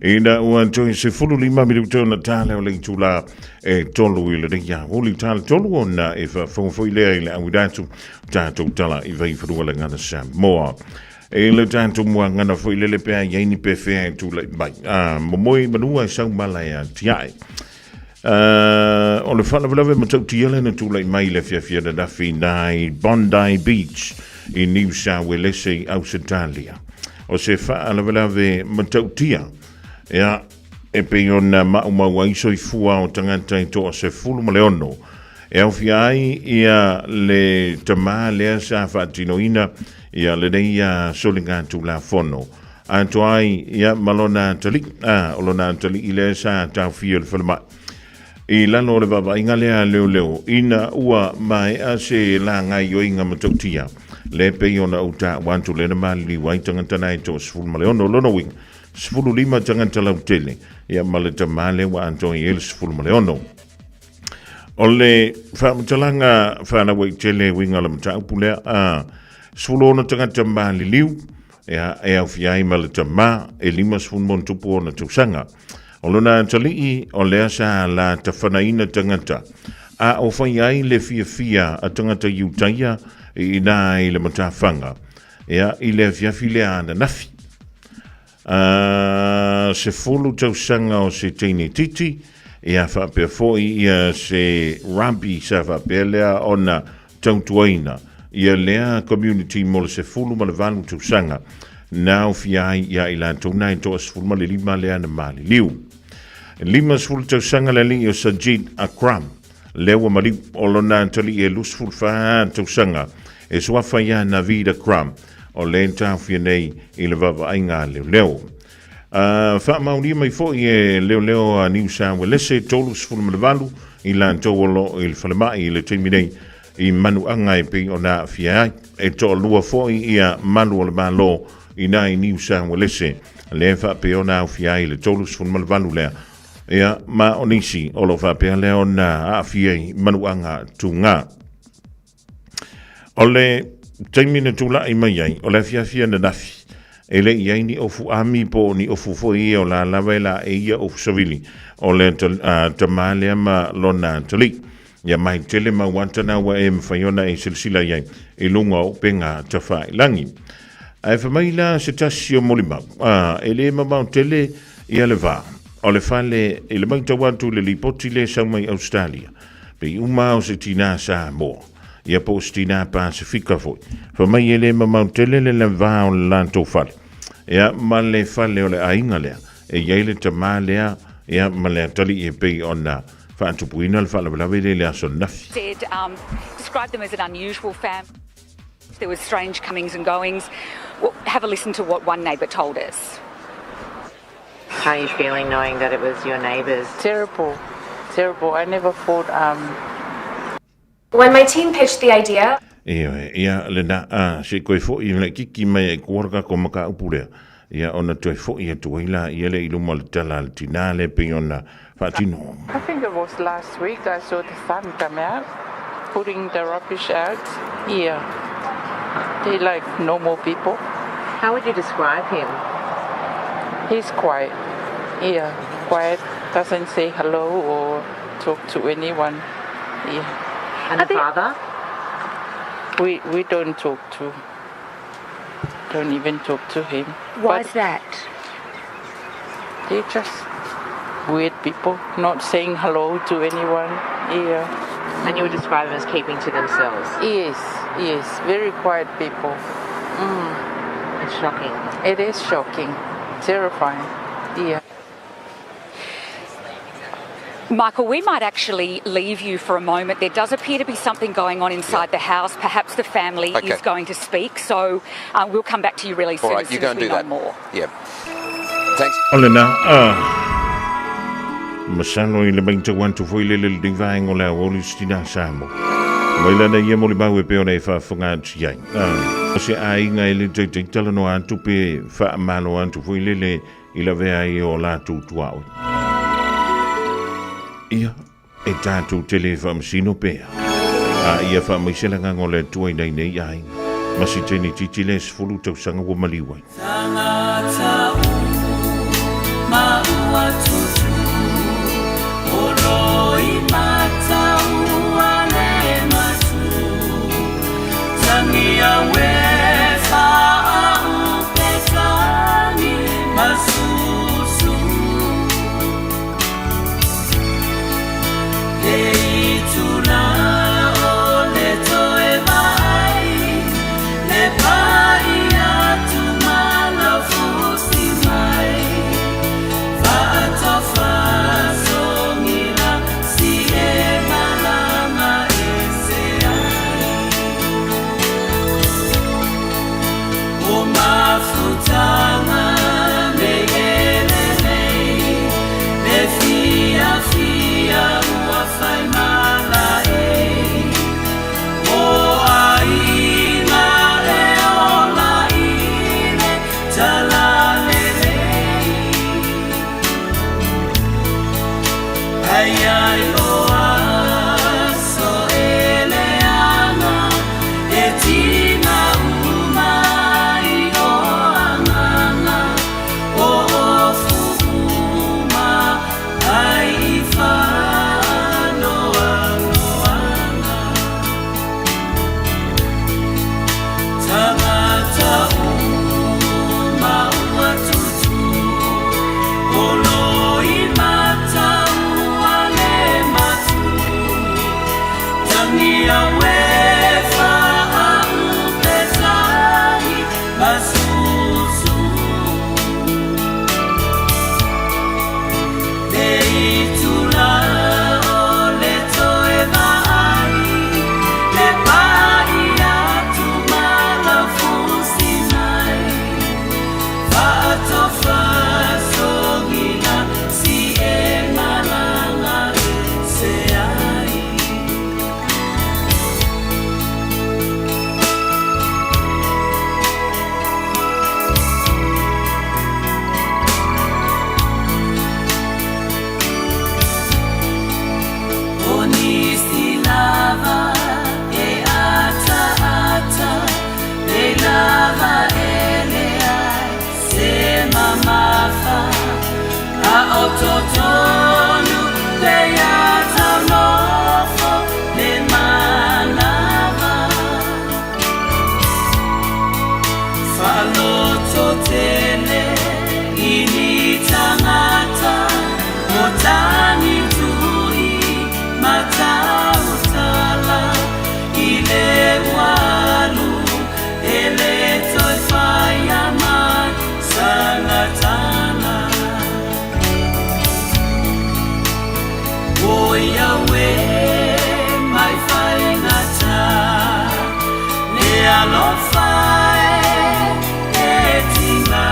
Ina ua toe 15 minuta ona tala o le itula e tolu i lenei aoauli tala tolu ona e faafofoga foi lea i le auina atu tatou tala i vaifanua le Gagana Samoa. E le tatou muagana foi lele pe a i ai ni pefea e tulai mai. A momoe i manua e sau mala e atiae. O le faalavelave matautia lea na tulai mai le afiafi ananafi i Bondi Beach i New South Wales i Ausetalia. O se faalavelave matautia, ia, e pei ona maumau ai soifua o tagata e 16, e aofia ai ia le tamā lea sa faatinoina ia lenei soligatulafono. Atoa ai ia ma lona atalii, a, o lona atalii lea sa taofia i le falemai. I lalo o le vaavaaiga lea a leoleo, ina ua maea se lagaioiga matautia, le pei ona ou taua atu lea na maliliu ai tagata na e 16, lona uiga, 15 tagata lautele, ia ma le tamā lea ua atoa i ai le 16. O le faamatalaga faalauaitele e uiga o le mataupu lea, a, 16 tagata maliliu, Ia, e aofia ai ma le tamā e 50+ ona tausaga. O lona atalii, o lea sa la tafanaina tagata, a o fai ai le fiafia a tagata Iutaia i ina i le matafaga, ia, i le afiafi lea ananafi. A, 10 tausaga o se teine titi, ia faapea foi ia se rabi sa faapea lea ona tautuaina ia lea community mo le 18 tausaga na aofia ai ia i latou na e 15 lea na maliliu. 50 tausaga le alii o Sajid Akram, lea ua maliu o lona atalii e 24 tausaga e suafa ia Naveed Akram o lea e taofia nei i le vaavaaiga a leoleo. Faamaonia mai foi e leoleo a New South Wales 38 i latou o lo o i le falemai i le taimi nei i manuaga e pei ona aafia ai. E toalua foi ia malu o le Malo i nai New South Wales lea e faapea ona aofia ai le 38 lea ia ma o nisi o lo o faapea lea ona aafia i manuaga tuga. O le taimi na tulai mai ai, o le afiafi ananafi, e le i ai ni ofu ami po o ni ofu foi ia o la lava e la e ia ofu savili o le tamā lea ma lona atalii. Ia mai tele mau ata na ua e mawhai ona e silasila i ai i lunga o upenga tawhailangi. Ae fai mai la se tasi o molimau, a, e le mamao tele ia le va o le fale i le matau atu i le lipoti lea e sau mai Australia. Pei uma o se tinā Samoa, ia po o se tinā Pasifika foi. Fai mai e le mamao tele le va o le latou fale, ia, ma le fale o le aiga lea, e i ai le tamā lea, ia, ma le atalii e pei ona faatupuina le faalavelave lea i le aso ananafi. Said, described them as an unusual family. There was strange comings and goings. Well, have a listen to what one neighbour told us. How are you feeling knowing that it was your neighbours? Terrible, terrible. I never thought... When my team pitched the idea, Ioe, ia lena, a, se i koe foʻi le kiki mai ai kua ka ko mataupu lea, ia ona toe foʻi atu ai la ia lea i luma o le tala a le tinā lea pei ona faatino. I think it was last week I saw the son come out, putting the rubbish out. Yeah, they like normal people. How would you describe him? He's quiet. Yeah, quiet. Doesn't say hello or talk to anyone. Yeah. And the father? We we don't talk to. Don't even talk to him. Why is that? They're just weird people, not saying hello to anyone. Yeah. And you would describe them as keeping to themselves? Yes, yes, very quiet people. It's shocking. It is shocking, terrifying. Yeah. Michael, we might actually leave you for a moment. There does appear to be something going on inside the house. Perhaps the family is going to speak. So we'll come back to you really soon All right, as you soon go as and we do know that. more. Yeah. Thanks. O lena, a masalo i le matau atu foi lele lenei vaega o le aoauli se tinā Samoa. Mai lana ia molimau e pei ona e faafofoga atu i ai. A, o se aiga e le taitai talanoa atu pe faamalo atu foi lele i lavea ai o latou tuaoi. Ia, e tatou te le faamasino pea. A ia faamaise le agaga o le Atua i nai nei aiga. Ma si teine itiiti lea e 10 tausaga ua maliu ai. Tagata uma ua tutu, o lo i mata ua le matu. Tangi a we faaupetagi masusu. Le itula o le toe vaai, le pai atu ma laufusi mai. Faatofa sogila si e malama ese ai. O mafutaga nei e lelei, le fiafia ua faimala e. O aiga e ola i le talalelei. Ai ai o aso e leaga, e tiga uma i o agaga, o ofu uma ai i faanoanoaga. Tagata uma ua tutu, o lo i mata ua le matu. Tangi a we faaupetagi masusu. Le itula o le toe vaai, le pai atu ma laufusi mai. Faatofa sogila si e malaga ese ai. O nisi lava e ataata, le lava e leai se mamafa. A o totonu le ataunofo le manava. Faaloto tele i ni tagata, o tagi tui matautala. I le ua alu e le toe faia mai sana tala. O Iawe mai faigata, le alofa e, e tiga.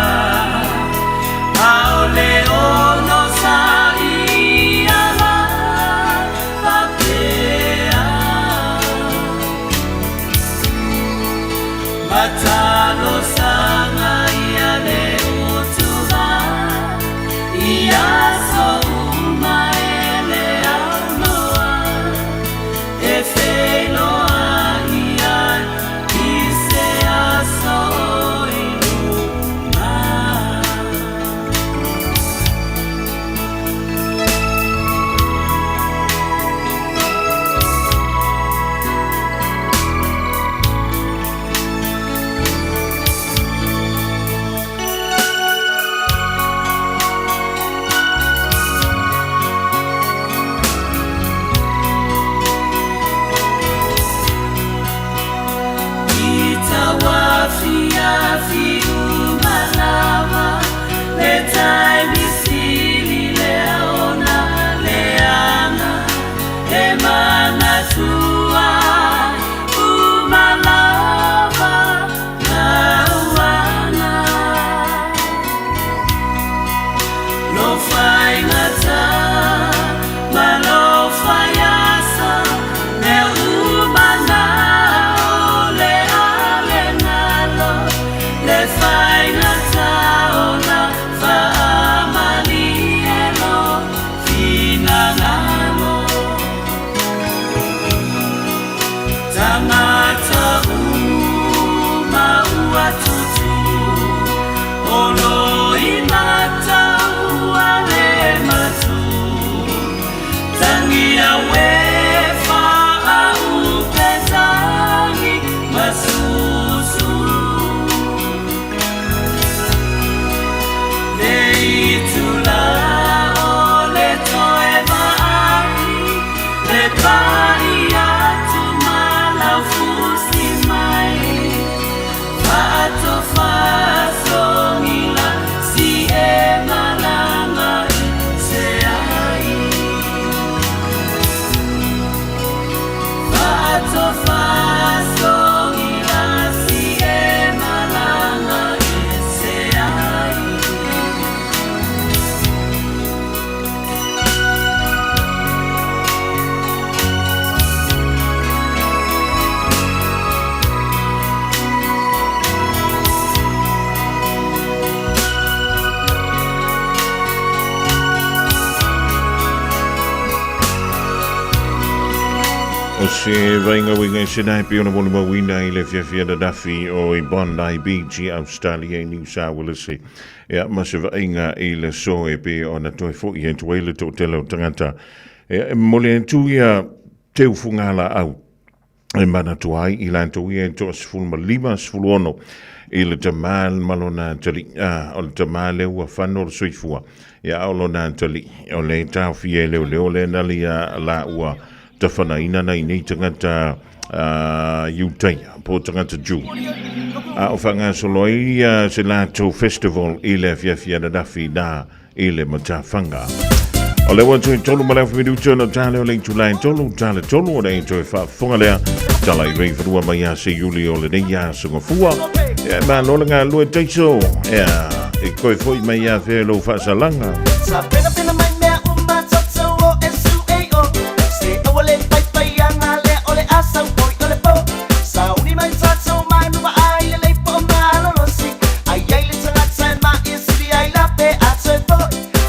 faigata ona faamalie lo finagalo. Tagata uma ua tutu, o lo imata ua le matu. Tangia we faaupetagi masusu. Le itula o le toe vaai, le pai atu ma laufusi mai. Faatofasogila si e malaga i se ai. Faatofasogila si e malaga i se ai. O se vaega uiga ese nei pei ona molimauina i le afiafi ananafi o i Bondi Beach i Australia i Niu Sawelese ia ma se vaaiga i le aso e pei ona toe fo'i atu ai le toatele o tagata ia e momoli atu ia teufugalaau e manatua ai i latou ia e toa-15 16 i le tamā ma lona atalii. A, o le tamā lea ua fano le soifua, ia a o lona atalii, o lea e taofia e leoleo lea na lia la ua tafanaina nai nei tagata a Iutaia, po o tagata Jew. A o faagasolo ai ia se latou festival i le afiafi ananafi na i le matafaga. O le ua toe tolu ma le afa minuta ona tale o le itula e tolu, tale tolu o le toe faafofoga lea. Tala i rei whanua mai a se iuli o lenei aso gafua. Ia, malo le galue taiso. Ia, e koe foi mai a whea lou faasalaga. Sa pena pena mai mea uma toto o e su e o Se aua le pai pai anga lea o le asau poi o le po Sa uni mai tatou mai ma vaai le lei po o malolosi Ai ai le tagata e mai e sili ai la pe a toe foi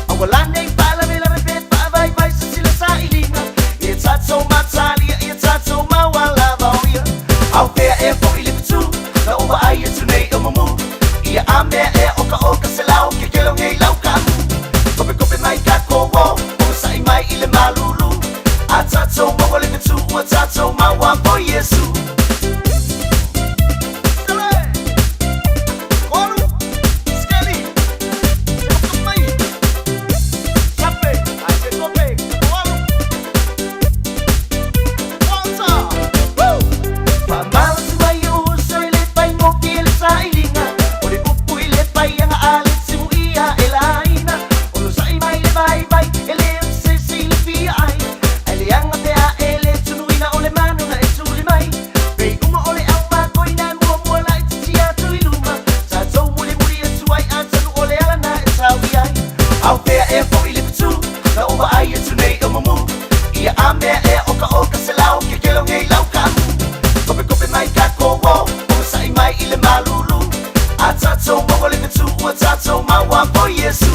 Aua la nei faalavelave pe faavaivai se sila sailiga Ia tatou matalia ia tatou maua lava o ia Aupea ea foi le fetu na ou vaai atu nei o mumu Ia a mea ea o ka o ka se lau ke kelo ngei lau ka amu Kope kope mai ka ko wo o sa'i mai i le malulu A tatou maua le fetu ua tatou maua po Iesu. Faamalosi mai ou uso i le faigofie le sailiga O le upu i le faiaga a le timuia e laina Onosai mai le vaivai e le o se isi i le fia ai Ae leaga pe a e le tunuina o le manu na e tuli mai Pei uma o le au makoina e muamua laitiiti atu i luma Tatou mulimuli atu ai atonu o le ala na e tau i ai Aupea ea foi le fetu na ou vaai atu nei o mumu Ia a mea ea o ka o ka se lau ke kelo ngei lau ka amu Kope kope mai ka ko wo o sa'i mai i le malulu A tatou maua le fetu ua tatou maua po Iesu.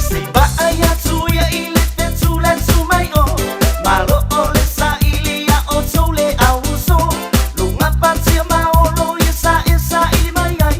Se i vaai atu ia i le fetu le tu mai o Malo o le saili ia outou le au uso Luga patia ma olo ia sa e saili mai ai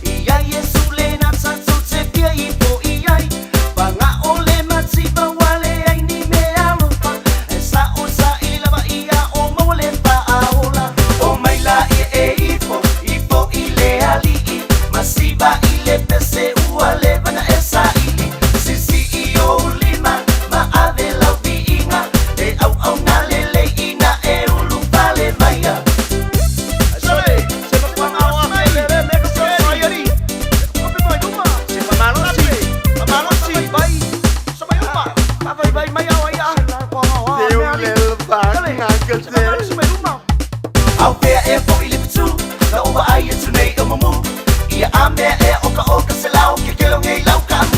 Ia Iesu le na tatou te fia ifo i ai Paga o le mativa ua leai ni mea alofa E sa o saili lava ia o maua le faaola O mai la ia e ifo, ifo i le alii Masiva i le pese ua leva na e saili Sisi i ou lima ma ave lau viiga Le auauna lelei ina e ulufale maia. Aupea ea foi le fetu na ou vaai atu nei o mumu Ia a mea ea o ka o ka se lau ke kelo ngei lau ka amu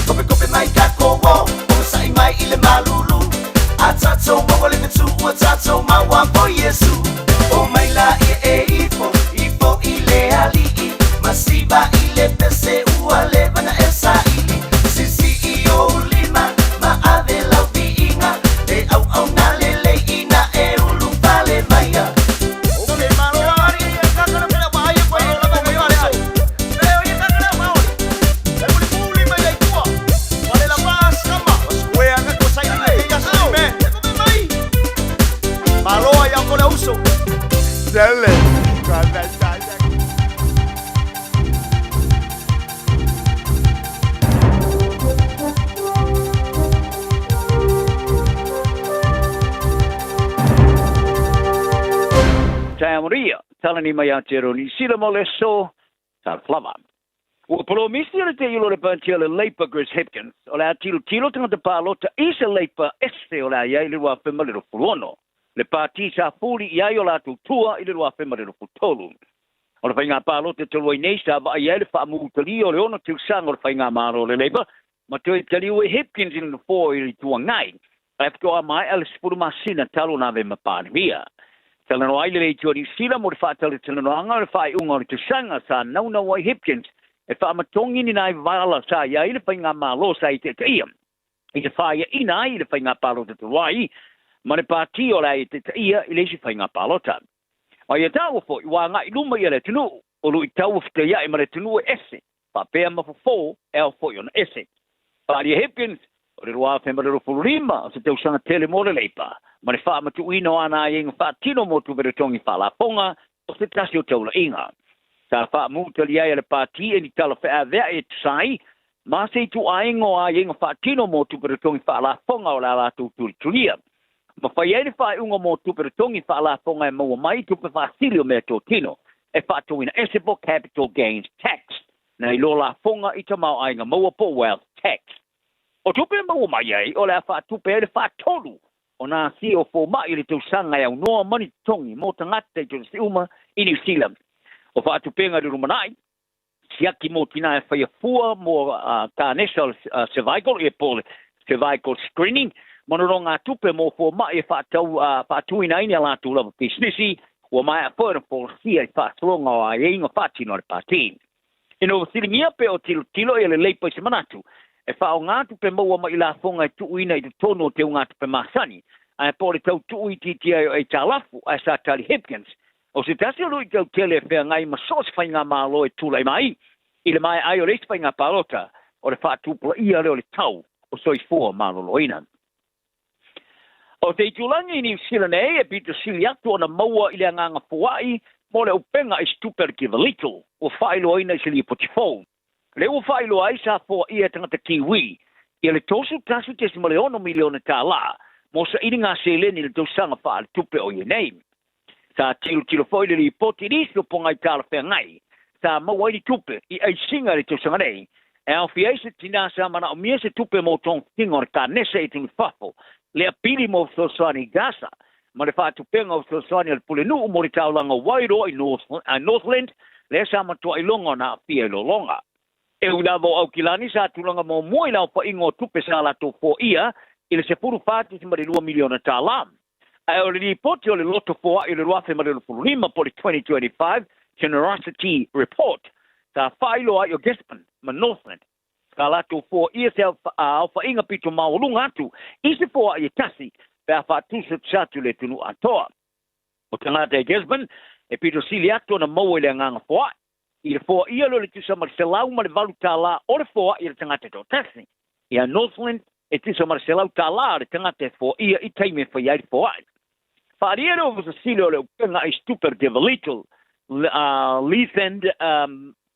Kope kope mai ka ko wo o sa'i mai i le malulu A tatou maua le le fetu ua tatou maua po Iesu. O mai laia e ifo, ifo i le alii, ma siva i le pese ua leva na e saili. Sisii ou lima ma ave lau viiga, le auauna lelei ina e ulufale maia. Taeao manuia, talani mai Aotearoa Niu Sila mo le aso, talofa lava. Ua polomisi le teulo o le Pāti o le Labour Chris Hipkins o le a tilotilo tagata palota i se Labour ese o le a i ai i le 2026, le pāti sa fuli i ai o latou tua i le 2023. O le faiga palota talu ai nei sa vaai ai le faamutalia o le ono tausaga o le faigamalo o le Labour ma toe taliu ai Hipkins i le nofoa i le Itu Agai ae faatoa maea le 10 masina talu ona ave ma Palemia. Talanoa ai le Leitio a Niu Sila mo le faatalatalanoaga o le faaiuga o le tausaga sa naunau ai Hipkins e faamatogi ni nai vala sa i ai le faigamalo sa itaitaia i te fāiaina ai i le faiga palota talu ai ma le pāti o le a itaitaia i le isi faiga palota. Ma ia taua foi ua agai luma ia le atunuu, o luitau ua fetaiai ma le atunuu e ese, faapea ma fofo e ao foi ona ese. Faaalia Hipkins, o le 2025 o se tausaga tele mo le Leipa, ma le faamatuuina o ana aiaiga faatino mo tupe totogi faalafoga o se tasi o taulaiga. Sa faamutali ai a le Pati e ni tala feaveai e tusa ai ma se ituaiga o aiaiga faatino mo tupe totogi faalafoga o le a latou tulitulia. Ma fai ai le faaiuga mo tupe totogi faalafoga e maua mai i tupe faasili o meatotino e faatauina ese po capital gains tax nai lo lafoga i tamaoaiga maua po wealth tax. O tupe e maua mai ai o le a faatupe ai le faatolu o nā si o fomai i le tausaga e aunoa ma ni totogi mo tagata i tolesi uma i Niu Sila. O faatupega i le lumanai, siaki mo tinā e whaia fua mo kānesa o le cervical, ia po le cervical screening, ma nono ngā tupe mō fomai e whaatau, whaatuina ai ni a lātou lava pisinisi, ua maea foi ona folasia i faasologa o aiaiga faatino a le Pāti. Ina ua filigia pea o tilotilo ia le Leipa i se manatu e faaaoga tupe maua mai i lafoga e tuuina i totonu o teugatupe masani, ae po o le tau tuuitiitia ai o aitalafu, ae sa tali Hipkins, O se tasi o luitau tele e feagai ma so o se faigamalo e tulai mai i le maea ai o le isi faiga palota, o le faatupulaia lea o le tau o soifua maloloina. O te itulagi i Niu Sila nei e pito sili atu ona maua i le agaga foai mo le upega i se tupe a le Give a Little ua faailoaina i se lipoti fou. Lea ua faailoa ai sa foaia e tagata Kiwi ia le $31.6 miliona tālā mo sailiga seleni i le tausaga faaletupe o ia nei. Sa tilotilo foi le lipoti i nisi o pogai talafeagai sa maua ai ni tupe i aisiga i le tausaga nei, e aofia ai se tinā sa manaomia se tupe mo togafitiga o le kanesa i atunuu i fafo, le apili mo fesoasoani i Gaza, ma le faatupega o fesoasoani a le Pulenuu mo le taulaga o Wairoa i Northland, lea sa matuai loga ona aafia i lologa. E ui lava o Aukilani sa tulaga muamua i le aofaiga o tupe sa latou foaia i le $14.2 miliona tālā. Ae o le lipoti o le loto foai o le 2025 po o le 2025 Generosity Report sa faailoa ai o Gisborne ma Northland sa latou foaia se aofaiga pito maualuga atu i se foai e tasi pe a faatusatusa atu le atunuu atoa. O tagata i Gisborne e pito sili atu ona maua i le agaga foai i le foaia lea o le tusa ma le $108 tālā o le foai a le tagata e toatasi. Ia Northland e tusa ma le $100 tālā a le tagata e foaia i taimi e fai ai le foai. Faaalia le Ofisa Sili o le Upega i Stupid Give a Little, Leathand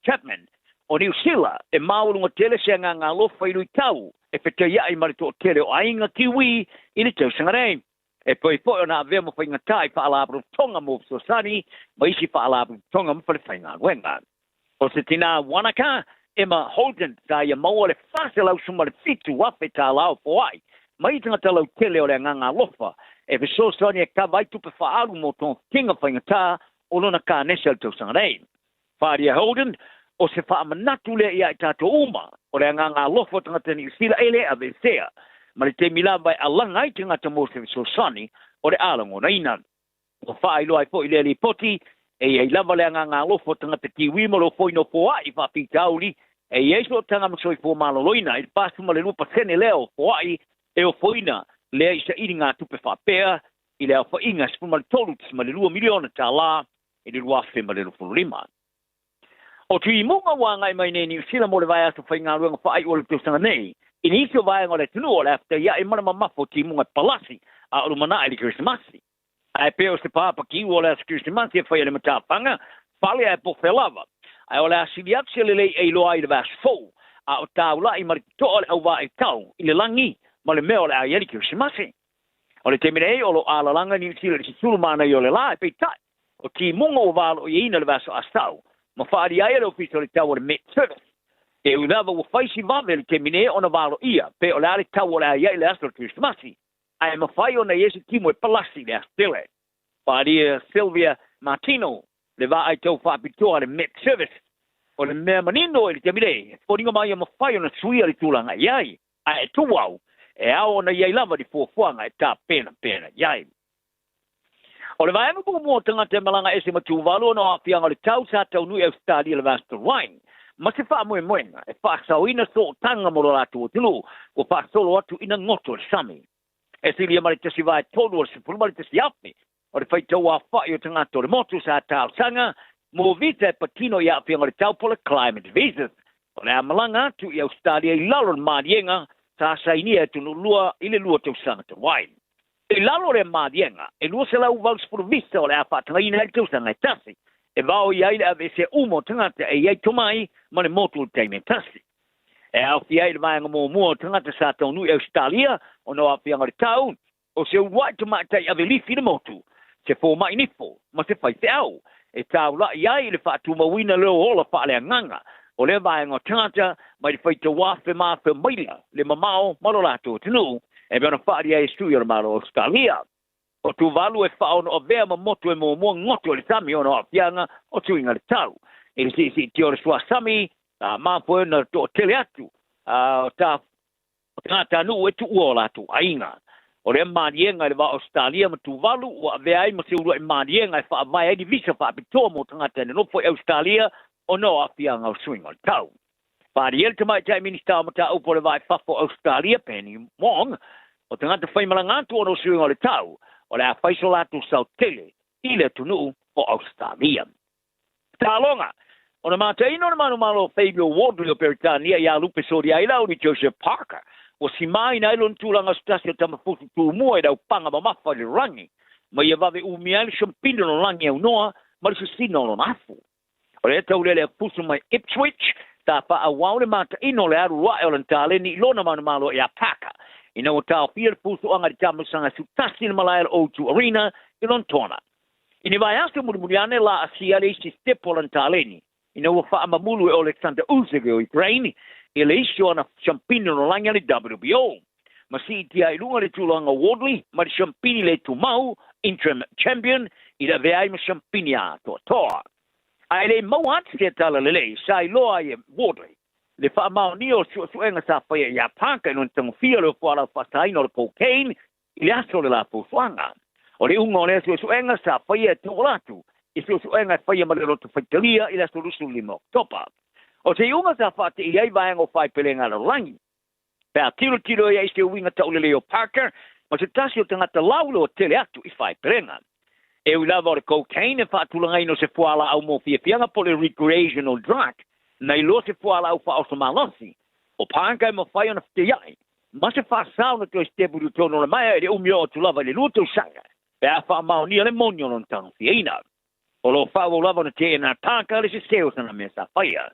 Chapman, o Niu Sila, e māualuga tele se agaga alofa i luitau e fetaiai ma le toatele o aiga Kiwi i le tausaga nei. E toe foi ona avea ma faigata i faalapotopotoga mo fesoasoani ma isi faalapotopotoga ma falefaigaluega. O se tinā Wanaka, Emma Holden, sa ia maua le $417,000 tālā o foai mai i tagata lautele o le agaga alofa e fesoasoani e kava ai tupe faaalu mo togafitiga faigata o lona kanesa i le tausaga nei. Wharia Holden, o se faamanatu lea ia i tatou uma, o le agaga alofa o tagata Niu Sila e le aveesea, ma le taimi lava e alaga ai tagata mo se fesoasoani, o le a lagonaina. Ua faailoa ai foi lea lipoti, e i ai lava le agaga alofa o tagata Kiwi ma le ofoina o foai faafitauli, e i ai sootaga ma soifua maloloina i le 42% lea o foai e ofoina lea i sailigatupe faapea i le aofaiga e $13.2 miliona tala i le 2025. O timuga ua agai mai nei i Niu Sila mo le vaiaso faigaluega faaiu o le tausaga nei, i nisi o vaega o le atunuu o le a fetaiai ma le mamafa o timuga e palasi a o lumanai le Kerisimasi. Ae pei o se pāpakiu o le aso Kerisimasi e fai e le matafaga, fale ae po fea lava. Ae o le a sili atu se lelei e iloa ai le vaiaso fou, a o taula'i ma le totoa le auvaa tau i le lagi ma le mea o le a i ai le Kerisimasi. O le taimi nei, o lo o alalaga Niu Sila i le sesulu manaia o le la, peitai, o timuga ua valoiaina le vaiaso Asau, ma faaalia ai e le Ofisa o le Tau o le Met Service. E ui lava ua fai si vave le taimi nei ona valoia pe o le a le tau o le a i ai le aso o le Kerisimasi, ae mafai ona i ai se timu e palasi i le aso tele. Faaalia Sylvia Martino le vaai tau faapitoa a le Met Service, o le mea manino i le taimi nei, e foliga mai e mafai ona suia le tulaga i ai, ae tu au, e ao ona i ai lava ni fuafuaga e tapenapena i ai. O le vaega muamua o tagata e malaga ese ma Tuvalu ona o aafiaga o le tau sa taunuu i Ausetalia i le vaiaso talu ai, ma se faamoemoega e faasaoina sootaga mo lo latou atunuu ua faasolo atu ina goto le sami. E silia ma le 1/3 o le 11,000 o le faitau aofai o tagata o le motu sa talosaga mo visa e patino i aafiaga o le tau po o le climate visas o le a malaga atu i Ausetalia i lalo o le maliega sa sainia e atunuu lua i le 2 tausaga talu ai. I lalo o lea maliega, e 280 visa o le a faatagaina ai le tausaga e tasi, e vaoia ai le aveesea uma o tagata e i ai tomai ma le motu i le taimi e tasi. E aofia ai le vaega muamua o tagata sa taunuu i Ausetalia ona o aafiaga o le tau, o se uluai tamaitai ave lifi i le motu, se fomai nifo ma se faifeau, e taula'i ai i le faatumauina leo ola faaleagaga o lea vaega o tagata mai le faitau afe ma afe maila le mamao ma lo latou atunuu, e pei ona faaalia ai e sui o le Malo o Ausetalia. O Tuvalu e faaono avea ma motu e muamua goto i le sami ona o aafiaga o suiga o le tau. I le siisiitia o le suasami, sa mafua ai ona toatele atu o O tagatanuu e tuua o latou aiga. O lea maliega i le va o Ausetalia ma Tuvalu ua avea ai ma se uluai maliega e faavae ai ni visa faapitoa mo tagata e nonofo i Ausetalia ona o aafiaga o suiga o le tau. Faaalia le Tamaitai Minisita o Mataupu o le Va i Fafo o Ausetalia, Penny Wong, o tagata faimalaga atu ona o suiga o le tau, o le a fai so latou sao tele i le atunuu o Ausetalia. Taaloga. Ona mataina o le manumalo o Fabio Wardley o Peretania iā Lupe Soriaila o ni Joseph Parker, ua simaina ai lona tulaga o se tasi o tamafutu tumua i le aupaga mamafa i le lagi, ma ia vave umia ai le siampina o le lagi aunoa ma le sisina o lona afu. O lea taulele a fusu mai Ipswich, sa faaauau le mataino o le alu ae o lana taleni i lona manumalo iā Parker, ina ua taofia le pusuaga i le taamilosaga 11 i le malae o le O2 Arena i Lonetona. I ni vaiaso mulimuli ane laasia le isi sitepu o lana taleni, ina ua faamamulu e Oleksandr Usyk o Ukraine i le isi o ana siampini lalolagi a le WBO. Ma siitia ai i luga le tulaga o Wardley mai le siampini le tumau, interim champion, i le avea ai ma siampini atoatoa. Ae le i maua atu sea tala lelei, sa iloa ai e Wardley le faamaonia o suesuega sa faia iā Parker i lona tagofia o le ofualau faasaina o le cocaine i le aso o le lafosoaga. O le iuga o lea suesuega sa faia e tauala atu i suesuega e faia ma le loto faitalia i le aso 25 o Oketopa. O se iuga sa faateia ai vaega o faepelega lalolagi pe a tilotilo i ai se uiga taulelei o Parker ma se tasi o tagata lauleoa tele atu i faepelega. E ui lava o le cocaine e faatulagaina o se fualaau mo fiafiaga po o le recreational drug, na iloa se fualaau faaoso malosi, o Parker e mafai ona feteiai ma se faasao na toe sitepu i totonu o le maea i le umi oo atu lava i le 2 tausaga pe a faamaonia le moni o lona tagofiaina. O lo o faaauau lava ona teena Parker le sese o sana mea sa faia.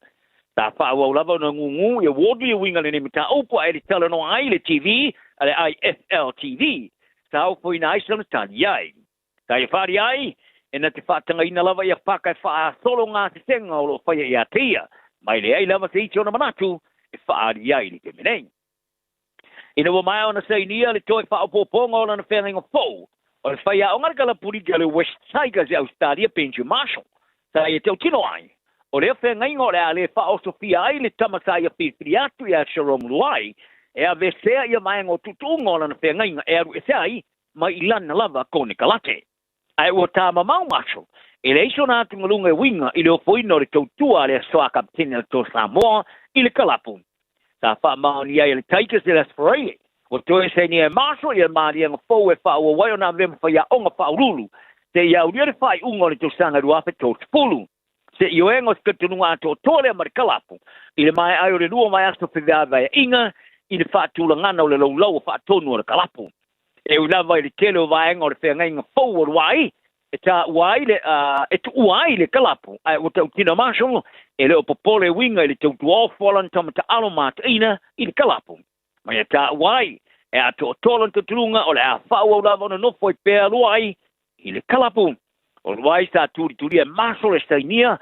Sa faaauau lava ona gūgū ia Wardley e uiga lenei mataupu ae le talanoa ai i le TV a le IFL TV sa ofoina ai sana tali ai. Sa ia faaali ai, e na te faatagaina lava ia Parker e faasolo ngā sesega o lo o faia ia te ia, ma e leai lava se isi ona manatu e faaali ai i le taimi nei. Ina ua maea ona sainia le toe faaopoopoga o lana feagaiga fou, o le faiaoga a le kalapuliki a le West Tigers i Ausetalia, Benji Marshall, sa ia tautino ai, o lea feagaiga o le a le faaosofia ai le tama sa ia filifili atu iā Jarome Luai e aveesea ia vaega o tuutuuga o lana feagaiga e alu ese ai mai i lana lava konekarate. Ae ua tāmamao Marshall e leai sona atugaluga e uiga i le ofoina o le tautua a le Aso a Kapetene a le Toa Samoa i le kalapu. Sa faamaonia ai e le Tigers i le Aso Faraile, ua toe sainia e Marshall ia le maliega fou e faaauau ai ona avea ma faiaoga faauluulu seia aulia le faaiuga o le tausaga 2030. Se ioega o se talitonuga atoatoa lea ma le kalapu i le maea ai o le lua vaiaso feveaveaiga i le faatulagana o le laulau o faatonu a le kalapu. E ui lava i le tele o vaega o le feagaiga fou o Luai e taua ai le, e tuua ai le kalapu, ae ua tautino Marshall e le o popole uiga i le tautuaofo a lana tama taalo mataina i le kalapu. Ma ia taua ai, e atoatoa lona talitonuga o le a faaauau lava ona nofo ai pea Luai i le kalapu. O Luai sa tulitulia e Marshall e sainia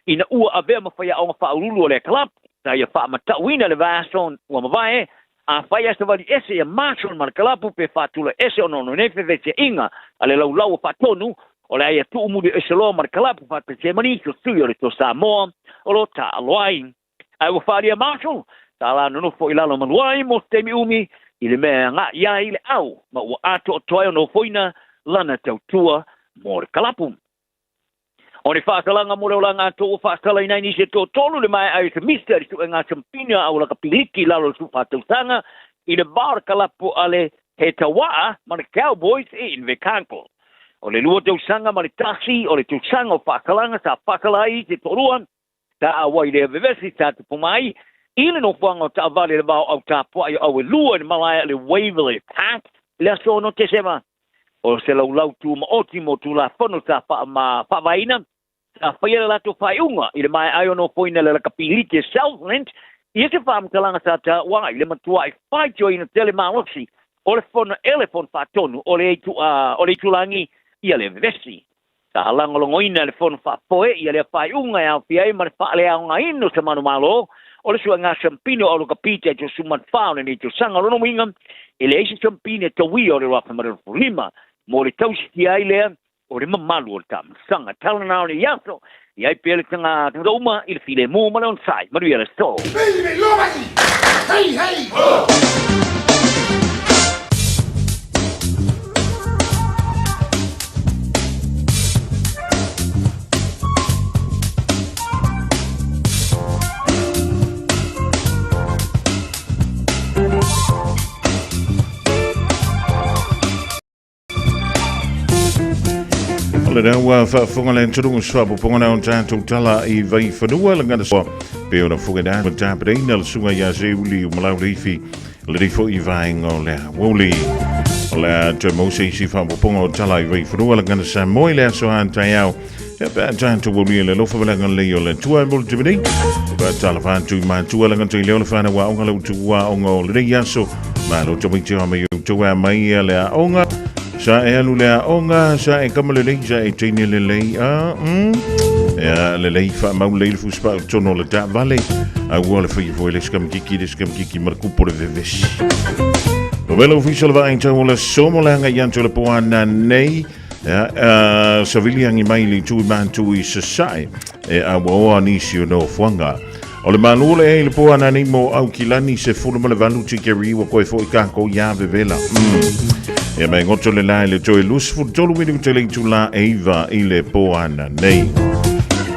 ina ua avea ma faiaoga faauluulu o lea kalapu. Sa ia faamatauina le vaiaso ua mavae, afai ae savali ese ia Marshall ma le kalapu pe faatula ese ona o nei fevesiaiga a le laulau o faatonu, o le a ia tuumuli ese loa ma le kalapu faatasi ai ma nisi o sui o le Toa Samoa o lo o taaalo ai. Ae ua faaalia Marshall, sa la nonofo i lalo ma Luai mo se taimi umi i le mea e agai ai le au ma ua atoatoa ai ona ofoina lana tautua mo le kalapu. O ni faasalaga mo le olaga atoa ua faasalaina ai nisi e toatolu le maea ai o se misa i le suega siampina a ua lakapiliki i lalo o le 14 tausaga i le va o le kalapu a le Hetauaa ma le Cowboys i Invercargill. O le 2 tausaga ma le tasi o le tausaga o faasalaga sa faasala ai isi e toalua Sa auai lea vevesi sa tupu mai i le nofoaga o taavale i le va o Autapua'i o Auelua i le malae a le Waverley Park i le aso 6 Tesema. O se laulau tumaoti mo Tulafono sa faavaeina, sa faia le latou faaiuga i le maea ai o nofoina le lakapi liki e Southland ia se faamatalaga sa taua ai le matua'i faitioina tele malosi o le fono e le Fono Faatonu o le Itulagi ia le vevesi. Sa lagolagoina e le Fono Faafoe ia lea faaiuga e aofia ai ma le faaleaogaina o se manumalo o le suega siampine o Auluka Pita i 14 o lenei tausaga. O lona uiga, e leai se siampine e tauia o le 2025 mo le tausitia ai lea o le mamalu o le taamilosaga. Tala na o lenei aso, i ai pea le tagata uma i le filemu ma le onosai. Manuia le aso. Hey, hey, ho! O le ua faafofoga le atunuu se faapopoga na o tatou tala i Vaifanua le gana soa pe ona fofoga na ma tapereina le suga ia Seuli o Malau Leifi le nei foi vaega o le aoauli. O le a toe mau se isi faapopoga o tala i Vaifanua le gana Samoa i le aso a taeao Ia pe a tatou aulia le alofa ma le agalelei o le Atua e mo le taimi nei. Faatalofa atu i matua le gata i leo le whanau aoga le utu aoga o lenei aso. Malo tamaiti o mai outou a mai ia le aoga. Sa e alu le aoga, sa e kama lelei, sa e teine lelei. A. Ia lelei whaamau lelei le fusipa o tono le taavale. A ua le whai foi le skamkiki, le skamkiki ma le kupo le vevesi. Pamela ofisa le vaai tau o le somo le anga i anto le poana nei. Ia, savili angi mai le itu i Mantu i Sasae, e auaoa nisi o nofoaga. O le malu o le e i le po ana nei mo Aukilani se fulu ma le valu tikeri ua koe foi kākou iā vevela. Ia mai ngoto le la i le toe 23 minute le itu la e iva i le po ana nei.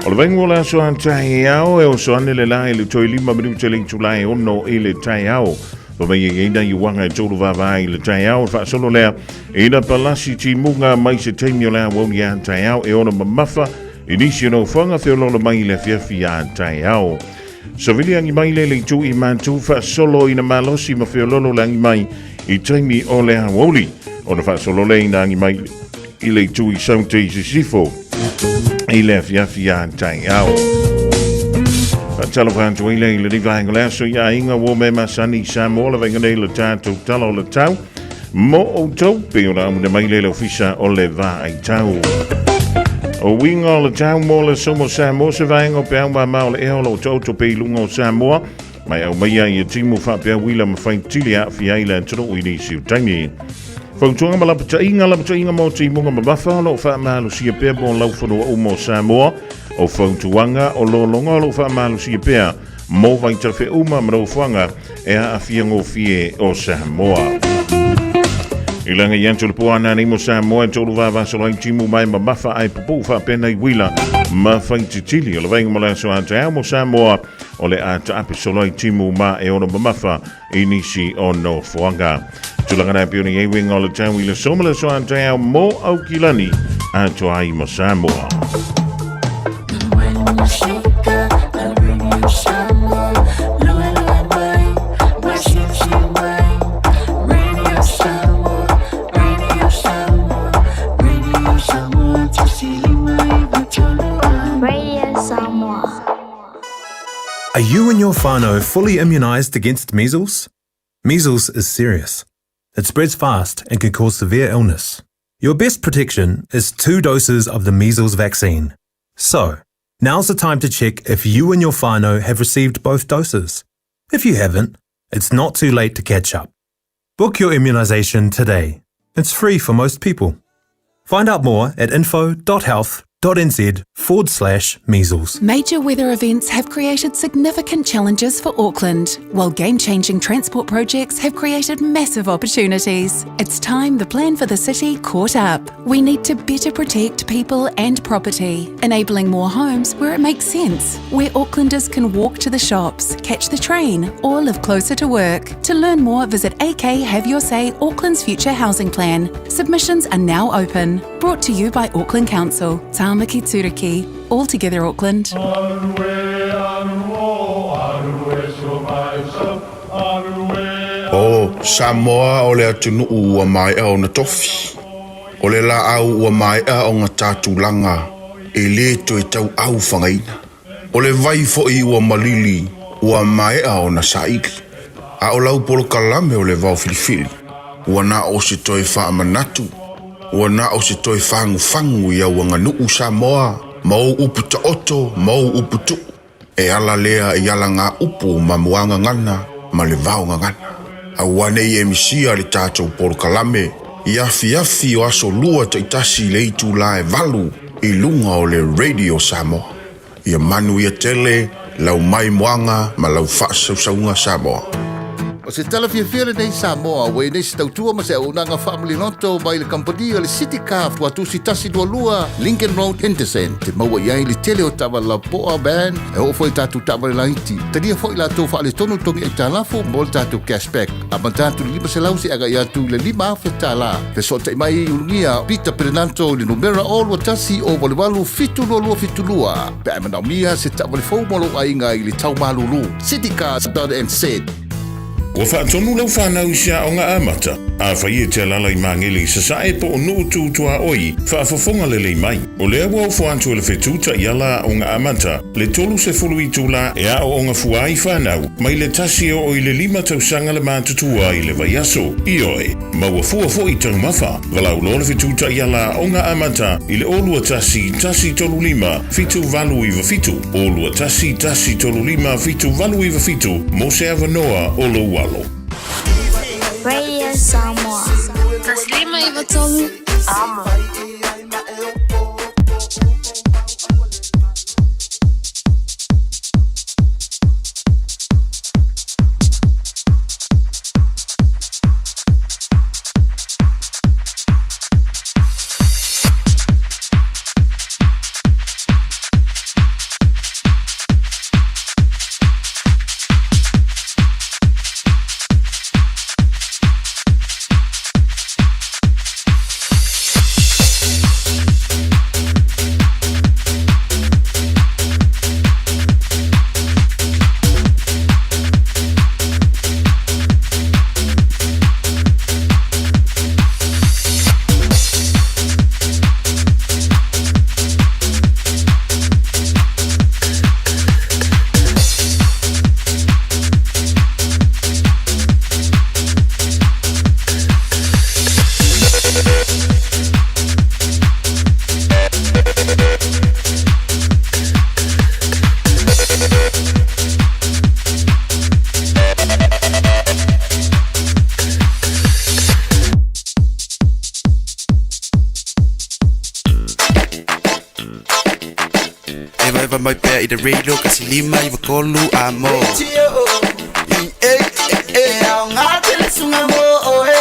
O le vaingu o le aso a taeao e oso ane le la i le toe 5 minute le itu la e ono i le taeao. Pa mai e ina i uanga e tolu vava i le taeao e faasolo lea Ina palasi timuga mai se taimi o le aoauli a taeao e ono mamafa i nisi o nofoaga feoloolo mai i le afiafi a taeao. Savili agi mai le le itu i Mantu faasolo ina malosi ma feoloolo le agi mai i taimi o le aoauli. Ona faasolo lea ina agi mai i le itu i Saute i Sisifo i le afiafi a taeao. Faatalofa atu ai lea i lenei vaega o le aso i aiga ua me masani i Samoa le vaega nei le tatou tala o le tau. Mo outou, pei ona amuina mai le le ofisa o le Vaaitau. O uiga o le tau mo le somo Samoa se vaega o peau mama o le ea o lo o taoto pea i luga o Samoa, mai aumaia ia timu faapea uila ma faitili aafia ai le atunuu i nisi o taimi. Fautuaga ma lapataiga, lapataiga mo timuga mamafa o lo o faamalosia pea mo laufanua uma o Samoa, o fautuaga o lologa o lo o faamalosia pea mo vaitafe uma ma nofoaga e aafia gofie o Samoa. I laga i atu le po ana nei mo Samoa e tolu vavasolo ai timu mai mamafa ai pupuu faapena i uila ma faititili. O le vaega mo le aso a taeao mo Samoa o le a taape solo ai timu ma e ono mamafa i nisi o nofoaga. Tulaga na pei ona i ai uiga o le tau i le aso ma le aso a taeao mo Aukilani atoa ai ma Samoa. Radio Samoa. Are you and your whānau fully immunised against measles? Measles is serious. It spreads fast and can cause severe illness. Your best protection is two doses of the measles vaccine. So, now's the time to check if you and your whānau have received both doses. If you haven't, it's not too late to catch up. Book your immunisation today. It's free for most people. Find out more at info.health.nz forward slash measles. Major weather events have created significant challenges for Auckland, while game changing transport projects have created massive opportunities. It's time the plan for the city caught up. We need to better protect people and property, enabling more homes where it makes sense, where Aucklanders can walk to the shops, catch the train, or live closer to work. To learn more, visit AK Have Your Say Auckland's Future Housing Plan. Submissions are now open. Brought to you by Auckland Council. Tāmaki Turuki. All together Auckland. O Samoa o le atunuu ua maea ona tofi. O le laau ua maea ona ta tulaga e lē toe tauau fagaina. O le vai foʻi ua malili ua maea ona saili. A o lau polokalame o le vaofilifili, ua na o se toe faamanatu, ua na o se toe fagufagu i au aganuu Samoa ma ou upu taoto ma ou upu tuu, e ala lea i alagāupu ma muagagana ma le vaogagana. Auā nei e misia le tatou polokalame i afiafi o aso lua taitasi i le itulā e 8 i luga o le Radio Samoa. Ia manuia tele lau maimoaga ma lau faasausauga Samoa. O se tala fiafia lenei Samoa ua i nei se tautua ma se auaunaga faamaliloto mai le kamupani o le City Car Tuatusi 122 Lincoln Road Henderson e te maua i ai le tele o taavale lapoa van e oo foi i tatou taavale laiti. Talia foi latou faaletonu togi aitalafu mo le tatou cashback. Amata atu i le 500 seia agai atu i le 5,000 tala. Fesootai mai i Ulugia Peter Perenanto i le numera 0 21 088 722 72 pe a e manaomia se taavale fou mo lou aiga i le tau malulu. Citycars.nz. Ua faatonu lau fanau i se aoga amata. Afai e te alaala i Magele i Sasae po o Nuu Tu Tuaoi, faafofoga lelei mai. O lea ua ofo atu e le Fetu Taiala Aoga Amata le 30 itulā e aooga fua ai fanau mai le 1 e oo i le 5 tausaga le matutua i le vaiaso. Ioe, ma ua fua foi taumafa. Valaau loa le Fetu Taiala Aoga Amata i le 0 21 135 7897, 0 21 135 7897 mo se avanoa o lou alo. Radio Samoa. 1 5 9 3. Amo. Evaeva mai pea i le radio 1 5 9 3 amo. E aoga tele suga mo oe.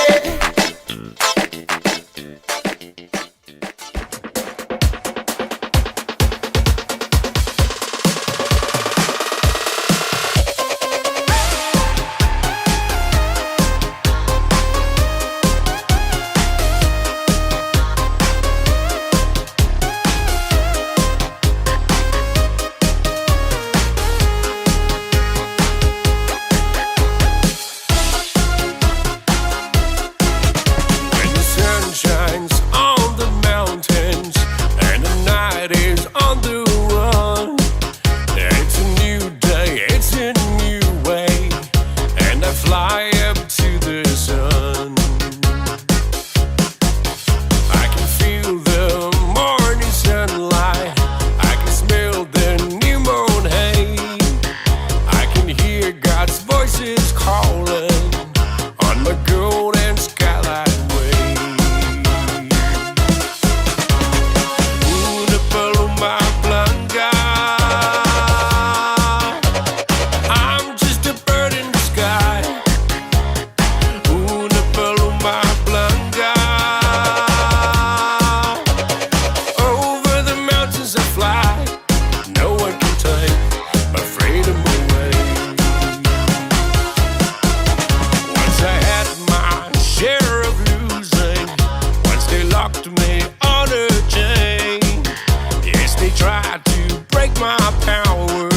Take my power,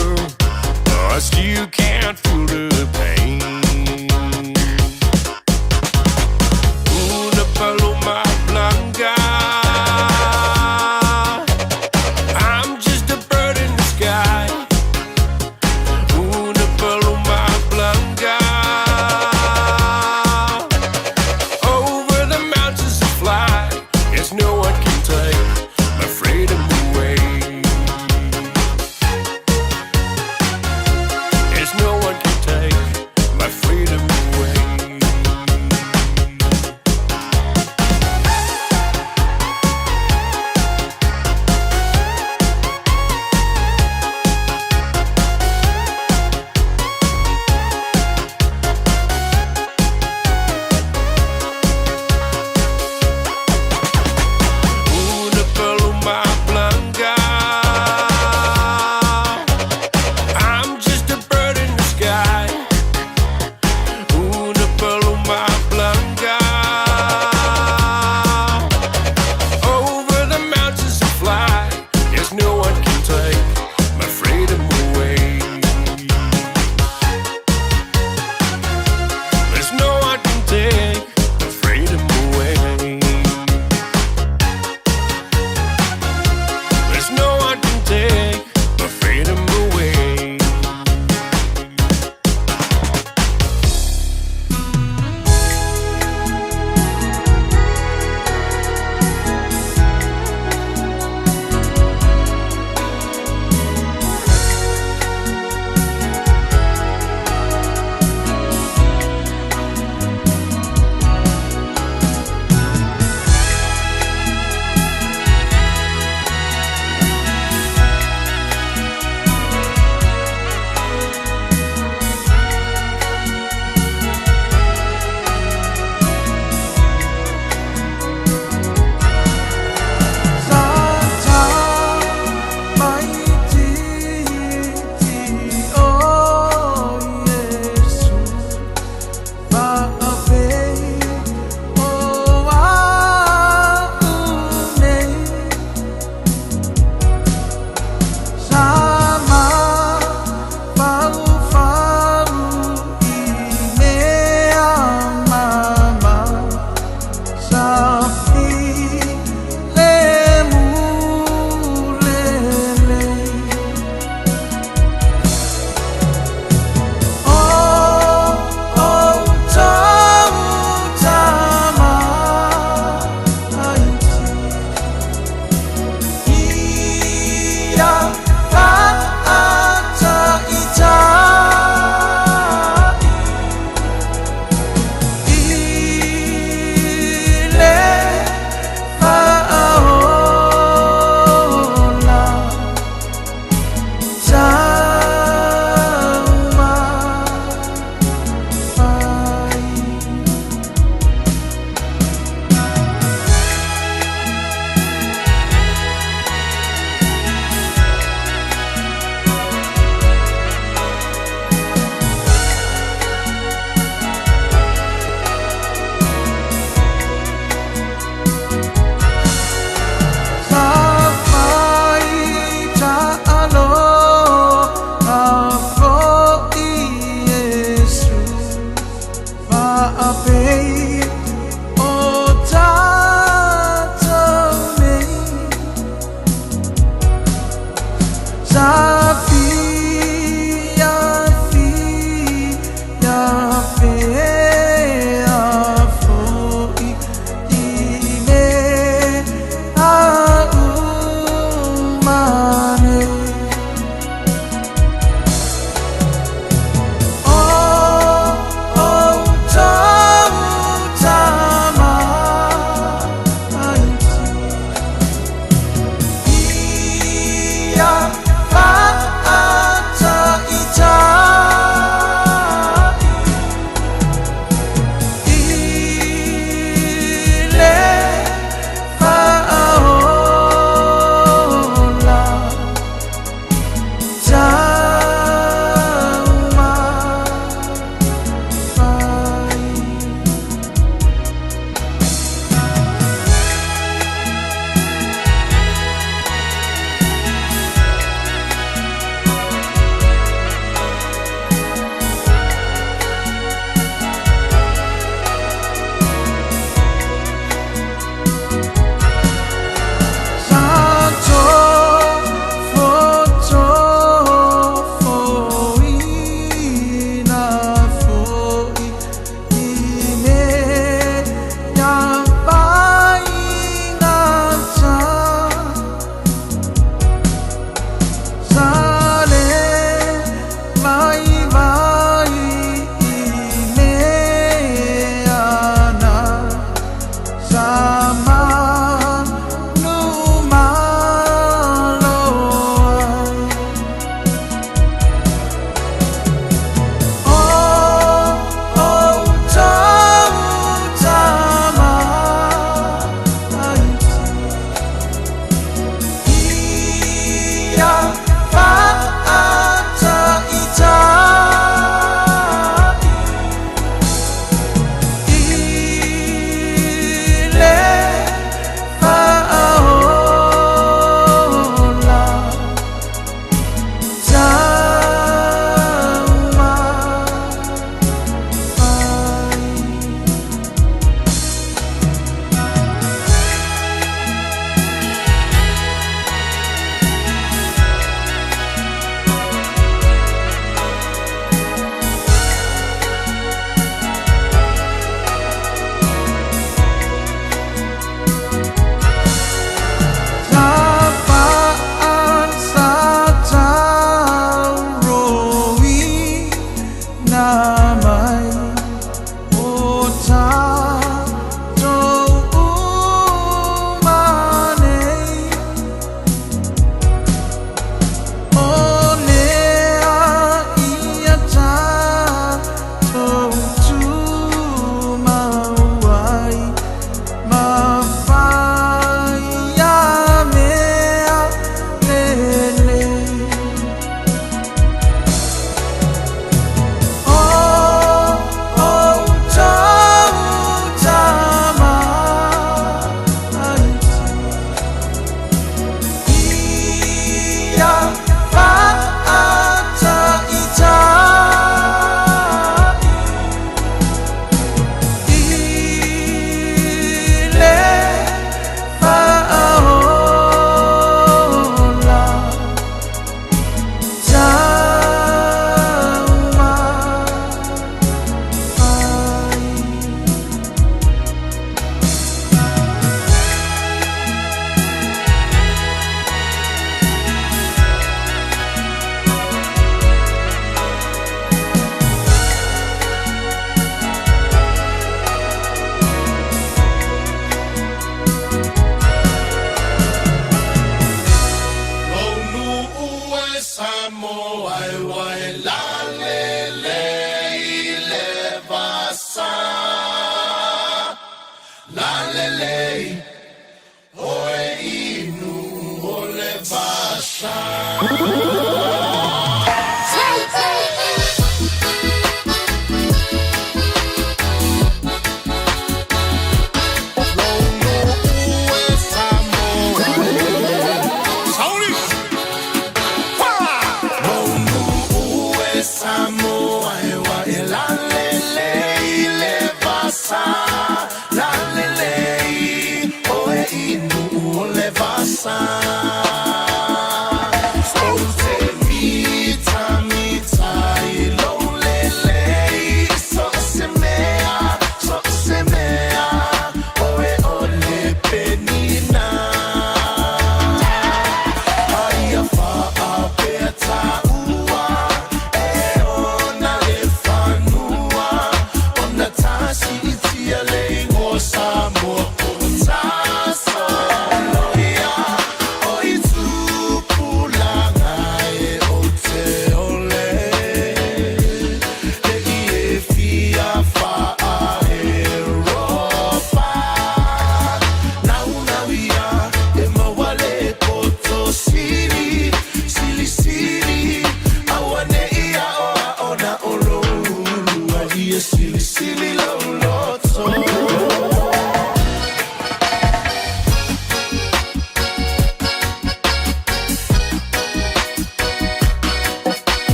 I still can't feel the pain. Una paloma blanca. I'm just a bird in the sky. Una paloma blanca. Over the mountains to fly. Yes, no one can take my freedom away.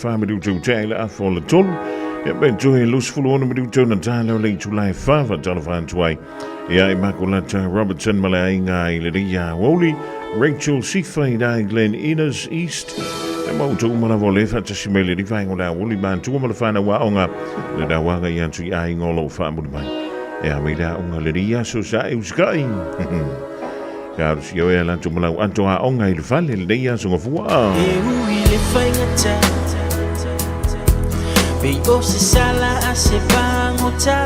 Whaamarutu te la afa o le tolu. Ia pe toe 26 minutu na tāleo le itulai whawa tala whantuai. Ia e Makulata Robertson ma le ainga i le ria Woli, Rachel Sifa i dai Glen Innes East. E mau tō umana vo le whatasi me le riwha ingo la Woli mātua ma le whana waonga le rawaga i atu i a ingo lo whaamuri mai. E a me la unga le ria so sa e uskai. Ka aru si oe ala tu malau ato a onga i le fale le ria so ngafua. E ui le whaingata. Pei o se sala a se pagota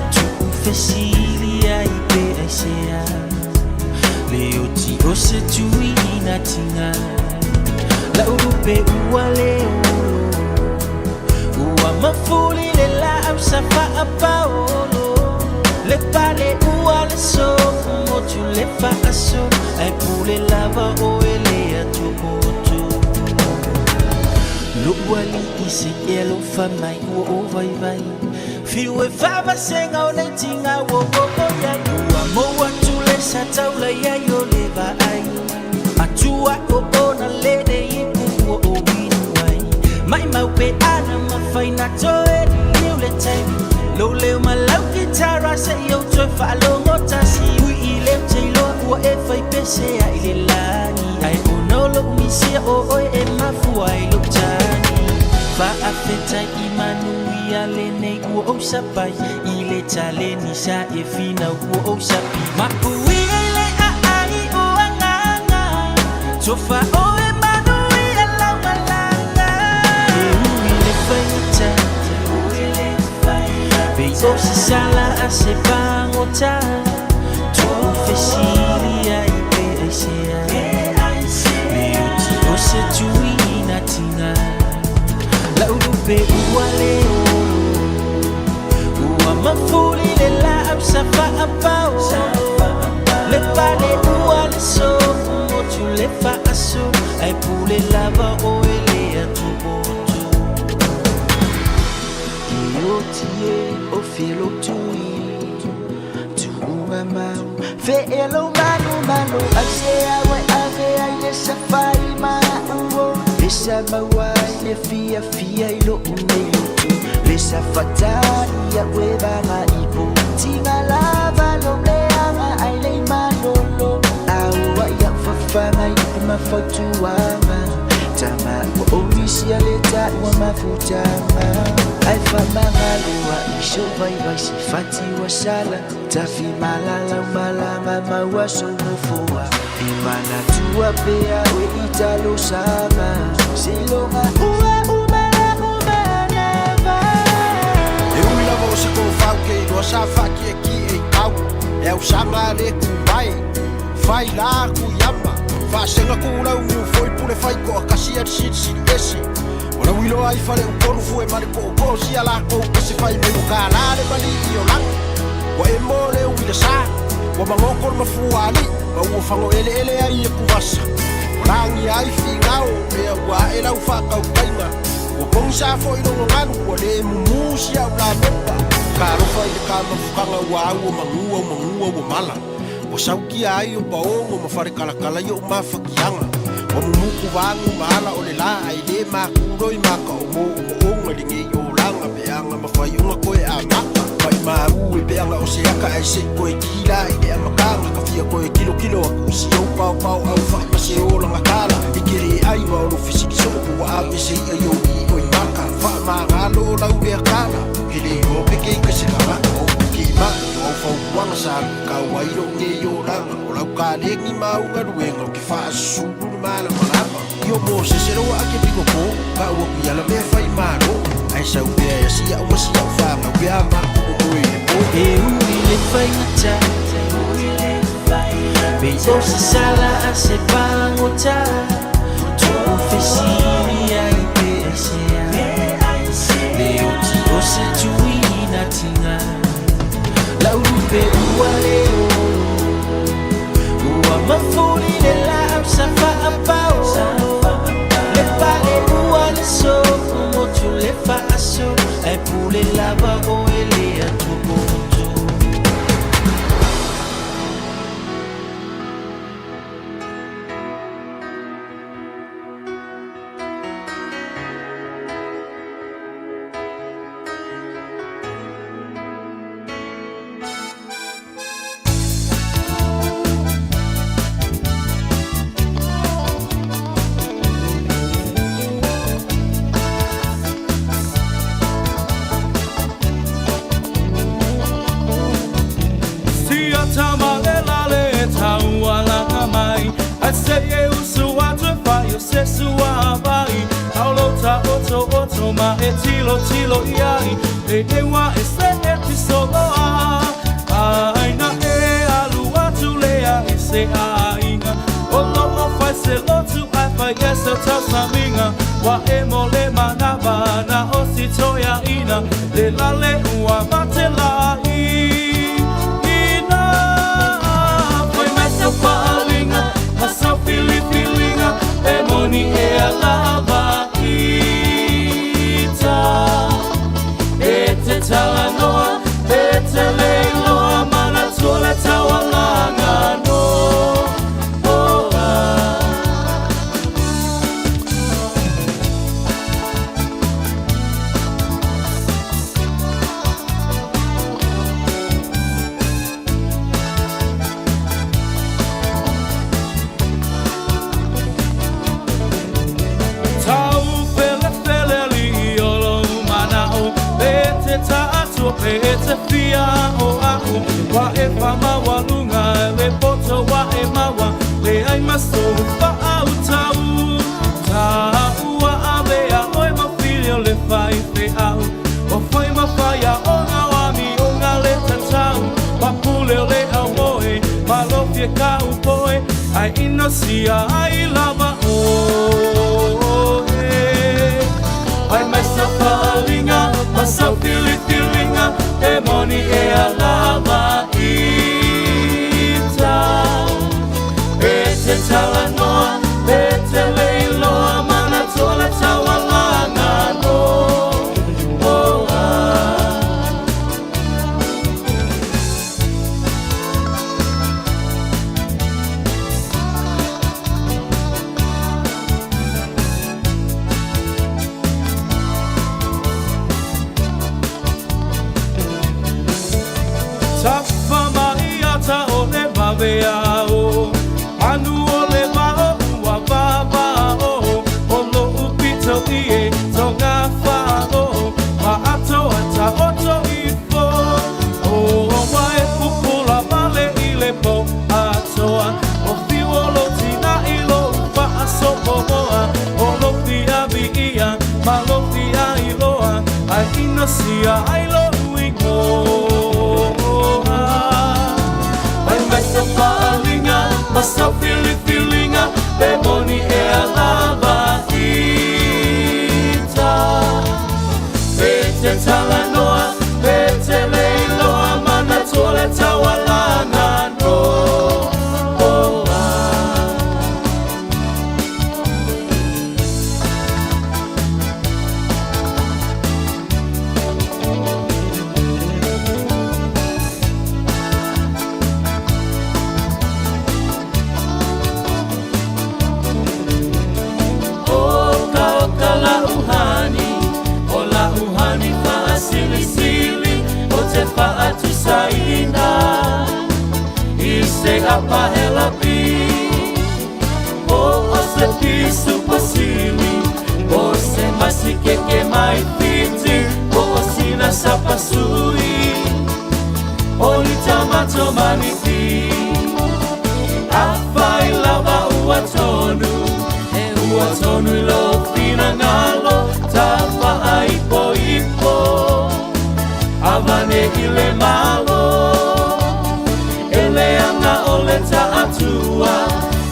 Tu'ufesili ai pe aisea Le oti o se tuiina tiga La'ulupe ua le olo Ua mafuli le la'au sa fa'apaolo Le pale ua le sofu motu le fa'aso Ae pule lava o e le ato'oto Lo'u ali'i se e alofa mai ua o vaivai Fiu e faavasega o nei tiga ua oo iai Ua mou atu le sa taula iai o le vaai Atua o ona lele ipu ua o inu ai Maimau pe ana mafaina toe liliu le taimi Lou leo ma lau kitara se'i ou toe faalogo tasi Ui i leo teiloa ua e faipese ai le lagi Ae ona o lo'u misia o oe e mafua ai lou tagi Faafetai i manuia lenei ua ou sapai I le taleni sa e finau ua ou sapi Mapuia i le aai o agaga Tofa o e manuia lau malaga E ui le faigata Pei o se sala a se pagota Tu'ufesili ai pe aisea Le oti o se tuiina tiga La'ulupe ua le olo Ua mafuli le la'au sa fa'apaolo Le pale ua le sofu motu le fa'aso Ae pule lava o e le ato'oto E oti e o felo tui Tu'uga mau Fe e lo manu malo Ai se awe ave ai le safai ma'u Le sa maua ai le fia fia i lo'u nei loto Le sa fatani a ue vaga ipo Tiga lava lo leaga ai le malolo Aua ia fafaga i lupe mafautuaga Tama ua omisia le ta'ua mafutaga Ae faamagaloa i so vaivai se fati ua sala Tafi malalau malaga maua sou nofoa E manatua pea oe i talosaga Seiloga ua uma la'u manava E ui lava o se tofau ke iloa sa faakiekie i tau E ausaga le kuvae Fai la kuiama Faasega kulau mu foi pule fai koa kasi a silisili ese O lau iloa ai fale upolu fue ma le poopoo sia lakou ese fai mai o kalā le malii o lagi Ua e mo le ui le sa Ua magoko le mafua ali'i Ma ua fago eleele ai e kuvasa Ua lagia ai figao mea ua aʻe lau faakaukaiga Ua pogisa fo'i logagalu ua lē mumū sia'u lamepa Talofa i le kamafukaga ua au o magua o magua ua mala Ua saukia ai o paogo ma falekalakala i o'u mafakiaga Ua mumuku vagu ma ala o le lā ae lē makuloi maka o mo omooga i legei olaga peaga ma faioga koe amaka Maʻimaū e peaga o se aka ae seʻi koe kila i le amataga Ka fia koe kilokilo aku i si ou paopao au fa'i ma se olaga kala E ke lē ai ma o lou fesili soo po ua avese i'a i ou i'o i maka Faamagalo o lau lea kala Ke lē iloa pe ke ika se tagata o ke ma'i o au fautuaga sa lukau ai lo'u nei olaga O lau kalegi ma au galuega o ke fa'asusulu le malamalama Io mo se se loa ake piko ko Ka ua kui ala mea fai malo Ae sau pea e asia'u ma sia'u fagau pe a maku o moe i le po E ui le faigata Pei o se sala a se pagota Tu'ufesili ai pe aisea Le oti o se tuiina tiga La'ulupe ua le olo Ua mafuli le la'au sa fa'apaolo Le pale ua le sofu motu le fa'aso Ae pule lava o e le ato'oto Sia tama le la le tau ala mai. I say e usu atu fa yo se su vai. Aulo ta oto oto ma e tilo tilo iai Le ewa e se e ti soloa Aina e alu atu lea i se aiga O lo o fai se lotu ai fai e se tausaminga Wa e mo le manava na o si toia ina Le lale ua mate la i ina Fai mai sau faalinga ma sau filifilinga E moni e a lava ita E te talanoa, e te leiloa Manatua le taualaga no oh, ah. Tau fele fele li o lo manao E te taatua pe e te fia o au Wa e whamawaluga le poto wa e maua Le ai maso whaau tau Taua avea oe mawhili o le whai fe au O whai mawhaia o ngā wami o ngā le tatau Papule o le au moe, malofia ka upoe Ai inosia ai lava oe Ai mai sa faalinga, ma sa filifilinga E moni e a lava ita E te talanoa, e te leiloa Manatua le taualaga no oh, ah. Tafa mai ata o le vavea o Anu o le vao ua vava o O lo upito i e tonga wha o Ma ato ata oto ifo O wa e pupula male i le po atoa O fiu o lo tina i lo whaasopo moa O lo fia vi ia ma lo fia iloa Ai inosia ai lo uingoa Ai mai sa faalinga ma sa filifilinga E moni e a lava ita E te talanoa, e te leiloa Manatua le taualaga no oh, ah. Oka oka la uhani, o la uhani faasilisili O te faatusaina, i se apahela pi O o se pisu pasili, o se masikeke mai fiti O o sina sapasui, o litamato maniti Afai lava ua tonu, e ua tonu i lo finangalo Tafa ai po ipo, avane i le malo E leanga o le taatua,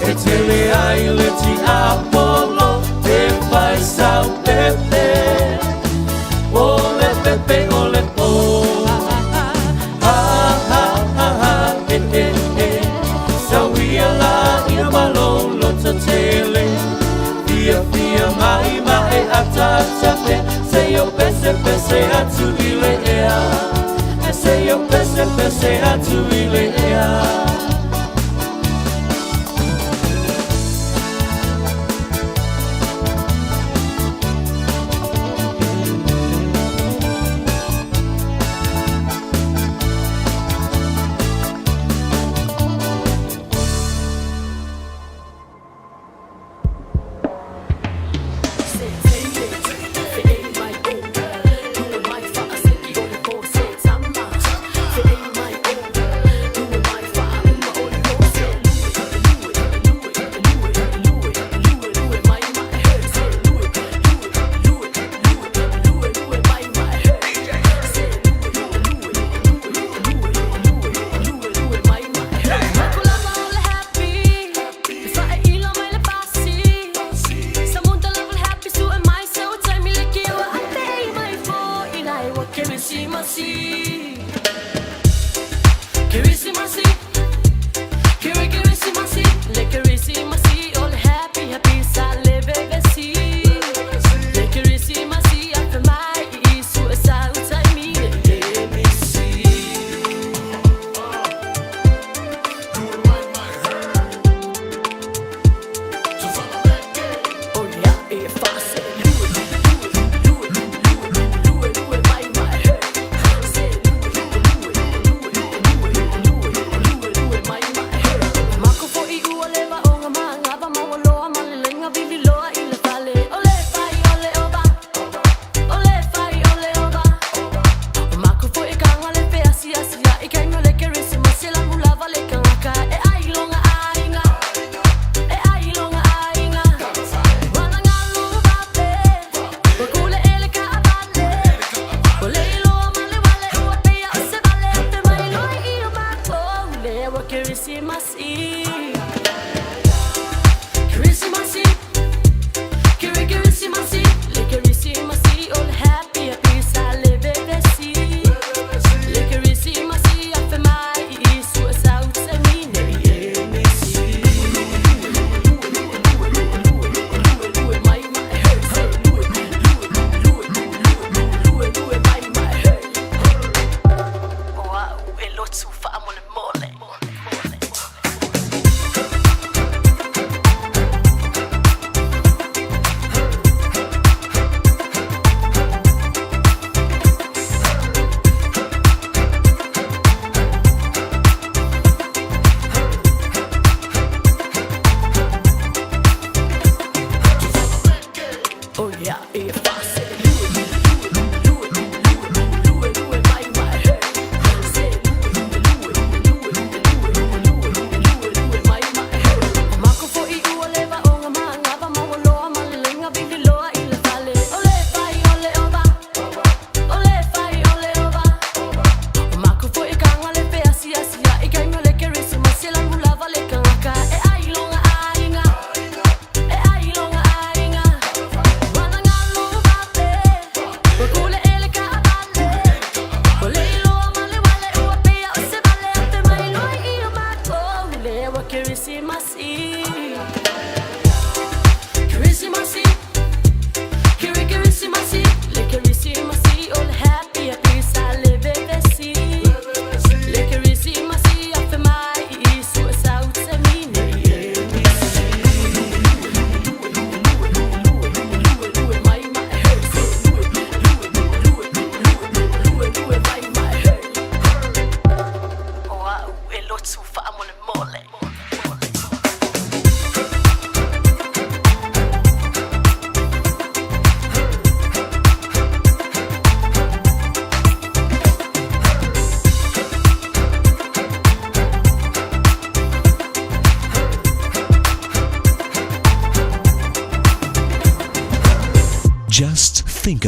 e tele ai le tiapolo E fai sau pepe, o le pepe o le po Ha ha ha ha, e e e Sauia la ina malolo tele Fia fia mai mai ata ata pe Se yo pese pese atu i le ea Se yo pese pese atu i le ea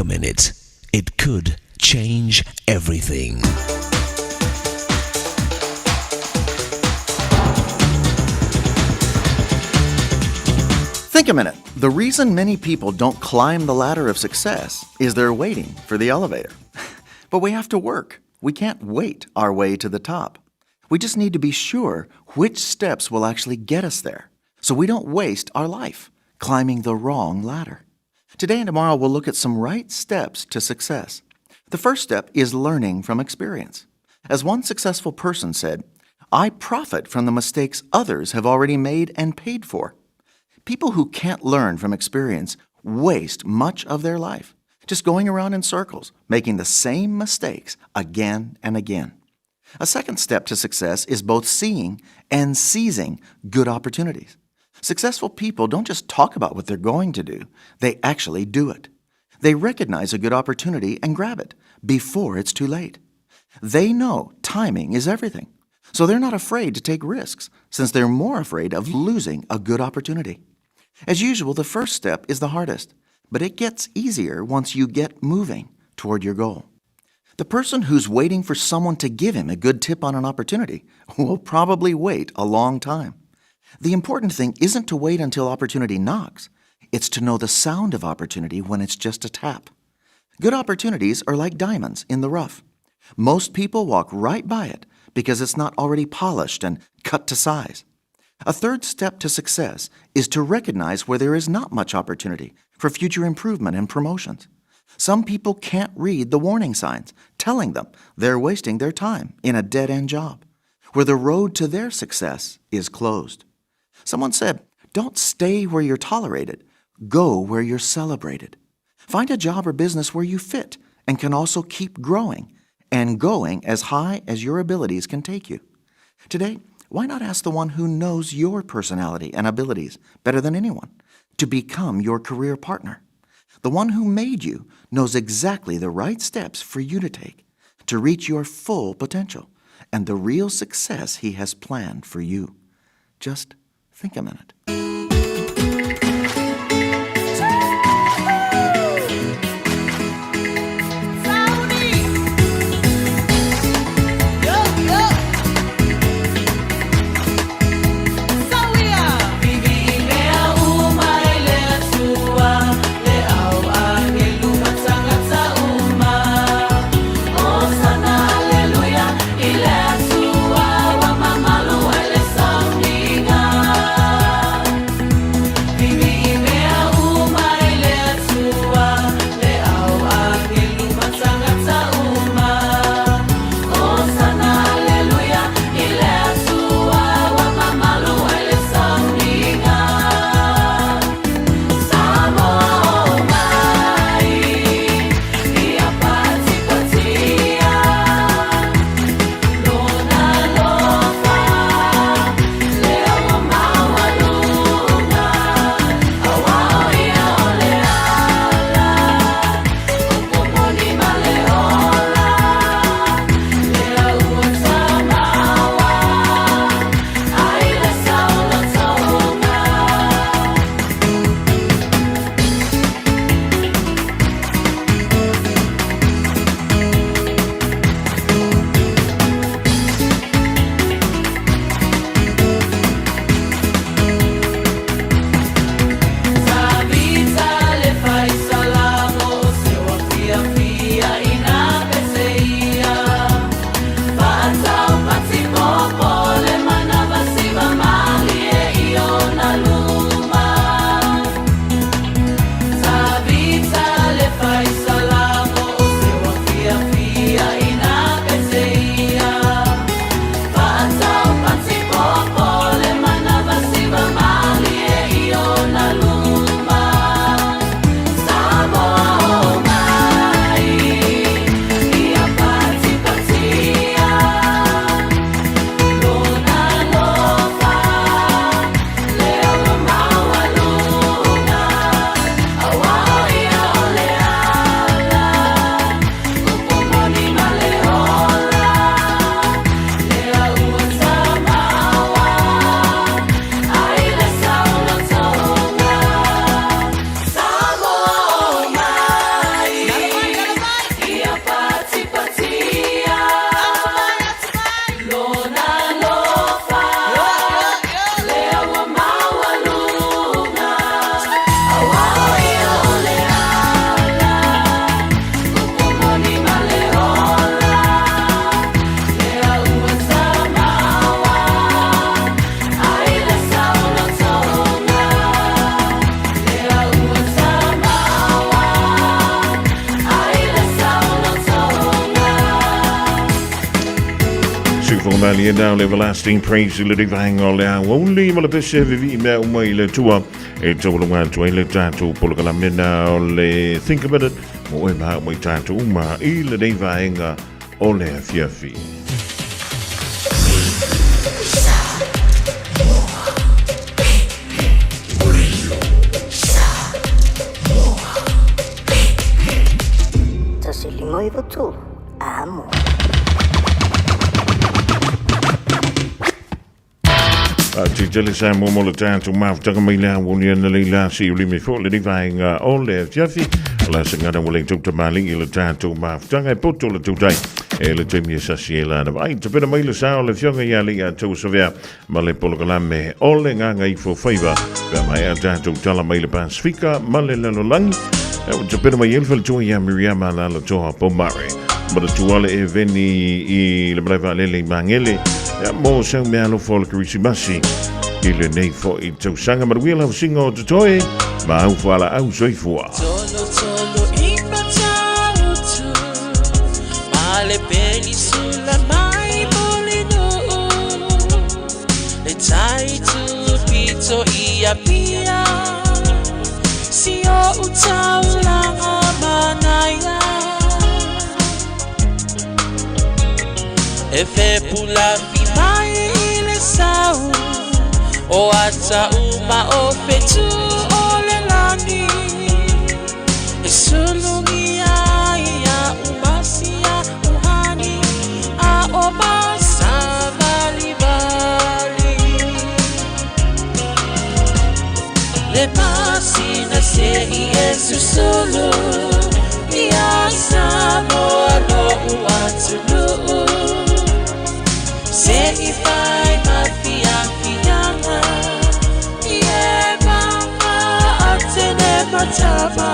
minute. It could change everything. Think a minute. The reason many people don't climb the ladder of success is they're waiting for the elevator. But we have to work. We can't wait our way to the top. We just need to be sure which steps will actually get us there so we don't waste our life climbing the wrong ladder. Today and tomorrow, we'll look at some right steps to success. The first step is learning from experience. As one successful person said, I profit from the mistakes others have already made and paid for. People who can't learn from experience waste much of their life just going around in circles, making the same mistakes again and again. A second step to success is both seeing and seizing good opportunities. Successful people don't just talk about what they're going to do, they actually do it. They recognize a good opportunity and grab it before it's too late. They know timing is everything, so they're not afraid to take risks since they're more afraid of losing a good opportunity. As usual, the first step is the hardest, but it gets easier once you get moving toward your goal. The person who's waiting for someone to give him a good tip on an opportunity will probably wait a long time. The important thing isn't to wait until opportunity knocks, it's to know the sound of opportunity when it's just a tap. Good opportunities are like diamonds in the rough. Most people walk right by it because it's not already polished and cut to size. A third step to success is to recognize where there is not much opportunity for future improvement and promotions. Some people can't read the warning signs telling them they're wasting their time in a dead end job, where the road to their success is closed. Someone said, Don't stay where you're tolerated, go where you're celebrated. Find a job or business where you fit and can also keep growing and going as high as your abilities can take you. Today, why not ask the one who knows your personality and abilities better than anyone to become your career partner? The one who made you knows exactly the right steps for you to take to reach your full potential and the real success he has planned for you. Just think a minute. Fofoga malie na o le Everlasting Praise i le vaenga o le aoauli ma le pese vivi mea uma i le Atua e taualoga atu ai le tatou polokalame na o le Think a Minute mo oe ma au mai tatou uma i lenei vaega o le afiafi. 1 5 9 3, amo. Ti tele sa mo mo le tātou mafutaga mai le aoauli ana lei la si uli me fo le vaenga o le afiafi. O la sangana ua le tauta mali i le tātou mafutaga e poto le tautai. E le taimi e sasi e lana vai. Te pena mai le sao le fionga ia le ia tau sovea ma le polokalame o le nganga ifo faiva. Pea mai a tātou tala mai le Pasifika ma le lalolagi. E o te pena mai el faletua ia Miriama la la toa Pomare. Ma le tuale e veni i le malae vaalele i Magele. Ia mo sau mea alofa o le Kerisimasi. I lenei foi tausaga manuia lau singa o totoe. Ma au whala au soifua. Tolo tolo i matautu Ma le penisula mai molinu Le tai tu pito i apia Si o utaulanga manaia E fe pula fi mai i le sau O ata uma o fetu o le lani E sulungi ai ia umasia uhani A o masa vali vali Le pasina se i e susulu Ia Samoa lo uatuluu Se i fai ma fia fianga I e manga atene matama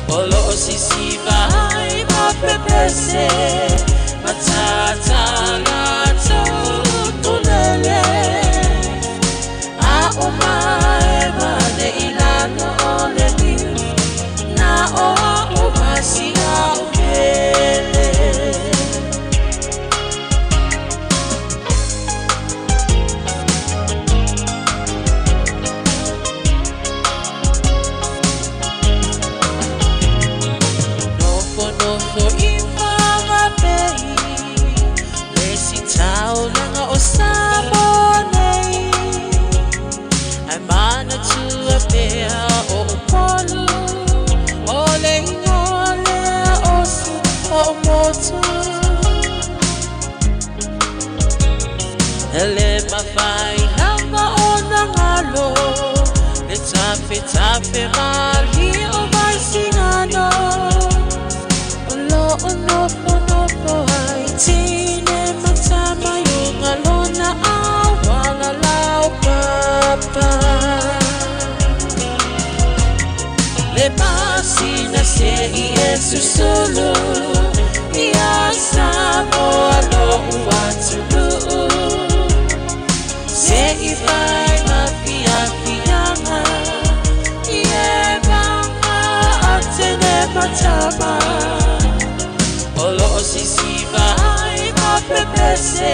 O lo o sisiva ai ma pepese Matata la tau tulele A o mae mane ilano o le niu Na o a o masi a o pele. Nofo nofo i whangapei Le si taulanga o Samoa nei Ai mana tua pea o Upolu O le ingoa lea o si o motu Ele mawhai lava o nangalo Le tafe tafe mali o mai singano O lo o nofo nofo ai tine matama yunga lona awala lau papa Le pasina se i e susulu Ia Samoa lo uatuluu Se i fai ma fia fianga I e manga atene matama O lo o sisiva ai ma pepese